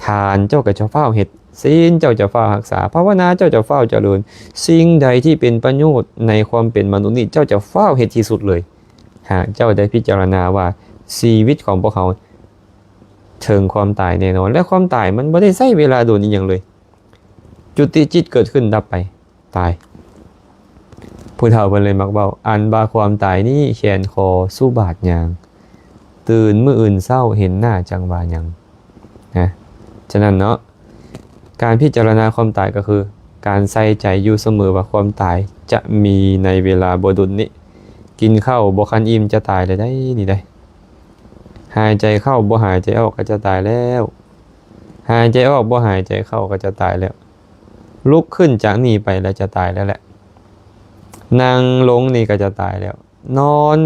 ທານເຈົ້າກໍຈະຟ້າວເຮັດ, ສິນເຈົ້າຈະຟ້າວຮັກສາ, ພາວະນາເຈົ້າຈະຟ້າວຈະເລີນ, ສິ່ງໃດທີ່ເປັນປະໂຫຍດໃນຄວາມເປັນມະນຸດນີ້ ເຈົ້າຈະຟ້າວເຮັດທີ່ສຸດເລີຍ. ຫາກເຈົ້າໄດ້ພິຈາລະນາວ່າຊີວິດຂອງພວກເຮົາເຖິງຄວາມຕາຍແນ່ນອນ, ແລະ ຄວາມຕາຍມັນບໍ່ໄດ້ໃຊ້ເວລາດົນອີ່ຫຍັງເລີຍ, ຈຸຕິຈິດເກີດຂຶ້ນດັບໄປ, ຕາຍ. ຜູ້ເຖົ້າເພິ່ນເລີຍມັກເວົ້າ ອັນວ່າຄວາມຕາຍນີ້ແຂນຂໍສູ່ບາດຍາງ, ຕື່ນມື້ອື່ນເຊົ້າເຫັນໜ້າຈັ່ງວ່າຫຍັງ ນະ. ສະນັ້ນເນາະ ການພິຈາລະນາຄວາມຕາຍກໍຄື ການໃສ່ໃຈຢູ່ສະເໝີວ່າຄວາມຕາຍຈະມີໃນເວລາບໍ່ດົນນີ້. ກິນເຂົ້າບໍ່ຄັນອີ່ມຈະຕາຍແລ້ວໃດ໋ ນີ້ໃດ໋. ຫາຍໃຈເຂົ້າບໍ່ຫາຍໃຈອອກກໍຈະຕາຍແລ້ວ. ຫາຍໃຈອອກບໍ່ຫາຍໃຈເຂົ້າກໍຈະຕາຍແລ້ວ. ລຸກຂຶ້ນຈາກນີ້ໄປແລ້ວຈະຕາຍແລ້ວແຫຼະ. ນັ່ງລົງນີ້ກໍຈະຕາຍແລ້ວ. ນອນ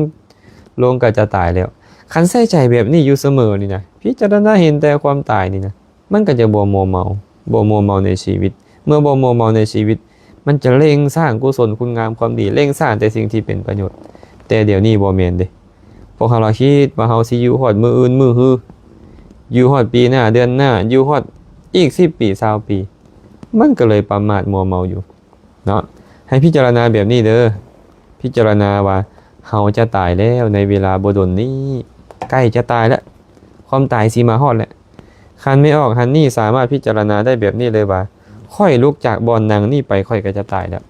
ລົງກໍຈະຕາຍແລ້ວ. ຄັນໃສ່ໃຈແບບນີ້ຢູ່ສະເໝີນີ້ນະ, ພິຈາລະນາເຫັນແຕ່ຄວາມຕາຍນີ້ນະ, ມັນກໍຈະບໍ່ມົວເມົາ, ບໍ່ມົວເມົາໃນຊີວິດ. ເມື່ອບໍ່ມົວເມົາໃນຊີວິດ, ມັນຈະເລັ່ງສ້າງກຸສົນຄຸນງາມຄວາມດີ, ເລັ່ງສ້າງແຕ່ສິ່ງທີ່ເປັນປະໂຫຍດ. ແຕ່ດຽວນີ້ບໍ່ແມ່ນເດ້. ພວກເຮົາລະຄິດວ່າເຮົາຊິຢູ່ຮອດມື້ອື່ນມື້ຮື, ຢູ່ຮອດປີໜ້າເດືອນໜ້າ, ຢູ່ຮອດອີກສິບປີຊາວປີ, ມັນກໍເລີຍປະໝາດມົວເມົາຢູ່ເນາະ. ໃຫ້ພິຈາລະນາແບບນີ້ເດີ, ພິຈາລະນາວ່າເຮົາຈະຕາຍແລ້ວໃນເວລາບໍ່ດົນນີ້, ໃກ້ຈະຕາຍແລ້ວ, ຄວາມຕາຍຊິມາຮອດແລ້ວ. ຄັນແມ່ອອກຫັ້ນນີ້ສາມາດພິຈາລະນາໄດ້ແບບນີ້ເລີຍວ່າ ຂ້ອຍລຸກຈາກບ່ອນນັ່ງນີ້ໄປ ຂ້ອຍກໍຈະຕາຍແລ້ວ.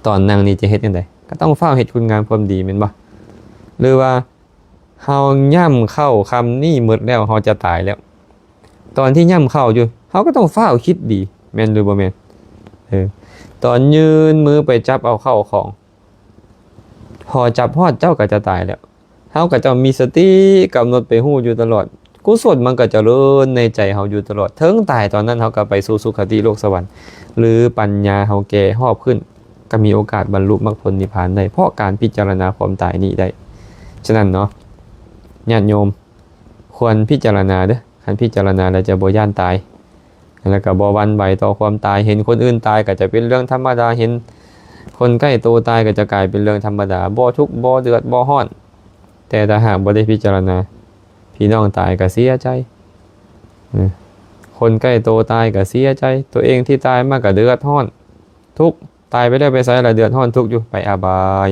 ຕອນນັ່ງນີ້ຈະເຮັດຈັ່ງໃດ? ກໍຕ້ອງຟ້າວເຮັດຄຸນງາມຄວາມດີແມ່ນບໍ່? ຫຼືວ່າເຮົາຫຍ້ຳເຂົ້າຄຳນີ້ໝົດແລ້ວ ເຮົາຈະຕາຍແລ້ວ. ຕອນທີ່ຫຍ້ຳເຂົ້າຢູ່ ເຮົາກໍຕ້ອງຟ້າວຄິດດີ ແມ່ນຫຼືບໍ່ແມ່ນ? ເອີ ຕອນຍື່ນມືໄປຈັບເອົາເຂົ້າຂອງ ພໍຈັບຮອດເຈົ້າກໍຈະຕາຍແລ້ວ. ເຮົາກໍຕ້ອງມີສະຕິກຳນົດໄປຮູ້ຢູ່ຕະຫຼອດ, ກຸສົນມັນກໍຈະເລີນໃນໃຈເຮົາຢູ່ຕະຫຼອດ. ເຖິງຕາຍຕອນນັ້ນເຮົາກໍໄປສູ່ສຸຄະຕິໂລກສະຫວັນ, ຫຼືປັນຍາເຮົາແກ່ຮອບຂຶ້ນ, ກໍມີໂອກາດບັນລຸມັກຜົນນິບພານໄດ້ ເພາະການພິຈາລະນາຄວາມຕາຍນີ້ໄດ້. ສະນັ້ນເນາະ ຍາດໂຍມ ຄວນພິຈາລະນາເດີ້. ຄັນພິຈາລະນາແລ້ວຈະບໍ່ຢ້ານຕາຍ ແລ້ວກໍບໍ່ຫວັ່ນໄຫວຕໍ່ຄວາມຕາຍ. ເຫັນຄົນອື່ນຕາຍກໍຈະເປັນເລື່ອງທຳມະດາ, ເຫັນຄົນໃກ້ໂຕຕາຍກໍຈະກາຍເປັນເລື່ອງທຳມະດາ, ບໍ່ທຸກ ບໍ່ເດືອດ ບໍ່ຮ້ອນ. ແຕ່ຖ້າຫາກບໍ່ໄດ້ພິຈາລະນາ, ພີ່ນ້ອງຕາຍກໍເສຍໃຈ, ຄົນໃກ້ໂຕຕາຍກໍເສຍໃຈ, ຕົວເອງທີ່ຕາຍມາກໍເດືອດຮ້ອນ ທຸກ, ຕາຍໄປແລ້ວໄປໃສລະ ເດືອດຮ້ອນທຸກຢູ່, ໄປອະບາຍ.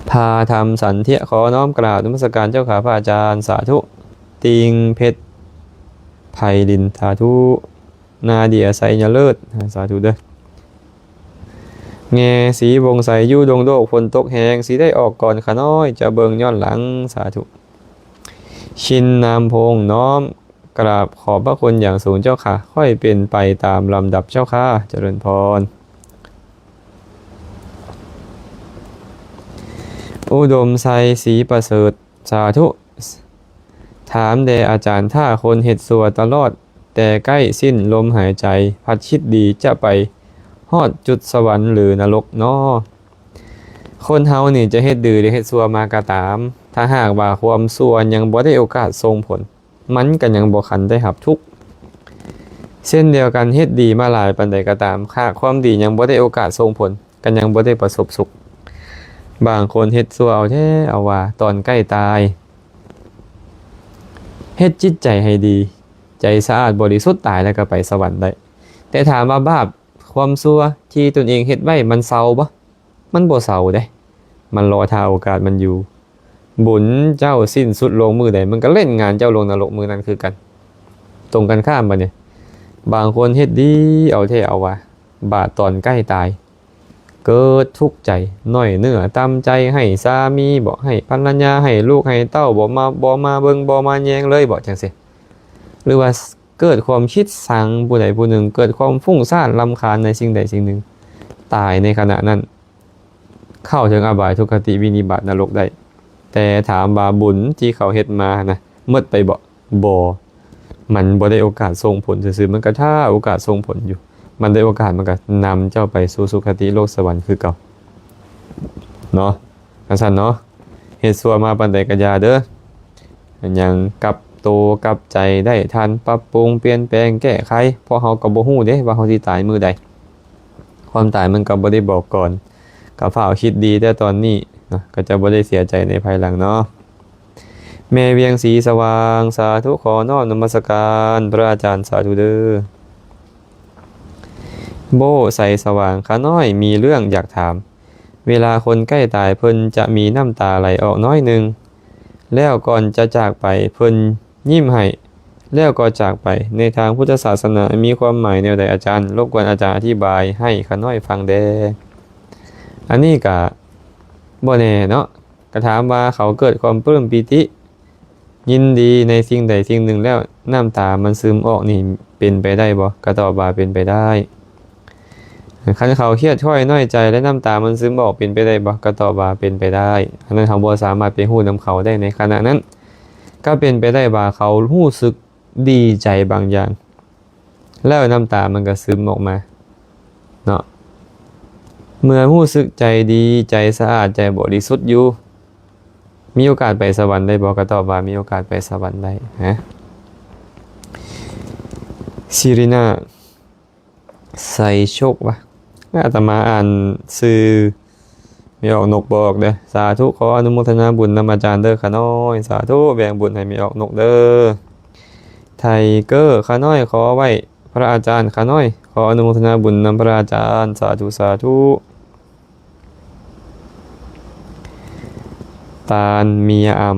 ພາທຳສັນເທຍ ຂໍນ້ອມກາບນະມັດສະການເຈົ້າຂ້າພະອາຈານ, ສາທຸ. ຕິງເພັດ ໄພລິນ, ສາທຸ. ນາເດຍ ໄຊຍະເລີດ, ສາທຸເດີ້. ແງ່ ສີວົງໄຊ ຢູ່ດົງໂດກ ຝົນຕົກແຮງ, ຊິໄດ້ອອກກ່ອນຂ້ານ້ອຍ ຈະເບິ່ງຍ້ອນຫຼັງ, ສາທຸ. ຊິນ ນາມພົງ, ນ້ອມກາບຂອບພະຄຸນຢ່າງສູງເຈົ້າຂ້າ, ຄ່ອຍເປັນໄປຕາມລຳດັບເຈົ້າຂ້າ, ຈະເລີນພອນ. ອຸດົມໄຊ ສີປະເສີດ ສາທຸ. ຖາມແດ່ອາຈານ, ຖ້າຄົນເຮັດຊົ່ວຕະຫຼອດ ແຕ່ໃກ້ສິ້ນລົມຫາຍໃຈ ພັດຄິດດີ ຈະໄປຮອດຈຸດສະຫວັນ ຫຼື ນະລົກນໍ? ຄົນເຮົານີ້ຈະເຮັດດີ ຫຼື ເຮັດຊົ່ວມາກໍຕາມ, ຖ້າຫາກວ່າຄວາມຊົ່ວຍັງບໍ່ໄດ້ໂອກາດສົ່ງຜົນ, ມັນກໍຍັງບໍ່ທັນໄດ້ຮັບທຸກ. ເຊັ່ນດຽວກັນ, ເຮັດດີມາຫຼາຍປານໃດກໍຕາມ, ຫາກຄວາມດີຍັງບໍ່ໄດ້ໂອກາດສົ່ງຜົນ, ກໍຍັງບໍ່ໄດ້ປະສົບສຸກ. ບາງຄົນເຮັດຊົ່ວເອົາແທ້ເອົາວ່າ, ຕອນໃກ້ຕາຍ ເຮັດຈິດໃຈໃຫ້ດີ, ໃຈສະອາດບໍລິສຸດ, ຕາຍແລ້ວກໍໄປສະຫວັນໄດ້. ແຕ່ຖາມວ່າບາບຄວາມຊົ່ວທີ່ຕົນເອງເຮັດໄວ້ ມັນເຊົາບໍ່? ມັນບໍ່ເຊົາເດ້, ມັນລໍຖ້າໂອກາດມັນຢູ່. ບຸນເຈົ້າສິ້ນສຸດລົງມື້ໃດ, ມັນກໍຫຼິ້ນງານເຈົ້າລົງນະລົກມື້ນັ້ນຄືກັນ. ຕົງກັນຂ້າມບັດນີ້, ບາງຄົນເຮັດດີເອົາແທ້ເອົາວ່າ, ບາດຕອນໃກ້ຕາຍ ເກີດທຸກໃຈ, ນ້ອຍເນື້ອຕ່ຳໃຈ, ໃຫ້ສາມີບໍ, ໃຫ້ພັນລະຍາ, ໃຫ້ລູກໃຫ້ເຕົ້າ, ບໍ່ມາ, ບໍ່ມາເບິ່ງ, ບໍ່ມາແຍງເລີຍບໍ, ຈັ່ງຊີ້. ຫຼືວ່າ ເກີດຄວາມຄິດຊັງຜູ້ໃດຜູ້ໜຶ່ງ, ເກີດຄວາມຟຸ້ງສ້ານລຳຄານໃນສິ່ງໃດສິ່ງໜຶ່ງ, ຕາຍໃນຂະນະນັ້ນ, ເຂົ້າເຖິງອະບາຍ, ທຸກຄະຕິ, ວິນິບາດ, ນະລົກໄດ້. ແຕ່ຖາມວ່າບຸນທີ່ເຂົາເຮັດມານະ ໝົດໄປບໍ? ບໍ່. ມັນບໍ່ໄດ້ໂອກາດສົ່ງຜົນຊື່ໆ, ມັນກໍຖ້າໂອກາດສົ່ງຜົນຢູ່. ມັນໄດ້ໂອກາດ, ມັນກໍນຳເຈົ້າໄປສູ່ສຸຄະຕິໂລກສະຫວັນຄືເກົ່າເນາະ. ຈັ່ງຊັ້ນເນາະ, ເຮັດຊົ່ວມາປານໃດກໍຢ່າເດີ້. ຍັງກັບໂຕກັບໃຈໄດ້ທັນ, ປັບປຸງ, ປ່ຽນແປງ, ແກ້ໄຂ, ເພາະເຮົາກໍບໍ່ຮູ້ເດ້ວ່າເຮົາຊິຕາຍມື້ໃດ. ຄວາມຕາຍມັນກໍບໍ່ໄດ້ບອກກ່ອນ, ກໍຟ້າວຄິດດີແຕ່ຕອນນີ້ເນາະ, ກໍຈະບໍ່ໄດ້ເສຍໃຈໃນພາຍຫຼັງເນາະ. ແມ່ວຽງສີສະຫວ່າງ, ສາທຸ, ຂໍນ້ອມນະມັດສະການພະອາຈານ, ສາທຸເດີ້. ໂບ້ ໄຊສະຫວ່າງ, ຂ້ານ້ອຍມີເລື່ອງຢາກຖາມ. ເວລາຄົນໃກ້ຕາຍ ເພິ່ນຈະມີນ້ຳຕາໄຫຼອອກໜ້ອຍໜຶ່ງ, ແລ້ວກ່ອນຈະຈາກໄປ ເພິ່ນຍິ້ມໃຫ້ ແລ້ວກໍຈາກໄປ. ໃນທາງພຸດທະສາສະໜາມີຄວາມໝາຍແນວໃດອາຈານ? ລົບກວນອາຈານອະທິບາຍໃຫ້ຂ້ານ້ອຍຟັງແດ່. ອັນນີ້ກະບໍ່ແນ່ເນາະ, ກະຖາມວ່າເຂົາເກີດຄວາມປຶ້ມປີຕິ ຍິນດີໃນສິ່ງໃດສິ່ງໜຶ່ງແລ້ວ ນ້ຳຕາມັນຊຶມອອກນີ້ເປັນໄປໄດ້ບໍ່? ກໍຕອບວ່າເປັນໄປໄດ້. ຄັນເຂົາຄຽດຄ້ອຍນ້ອຍໃຈ ແລະ ນ້ຳຕາມັນຊຶມອອກເປັນໄປໄດ້ບໍ່? ກໍຕອບວ່າເປັນໄປໄດ້. ອັນນັ້ນເຮົາບໍ່ສາມາດໄປຮູ້ນຳເຂົາໄດ້ໃນຂະນະນັ້ນ. ກໍເປັນໄປໄດ້ວ່າເຂົາຮູ້ສຶກດີໃຈບາງຢ່າງ ແລ້ວນ້ຳຕາມັນກໍຊຶມອອກມາເນາະ. ເມື່ອຮູ້ສຶກໃຈດີ, ໃຈສະອາດ, ໃຈບໍລິສຸດຢູ່, ມີໂອກາດໄປສະຫວັນໄດ້ບໍ່? ກໍຕອບວ່າມີໂອກາດໄປສະຫວັນໄດ້ນະ. ຊີຣີນາ ໄຊໂຊກວະ, ອາດຕະມາອ່ານຊື່ ແມ່ອອກນົກບໍ່ອອກເດີ້. ສາທຸ, ຂໍອະນຸໂມທະນາບຸນນຳອາຈານເດີ້ຂ້ານ້ອຍ. ສາທຸ, ແບ່ງບຸນໃຫ້ແມ່ອອກນົກເດີ້. ໄທເກີ, ຂ້ານ້ອຍຂໍໄຫວ້ພະອາຈານ. ຂ້ານ້ອຍຂໍອະນຸໂມທະນາບຸນນຳພະອາຈານ. ສາທຸ, ສາທຸ. ຕານເມຍອຳ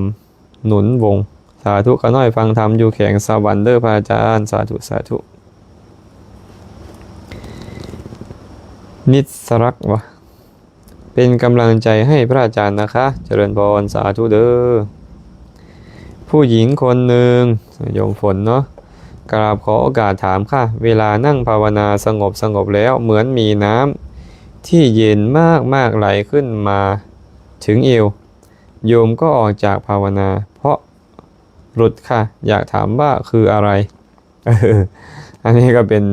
ໜູນວົງ, ສາທຸ, ຂ້ານ້ອຍຟັງທຳຢູ່ແຂວງສະຫວັນເດີ້ພະອາຈານ. ສາທຸ, ສາທຸ. ນິດສະລັກວະ, ເປັນກຳລັງໃຈໃຫ້ພະອາຈານນະຄະ. ຈະເລີນພອນ, ສາທຸເດີ້. ຜູ້ຍິງຄົນໜຶ່ງ, ໂຍມຝົນເນາະ, ກາບຂໍໂອກາດຖາມຄ່ະ, ເວລານັ່ງພາວະນາສະຫງົບໆແລ້ວ ເໝືອນມີນ້ຳທີ່ເຢັນມາກໆໄຫຼຂຶ້ນມາເຖິງເອວ, ໂຍມກໍອອກຈາກພາວະນາເພາະ ຫຼຸດຄ່ະ, ຢາກຖາມວ່າຄືອະໄລ? ເອີ ອັນນີ້ກໍເປັນ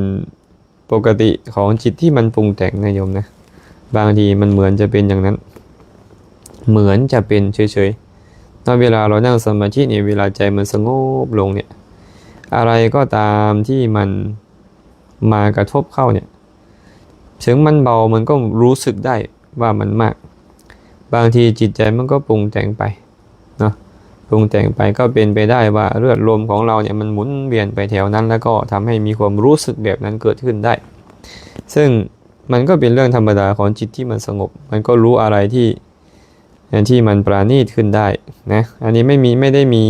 ປົກກະຕິຂອງຈິດທີ່ມັນປຸງແຕ່ງນະໂຍມນະ, ບາງທີມັນເໝືອນຈະເປັນຢ່າງນັ້ນ, ເໝືອນຈະເປັນເສີຍໆເນາະ. ເວລາເຮົານັ່ງສະມາທິນີ້, ເວລາໃຈມັນສະຫງົບລົງນີ້, ອະໄລກໍຕາມທີ່ມັນມາກະທົບເຂົ້ານີ້, ເຖິງມັນເບົາ, ມັນກໍຮູ້ສຶກໄດ້ວ່າມັນມາກ. ບາງທີຈິດໃຈມັນກໍປຸງແຕ່ງໄປເນາະ, ປຸງແຕ່ງໄປ, ກໍເປັນໄປໄດ້ວ່າເລືອດລົມຂອງເຮົານີ້ມັນໝູນວຽນໄປແຖວນັ້ນ, ແລ້ວກໍທຳໃຫ້ມີຄວາມຮູ້ສຶກແບບນັ້ນເກີດຂຶ້ນໄດ້. ເຊິ່ງມັນກໍເປັນເລື່ອງທຳມະດາຂອງຈິດທີ່ມັນສະຫງົບ, ມັນກໍຮູ້ອະໄລທີ່ ທີ່ມັນປານີດຂຶ້ນໄດ້ນະ. ອັນນີ້ໄມ່ມີ, ໄມ່ໄດ້ມີ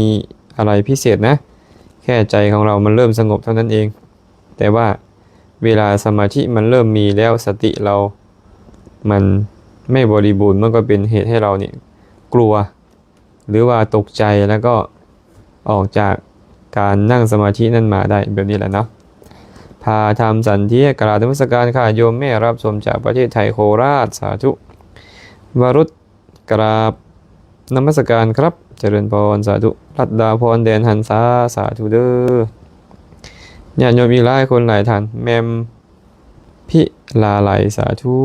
ອະໄລພິເສດນະ, ແຄ່ໃຈຂອງເຮົາມັນເລີ່ມສະຫງົບເທົ່ານັ້ນເອງ. ແຕ່ວ່າເວລາສະມາທິມັນເລີ່ມມີແລ້ວ, ສະຕິເຮົາມັນໄມ່ບໍລິບູນ, ມັນກໍເປັນເຫດໃຫ້ເຮົານີ້ກົວ ຫຼືວ່າຕົກໃຈ, ແລ້ວກໍອອກຈາກການນັ່ງສະມາທິນັ້ນມາໄດ້, ແບບນີ້ແຫຼະເນາະ. ພາທຳສັນເທຍ, ກະລາບນະມັດສະການຄ່ະໂຍມແມ່, ຮັບຊົມຈາກປະເທດໄທ, ໂຄລາດ, ສາທຸ. ວະລຸດ, ກະລາບ ນະມັດສະການຄັບ ຈະເລີນພອນ ສາທຸ. ລັດດາພອນ ແດນຫັນສາ ສາທຸເດີ້. ຍາດໂຍມອີກຫຼາຍຄົນຫຼາຍທ່ານ ແມ່ມພິລາໄລ ສາທຸ.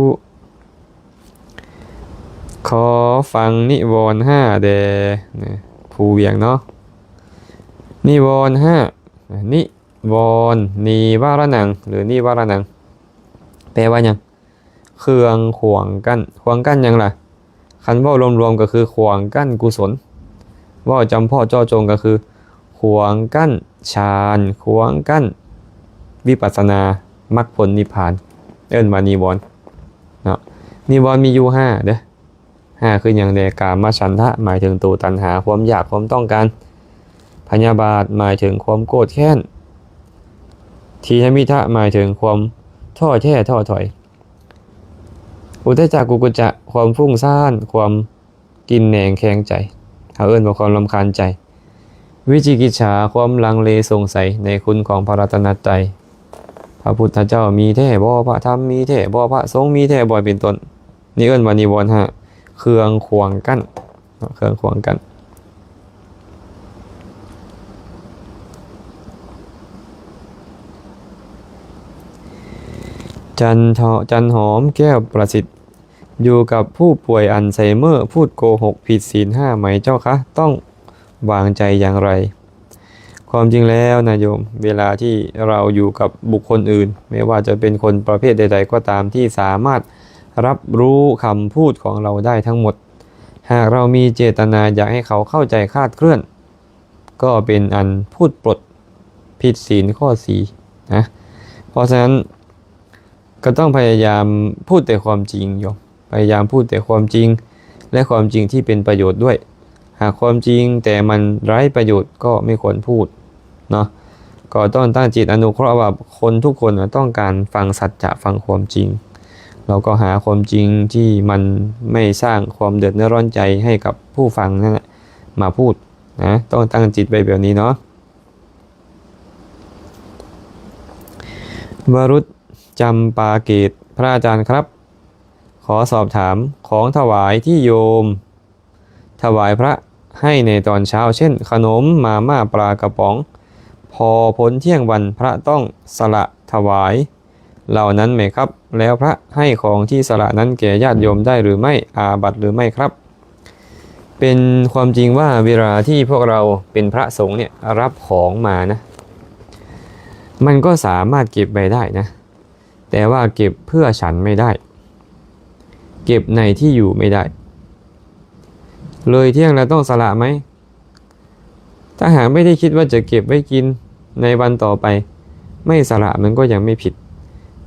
ຂໍຟັງນິວອນຫ້າແດ່ ນະ ພູວຽງເນາະ. ນິວອນຫ້າ ນິວອນ ນີວາລະນັງ ຫຼື ນິວາລະນັງ ແປວ່າຫຍັງ? ເຄື່ອງຂວາງກັ້ນ. ຂວາງກັ້ນຫຍັງລະ? ຄັນເວົ້າລວມໆກໍຄືຂວາງກັ້ນກຸສົນ, ເວົ້າຈຳເພາະເຈາະຈົງກໍຄືຂວາງກັ້ນฌານ, ຂວາງກັ້ນວິປັດສະນາ, ມັກຜົນນິບພານ, ເອີ້ນວ່ານິວອນເນາະ. ນິວອນມີຢູ່ຫ້າເດີ້. ຫ້າຄືຫຍັງແດ່? ກາມະສັນທະ ໝາຍເຖິງໂຕຕັນຫາ ຄວາມຢາກ ຄວາມຕ້ອງການ, ພະຍາບາດ ໝາຍເຖິງຄວາມໂກດແຄ້ນ, ທີນະມິທະ ໝາຍເຖິງຄວາມທໍ້ແທ້ທໍ້ຖອຍ, ອຸດທະຈັກ ກຸກຸຈຈະ ຄວາມຟຸ້ງສ້ານ ຄວາມກິນແໜງແຂງໃຈ, ເຮົາເອີ້ນວ່າຄວາມລຳຄານໃຈ, ວິຈິກິດສາ ຄວາມລັງເລສົງໄສໃນຄຸນຂອງພະລັດຕະນະໄຕ. ພະພຸດທະເຈົ້າມີແທ້ບໍ່? ພະທຳມີແທ້ບໍ່? ພະສົງມີແທ້ບໍ່? ເປັນຕົ້ນ. ນີ້ເອີ້ນວ່ານິວອນຫ້າ ເຄື່ອງຂວາງກັ້ນເນາະ, ເຄື່ອງຂວາງກັ້ນ. ຈັນເທາະ ຈັນຫອມ ແກ້ວປະສິດ ຢູ່ກັບຜູ້ປ່ວຍອັນໄຊເມີ ພູດໂກຫົກຜິດສິນຫ້າໄໝເຈົ້າຄະ? ຕ້ອງວາງໃຈຢ່າງໃດ? ຄວາມຈິງແລ້ວນະໂຍມ, ເວລາທີ່ເຮົາຢູ່ກັບບຸກຄົນອື່ນ, ແມ່ນວ່າຈະເປັນຄົນປະເພດໃດໆກໍຕາມ ທີ່ສາມາດຮັບຮູ້ຄຳພູດຂອງເຮົາໄດ້ທັງໝົດ, ຫາກເຮົາມີເຈດຕະນາຢາກໃຫ້ເຂົາເຂົ້າໃຈຄາດເຄື່ອນ, ກໍເປັນອັນພູດປົດຜິດສິນຂໍ້ສີ່ນະ. ເພາະສະນັ້ນ ກໍຕ້ອງພະຍາຍາມພູດແຕ່ຄວາມຈິງໂຍມ, ພະຍາຍາມພູດແຕ່ຄວາມຈິງ ແລະ ຄວາມຈິງທີ່ເປັນປະໂຫຍດດ້ວຍ. ຫາກຄວາມຈິງແຕ່ມັນໄຮ້ປະໂຫຍດກໍໄມ່ຄວນພູດເນາະ. ກໍຕ້ອງຕັ້ງຈິດອະນຸເຄາະວ່າຄົນທຸກຄົນນະຕ້ອງການຟັງສັດຈະ, ຟັງຄວາມຈິງ. ເຮົາກໍຫາຄວາມຈິງທີ່ມັນໄມ່ສ້າງຄວາມເດືອດເນື້ອຮ້ອນໃຈໃຫ້ກັບຜູ້ຟັງນັ້ນແຫຼະມາພູດນະ, ຕ້ອງຕັ້ງຈິດໄວ້ແບບນີ້ເນາະ. ວະລຸດ ຈຳປາເກດ ພະອາຈານຄັບ, ຂໍສອບຖາມ ຂອງຖວາຍທີ່ໂຍມຖວາຍພະໃຫ້ໃນຕອນເຊົ້າ ເຊັ່ນ ຂະໜົມ, ມາມ່າ, ປາກະປ໋ອງ, ພໍພົ້ນທ່ຽງວັນ ພະຕ້ອງສະຫຼະຖວາຍເຫຼົ່ານັ້ນໄໝຄັບ? ແລ້ວພະໃຫ້ຂອງທີ່ສະຫຼະນັ້ນແກ່ຍາດໂຍມໄດ້ຫຼືໄມ່? ອາບັດຫຼືໄມ່ຄັບ? ເປັນຄວາມຈິງວ່າເວລາທີ່ພວກເຮົາເປັນພະສົງເນ່ຍ ຮັບຂອງມານະ ມັນກໍສາມາດເກັບໄວ້ໄດ້ນະ, ແຕ່ວ່າເກັບເພື່ອສັນໄມ່ໄດ້, ເກັບໃນທີ່ຢູ່ໄມ່ໄດ້. ເລີຍທ່ຽງແລ້ວຕ້ອງສະຫຼະໄໝ? ຖ້າຫາກໄມ່ໄດ້ຄິດວ່າຈະເກັບໄວ້ກິນໃນວັນຕໍ່ໄປ, ໄມ່ສະຫຼະມັນກໍຍັງໄມ່ຜິດ.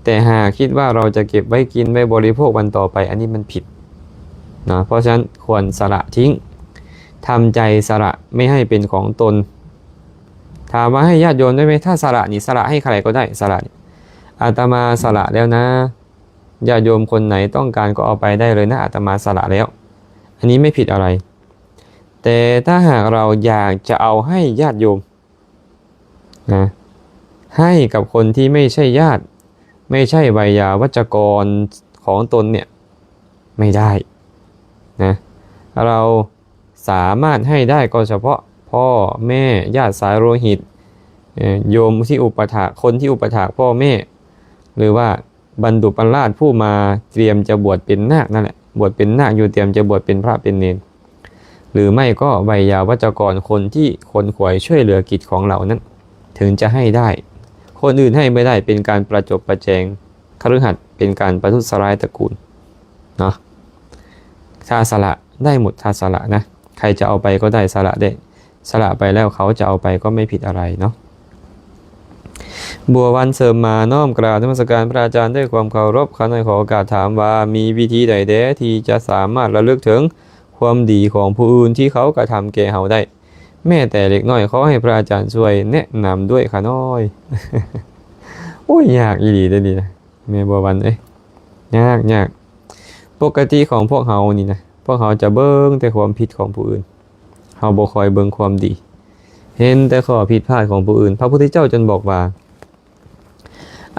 ແຕ່ຫາກຄິດວ່າເຮົາຈະເກັບໄວ້ກິນໄວ້ບໍລິໂພກວັນຕໍ່ໄປ, ອັນນີ້ມັນຜິດເນາະ. ເພາະສະນັ້ນຄວນສະຫຼະຖິ້ງ, ທຳໃຈສະຫຼະໄມ່ໃຫ້ເປັນຂອງຕົນ. ຖາມວ່າໃຫ້ຍາດໂຍມໄດ້ໄໝ? ຖ້າສະຫຼະນີ້ ສະຫຼະໃຫ້ໃຜກໍໄດ້, ສະຫຼະນີ້ ອາດຕະມາສະຫຼະແລ້ວນະ, ຍາດໂຍມຄົນໃດຕ້ອງການກໍເອົາໄປໄດ້ເລີຍນະ, ອາດຕະມາສະຫຼະແລ້ວ, ອັນນີ້ໄມ່ຜິດອະໄລ. ແຕ່ຖ້າຫາກເຮົາຢາກຈະເອົາໃຫ້ຍາດໂຍມນະ, ໃຫ້ກັບຄົນທີ່ໄມ່ໃຊ່ຍາດ, ໄມ່ໃຊ່ໄວຍາວັດຈະກອນຂອງຕົນເນ່ຍ ໄມ່ໄດ້ນະ. ເຮົາສາມາດໃຫ້ໄດ້ກໍສະເພາະພໍ່ແມ່, ຍາດສາຍໂລຫິດ, ເອີ ໂຍມທີ່ອຸປະຖາກ, ຄົນທີ່ອຸປະຖາກພໍ່ແມ່, ຫຼືວ່າ ບັນດຸປະລາດຜູ້ມາຕຽມຈະບວດເປັນນາກນັ້ນແຫຼະ, ບວດເປັນນາກຢູ່ ຕຽມຈະບວດເປັນພະເປັນເນນ, ຫຼືໄມ່ກໍໄວຍາວັດຈະກອນ ຄົນທີ່ຂົນຂວາຍຊ່ວຍເຫຼືອກິດຂອງເຫຼົ່ານັ້ນ ເຖິງຈະໃຫ້ໄດ້. ຄົນອື່ນໃຫ້ບໍ່ໄດ້ ເປັນການປະຈົບປະແຈງຄະລືຫັດ, ເປັນການປະທຸດສະລາຍຕະກູນເນາະ. ຖ້າສະຫຼະໄດ້ໝົດ, ຖ້າສະຫຼະນະ, ໃຄຈະເອົາໄປກໍໄດ້, ສະຫຼະໄດ້. ສະຫຼະໄປແລ້ວເຂົາຈະເອົາໄປກໍໄມ່ຜິດອະໄລເນາະ. ບົວວັນເສີມມາ ນ້ອມກາບນະມັດສະການພະອາຈານດ້ວຍຄວາມເຄົາລົບ. ຂ້ານ້ອຍຂໍໂອກາດຖາມວ່າ ມີວິທີໃດແດ່ທີ່ຈະສາມາດລະລຶກເຖິງຄວາມດີຂອງຜູ້ອື່ນທີ່ເຂົາກະທຳແກ່ເຮົາໄດ້ ແມ້ແຕ່ເລັກນ້ອຍ? ຂໍໃຫ້ພະອາຈານຊ່ວຍແນະນຳດ້ວຍຂ້ານ້ອຍ. ໂອ້ຍ ຍາກອີ່ຫຼີເດ້ນີ້ນະ ແມ່ບົວວັນເອີຍ, ຍາກ, ຍາກ. ປົກກະຕິຂອງພວກເຮົານີ້ນະ, ພວກເຮົາຈະເບິ່ງແຕ່ຄວາມຜິດຂອງຜູ້ອື່ນ, ເຮົາບໍ່ຄ່ອຍເບິ່ງຄວາມດີ, ເຫັນແຕ່ຂໍ້ຜິດພາດຂອງຜູ້ອື່ນ. ພະພຸດທະເຈົ້າຈຶ່ງບອກວ່າ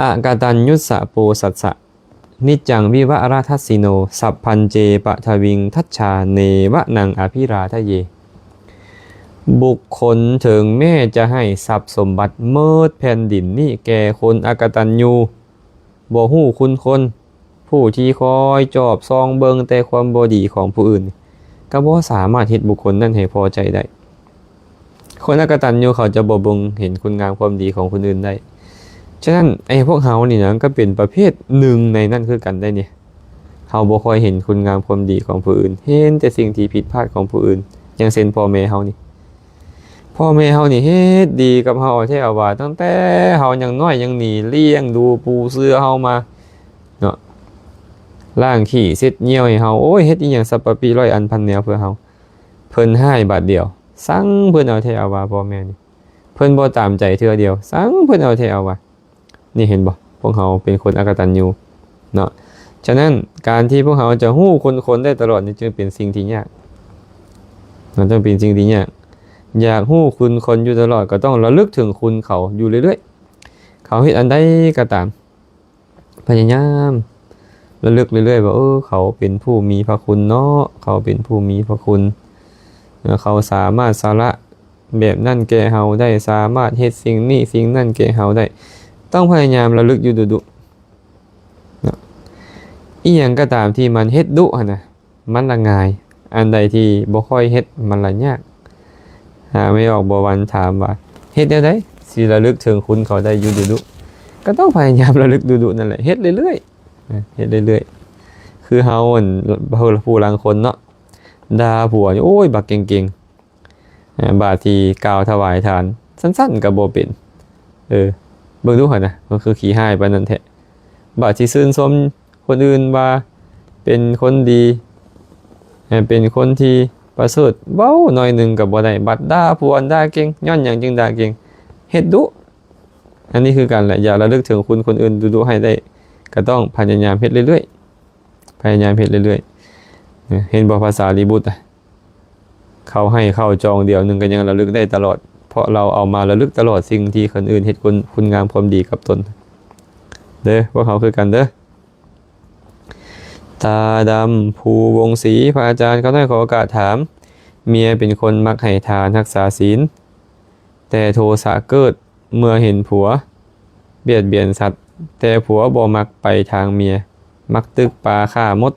ອະກະຕັນຍຸດສະໂປສັດສະ ນິດຈັງວິວະລະທັດສິໂນ ສັບພັນເຈປະທະວິງ ທັດສາເນວະນັງອະພິລາທະເຍ. ບຸກຄົນເຖິງແມ້ຈະໃຫ້ຊັບສົມບັດໝົດແຜ່ນດິນນີ້ແກ່ຄົນອະກະຕັນຍູ ບໍ່ຮູ້ຄຸນຄົນ, ຜູ້ທີ່ຄອຍຈອບສ່ອງເບິ່ງແຕ່ຄວາມບໍ່ດີຂອງຜູ້ອື່ນ ກໍບໍ່ສາມາດເຮັດບຸກຄົນນັ້ນໃຫ້ພໍໃຈໄດ້. ຄົນອະກະຕັນຍູເຂົາຈະບໍ່ເບິ່ງເຫັນຄຸນງາມຄວາມດີຂອງຄົນອື່ນໄດ້. ສະນັ້ນ ໄອ້ພວກເຮົານີ້ນະ ກໍເປັນປະເພດໜຶ່ງໃນນັ້ນຄືກັນໄດ໋ນີ້. ເຮົາບໍ່ຄ່ອຍເຫັນຄຸນງາມຄວາມດີຂອງຜູ້ອື່ນ, ເຫັນແຕ່ສິ່ງທີ່ຜິດພາດຂອງຜູ້ອື່ນ. ຢ່າງເຊັ່ນພໍ່ແມ່ເຮົານີ້, ພໍ່ແມ່ເຮົານີ້ເຮັດດີກັບເຮົາແທ້ວ່າ, ຕັ້ງແຕ່ເຮົາຍັງນ້ອຍຍັງໜີລ້ຽງດູປູເສືອເຮົາມາເນາະ, ລ້າງຂີ້ເຊັດຍ່ຽວໃຫ້ເຮົາ, ໂອ້ຍ ເຮັດອີ່ຫຍັງສັບປະປິຮ້ອຍອັນພັນແນວເພື່ອເຮົາ. ເພິ່ນຮ້າຍບາດດຽວ, ຊັງເພິ່ນເອົາແທ້ເອົາວ່າ. ພໍ່ແມ່ນີ້ ເພິ່ນບໍ່ຕາມໃຈເທື່ອດຽວ, ຊັງເພິ່ນເອົາແທ້ເອົາວ່າ. ນີ້ເຫັນບໍ່? ພວກເຮົາເປັນຄົນອະກະຕັນຍູເນາະ. ສະນັ້ນ ການທີ່ພວກເຮົາຈະຮູ້ຄຸນຄົນໄດ້ຕະຫຼອດນີ້ ຈຶ່ງເປັນສິ່ງທີ່ຍາກເນາະ, ຈຶ່ງເປັນສິ່ງທີ່ຍາກ. ຢາກຮູ້ຄຸນຄົນຢູ່ຕະຫຼອດ ກໍຕ້ອງລະລຶກເຖິງຄຸນເຂົາຢູ່ເລື້ອຍໆ. ເຂົາເຮັດອັນໃດກໍຕາມ ພະຍາຍາມລະລຶກເລື້ອຍໆວ່າ ເອີ ເຂົາເປັນຜູ້ມີພະຄຸນເນາະ, ເຂົາເປັນຜູ້ມີພະຄຸນ, ເຂົາສາມາດສະຫຼະແບບນັ້ນແກ່ເຮົາໄດ້, ສາມາດເຮັດສິ່ງນີ້ສິ່ງນັ້ນແກ່ເຮົາໄດ້. ຕ້ອງພະຍາຍາມລະລຶກຢູ່ດຸໆເນາະ. ອີ່ຫຍັງກໍຕາມທີ່ມັນເຮັດດຸຫັ້ນນະ ມັນລະງ່າຍ, ອັນໃດທີ່ບໍ່ຄ່ອຍເຮັດມັນລະຍາກ. ຫາແມ່ອອກບົວວັນຖາມວ່າ ເຮັດແນວໃດຊິລະລຶກເຖິງຄຸນເຂົາໄດ້ຢູ່ດຸໆ? ກໍຕ້ອງພະຍາຍາມລະລຶກດຸໆນັ້ນແຫຼະ, ເຮັດເລື້ອຍໆ ເຮັດເລື້ອຍໆ. ຄືເຮົາ ອັນ ຜູ້ລາງຄົນເນາະ ດ່າຜົວນີ້ ໂອ້ຍ ບັກເກັ່ງໆ. ບາດທີ່ກ່າວຖວາຍທານ ສັ້ນໆກໍບໍ່ເປັນ. ເອີ ເບິ່ງດູຫັ້ນນະ, ມັນຄືຂີ້ຮ້າຍປານນັ້ນແທ້. ບາດທີ່ຊື່ນຊົມຄົນອື່ນວ່າເປັນຄົນດີ, ເປັນຄົນທີ່ປະເສີດ, ເວົ້າໜ້ອຍໜຶ່ງກໍບໍ່ໄດ້, ບັດດ່າຜົວດ່າເກັ່ງ. ຍ້ອນຫຍັງຈຶ່ງດ່າເກັ່ງ? ເຮັດດຸ. ອັນນີ້ຄືກັນແຫຼະ, ຢາກລະລຶກເຖິງຄຸນຄົນອື່ນດຸໆໃຫ້ໄດ້ ກໍຕ້ອງພະຍາຍາມເຮັດເລື້ອຍໆ, ພະຍາຍາມເຮັດເລື້ອຍໆ. ເຫັນບໍ່ ພະສາລີບຸດ ເຂົາໃຫ້ເຂົ້າຈອງດຽວໜຶ່ງກໍຍັງລະລຶກໄດ້ຕະຫຼອດ, ເພາະລາວເອົາມາລະລຶກຕະຫຼອດສິ່ງທີ່ຄົນອື່ນເຮັດຄຸນ ຄຸນງາມຄວາມດີກັບຕົນເດີ້. ພວກເຮົາຄືກັນເດີ້. ຕາດຳ ພູວົງສີ, ພະອາຈານ ຂ້ານ້ອຍຂໍໂອກາດຖາມ, ເມຍເປັນຄົນມັກໃຫ້ທານ, ຮັກສາສິນ, ແຕ່ໂທສະເກີດ ເມື່ອເຫັນຜົວບຽດບຽນສັດ, ແຕ່ຜົວບໍ່ມັກໄປທາງເມຍ, ມັກຕຶກປາຂ້າມົດ,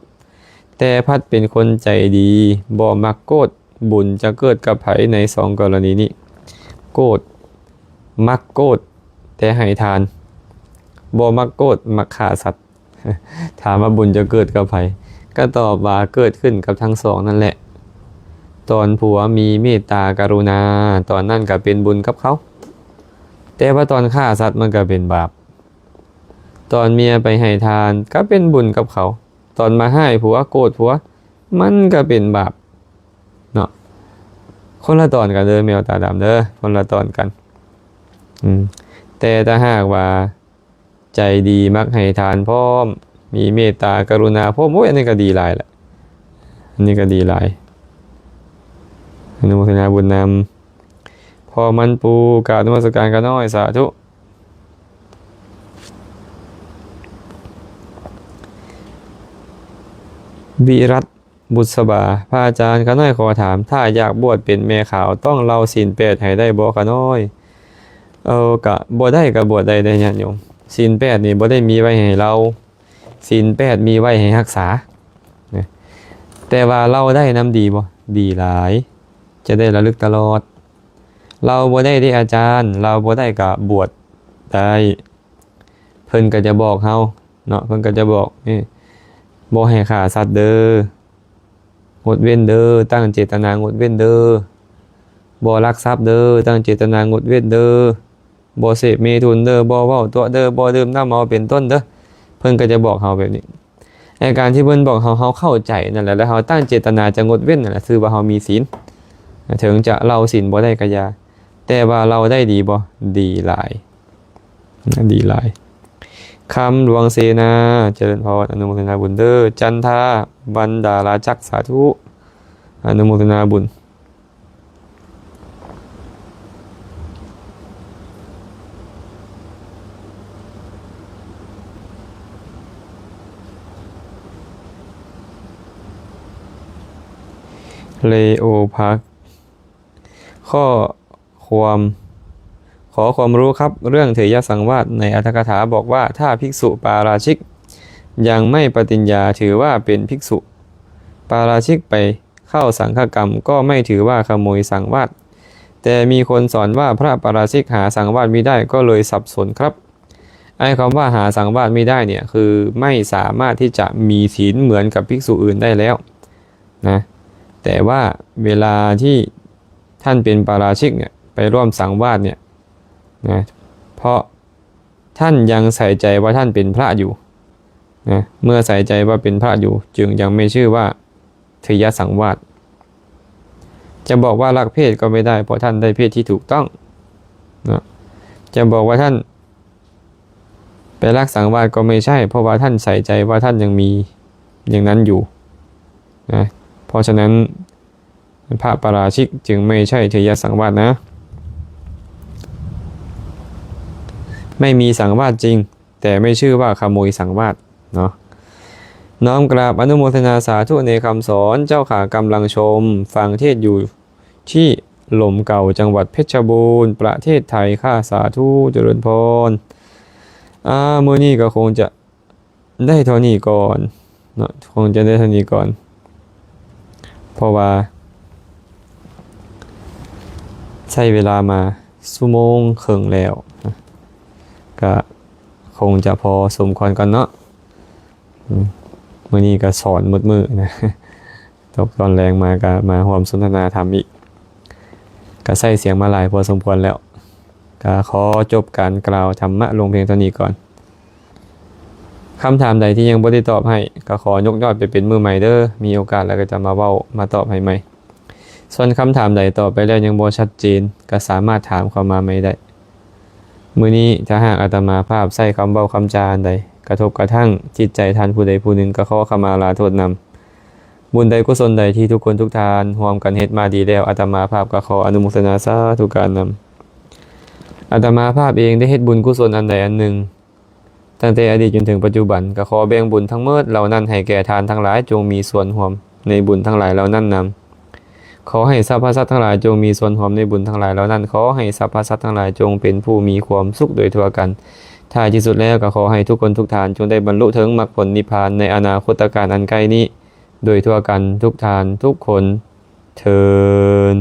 ແຕ່ພັດເປັນຄົນໃຈດີ, ບໍ່ມັກໂກດ. ບຸນຈະເກີດກັບໃຜໃນສອງກໍລະນີນີ້? ໂກດ, ມັກໂກດ ແຕ່ໃຫ້ທານ, ບໍ່ມັກໂກດ ມັກຂ້າສັດ. ຖາມວ່າບຸນຈະເກີດກັບໃຜ? ກໍຕອບວ່າເກີດຂຶ້ນກັບທັງສອງນັ້ນແຫຼະ. ຕອນຜົວມີເມດຕາກະລຸນາ, ຕອນນັ້ນກໍເປັນບຸນກັບເຂົາ, ແຕ່ວ່າຕອນຂ້າສັດມັນກໍເປັນບາບ. ຕອນເມຍໄປໃຫ້ທານກໍເປັນບຸນກັບເຂົາ, ຕອນມາຮ້າຍຜົວ ໂກດຜົວ ມັນກໍເປັນບາບເນາະ. ຄົນລະຕອນກັນເດີ້ ແມວຕາດຳເດີ້, ຄົນລະຕອນກັນ. ອືມ ແຕ່ຖ້າຫາກວ່າ ໃຈດີ ມັກໃຫ້ທານພ້ອມ ມີເມດຕາກະລຸນາພ້ອມ ໂອ້ຍ ອັນນີ້ກໍດີຫຼາຍລະ, ອັນນີ້ກໍດີຫຼາຍ. ອະນຸໂມທະນາບຸນນຳ ພໍ່ມັນປູ ກາບນະມັດສະການຂ້ານ້ອຍ ສາທຸ. ວິລັດ ບຸດສະບາ, ພະອາຈານ ຂ້ານ້ອຍຂໍຖາມ, ຖ້າຢາກບວດເປັນແມ່ຂາວ ຕ້ອງເລົ່າສິນແປດໃຫ້ໄດ້ບໍ່ຂ້ານ້ອຍ? ເອີ ກະບໍ່ໄດ້ ກະບວດໄດ້ເດ້ຍາດໂຍມ. ສິນແປດນີ້ບໍ່ໄດ້ມີໄວ້ໃຫ້ເລົ່າ, ສິນແປດມີໄວ້ໃຫ້ຮັກສາ. ແຕ່ວ່າເລົ່າໄດ້ນຳດີບໍ່? ດີຫຼາຍ, ຈະໄດ້ລະລຶກຕະຫຼອດ. ເລົ່າບໍ່ໄດ້ເດ້ອາຈານ, ເລົ່າບໍ່ໄດ້ກະບວດໄດ້. ເພິ່ນກໍຈະບອກເຮົາເນາະ, ເພິ່ນກໍຈະບອກ ນີ້ ບໍ່ໃຫ້ຂ້າສັດເດີ້, ງົດເວັ້ນເດີ້, ຕັ້ງເຈດຕະນາງົດເວັ້ນເດີ້. ບໍ່ລັກຊັບເດີ້, ຕັ້ງເຈດຕະນາງົດເວັ້ນເດີ້. ບໍ່ເສບເມທຸນເດີ້, ບໍ່ເວົ້າຕົວະເດີ້, ບໍ່ດື່ມນ້ຳເມົາເປັນຕົ້ນເດີ້. ເພິ່ນກໍຈະບອກເຮົາແບບນີ້. ໃນການທີ່ເພິ່ນບອກເຮົາ, ເຮົາເຂົ້າໃຈນັ້ນແຫຼະ ແລ້ວເຮົາຕັ້ງເຈດຕະນາຈະງົດເວັ້ນນັ້ນແຫຼະ, ຖືວ່າເຮົາມີສິນ. ເຖິງຈະເລົ່າສິນບໍ່ໄດ້ກໍຢ່າ, ແຕ່ວ່າເລົ່າໄດ້ດີບໍ່? ດີຫຼາຍ. ນະ ດີຫຼາຍ. ຄຳຫຼວງເສນາ ຈະເລີນພອນ, ອະນຸໂມທະນາບຸນເດີ້. ຈັນທາ ບັນດາລາຈັກ ສາທຸ ອະນຸໂມທະນາບຸນ. Leopark ຂໍ້ความ ขอความรู้ครับ เรื่องเถรยสังวาส ในอรรถกถาบอกว่า ถ้าภิกษุปาราชิกยังไม่ปฏิญญา ถือว่าเป็นภิกษุ ปาราชิกไปเข้าสังฆกรรม ก็ไม่ถือว่าขโมยสังวาส แต่มีคนสอนว่าพระปาราชิกหาสังวาสมิได้ ก็เลยสับสนครับ ไอ้คำว่าหาสังวาสมิได้เนี่ย คือไม่สามารถที่จะมีศีลเหมือนกับภิกษุอื่นได้แล้วนะ แต่ว่าเวลาที่ท่านเป็นปาราชิกเนี่ย ไปร่วมสังวาสเนี่ยนะ เพราะท่านยังใส่ใจว่าท่านเป็นพระอยู่นะ เมื่อใส่ใจว่าเป็นพระอยู่ จึงยังไม่ชื่อว่าเถรยสังวาส จะบอกว่ารักเพศก็ไม่ได้ เพราะท่านได้เพศที่ถูกต้องนะ จะบอกว่าท่านไปรักสังวาสก็ไม่ใช่ เพราะว่าท่านใส่ใจว่าท่านยังมีอย่างนั้นอยู่นะ เพราะฉะนั้นพระปาราชิกจึงไม่ใช่เถรยสังวาสนะ ไม่มีสังวาสจริง แต่ไม่ชื่อว่าขโมยสังวาสเนาะ น้อมกราบอนุโมทนาสาธุในคำสอน เจ้าข้ากำลังชมฟังเทศน์อยู่ที่หล่มเก่า จังหวัดเพชรบูรณ์ ประเทศไทยค่ะ สาธุ เจริญพร อ่า มื้อนี้ก็คงจะได้เท่านี้ก่อนเนาะ คงจะได้เท่านี้ก่อน เพราะว่าใช้เวลามาชั่วโมงครึ่งแล้วนะ ก็คงจะพอสมควรก่อนเนาะ อืม มื้อนี้ก็สอนหมดมื้อนะ ตกตอนแลงมาก็มาร่วมสนทนาธรรมอีก ก็ใช้เสียงมาหลายพอสมควรแล้ว ก็ขอจบการกล่าวธรรมะลงเพียงเท่านี้ก่อน คำถามใดที่ยังบ่ได้ตอบให้ ก็ขอยกยอดไปเป็นมื้อใหม่เด้อ มีโอกาสแล้วก็จะมาเว้ามาตอบให้ใหม่ ส่วนคำถามใดตอบไปแล้วยังบ่ชัดเจน ก็สามารถถามเข้ามาใหม่ได้ มื้อนี้ถ้าหากอาตมาภาพใช้คำเว้าคำจาอันใดกระทบกระทั่งจิตใจท่านผู้ใดผู้หนึ่ง ก็ขอขมาลาโทษนำ บุญใดกุศลใดที่ทุกคนทุกท่านร่วมกันเฮ็ดมาดีแล้ว อาตมาภาพก็ขออนุโมทนาสาธุการนำ อาตมาภาพเองได้เฮ็ดบุญกุศลอันใดอันหนึ่ง ตั้งแต่อดีตจนถึงปัจจุบัน ก็ขอแบ่งบุญทั้งหมดเหล่านั้นให้แก่ท่านทั้งหลาย จงมีส่วนร่วมในบุญทั้งหลายเหล่านั้นนำ ขอให้สรรพสัตว์ทั้งหลายจงมีส่วนร่วมในบุญทั้งหลายเหล่านั้น ขอให้สรรพสัตว์ทั้งหลายจงเป็นผู้มีความสุขโดยทั่วกัน ท้ายที่สุดแล้วก็ขอให้ทุกคนทุกท่านจงได้บรรลุถึงมรรคผลนิพพานในอนาคตกาลอันใกล้นี้ โดยทั่วกันทุกท่านทุกคนเทอญ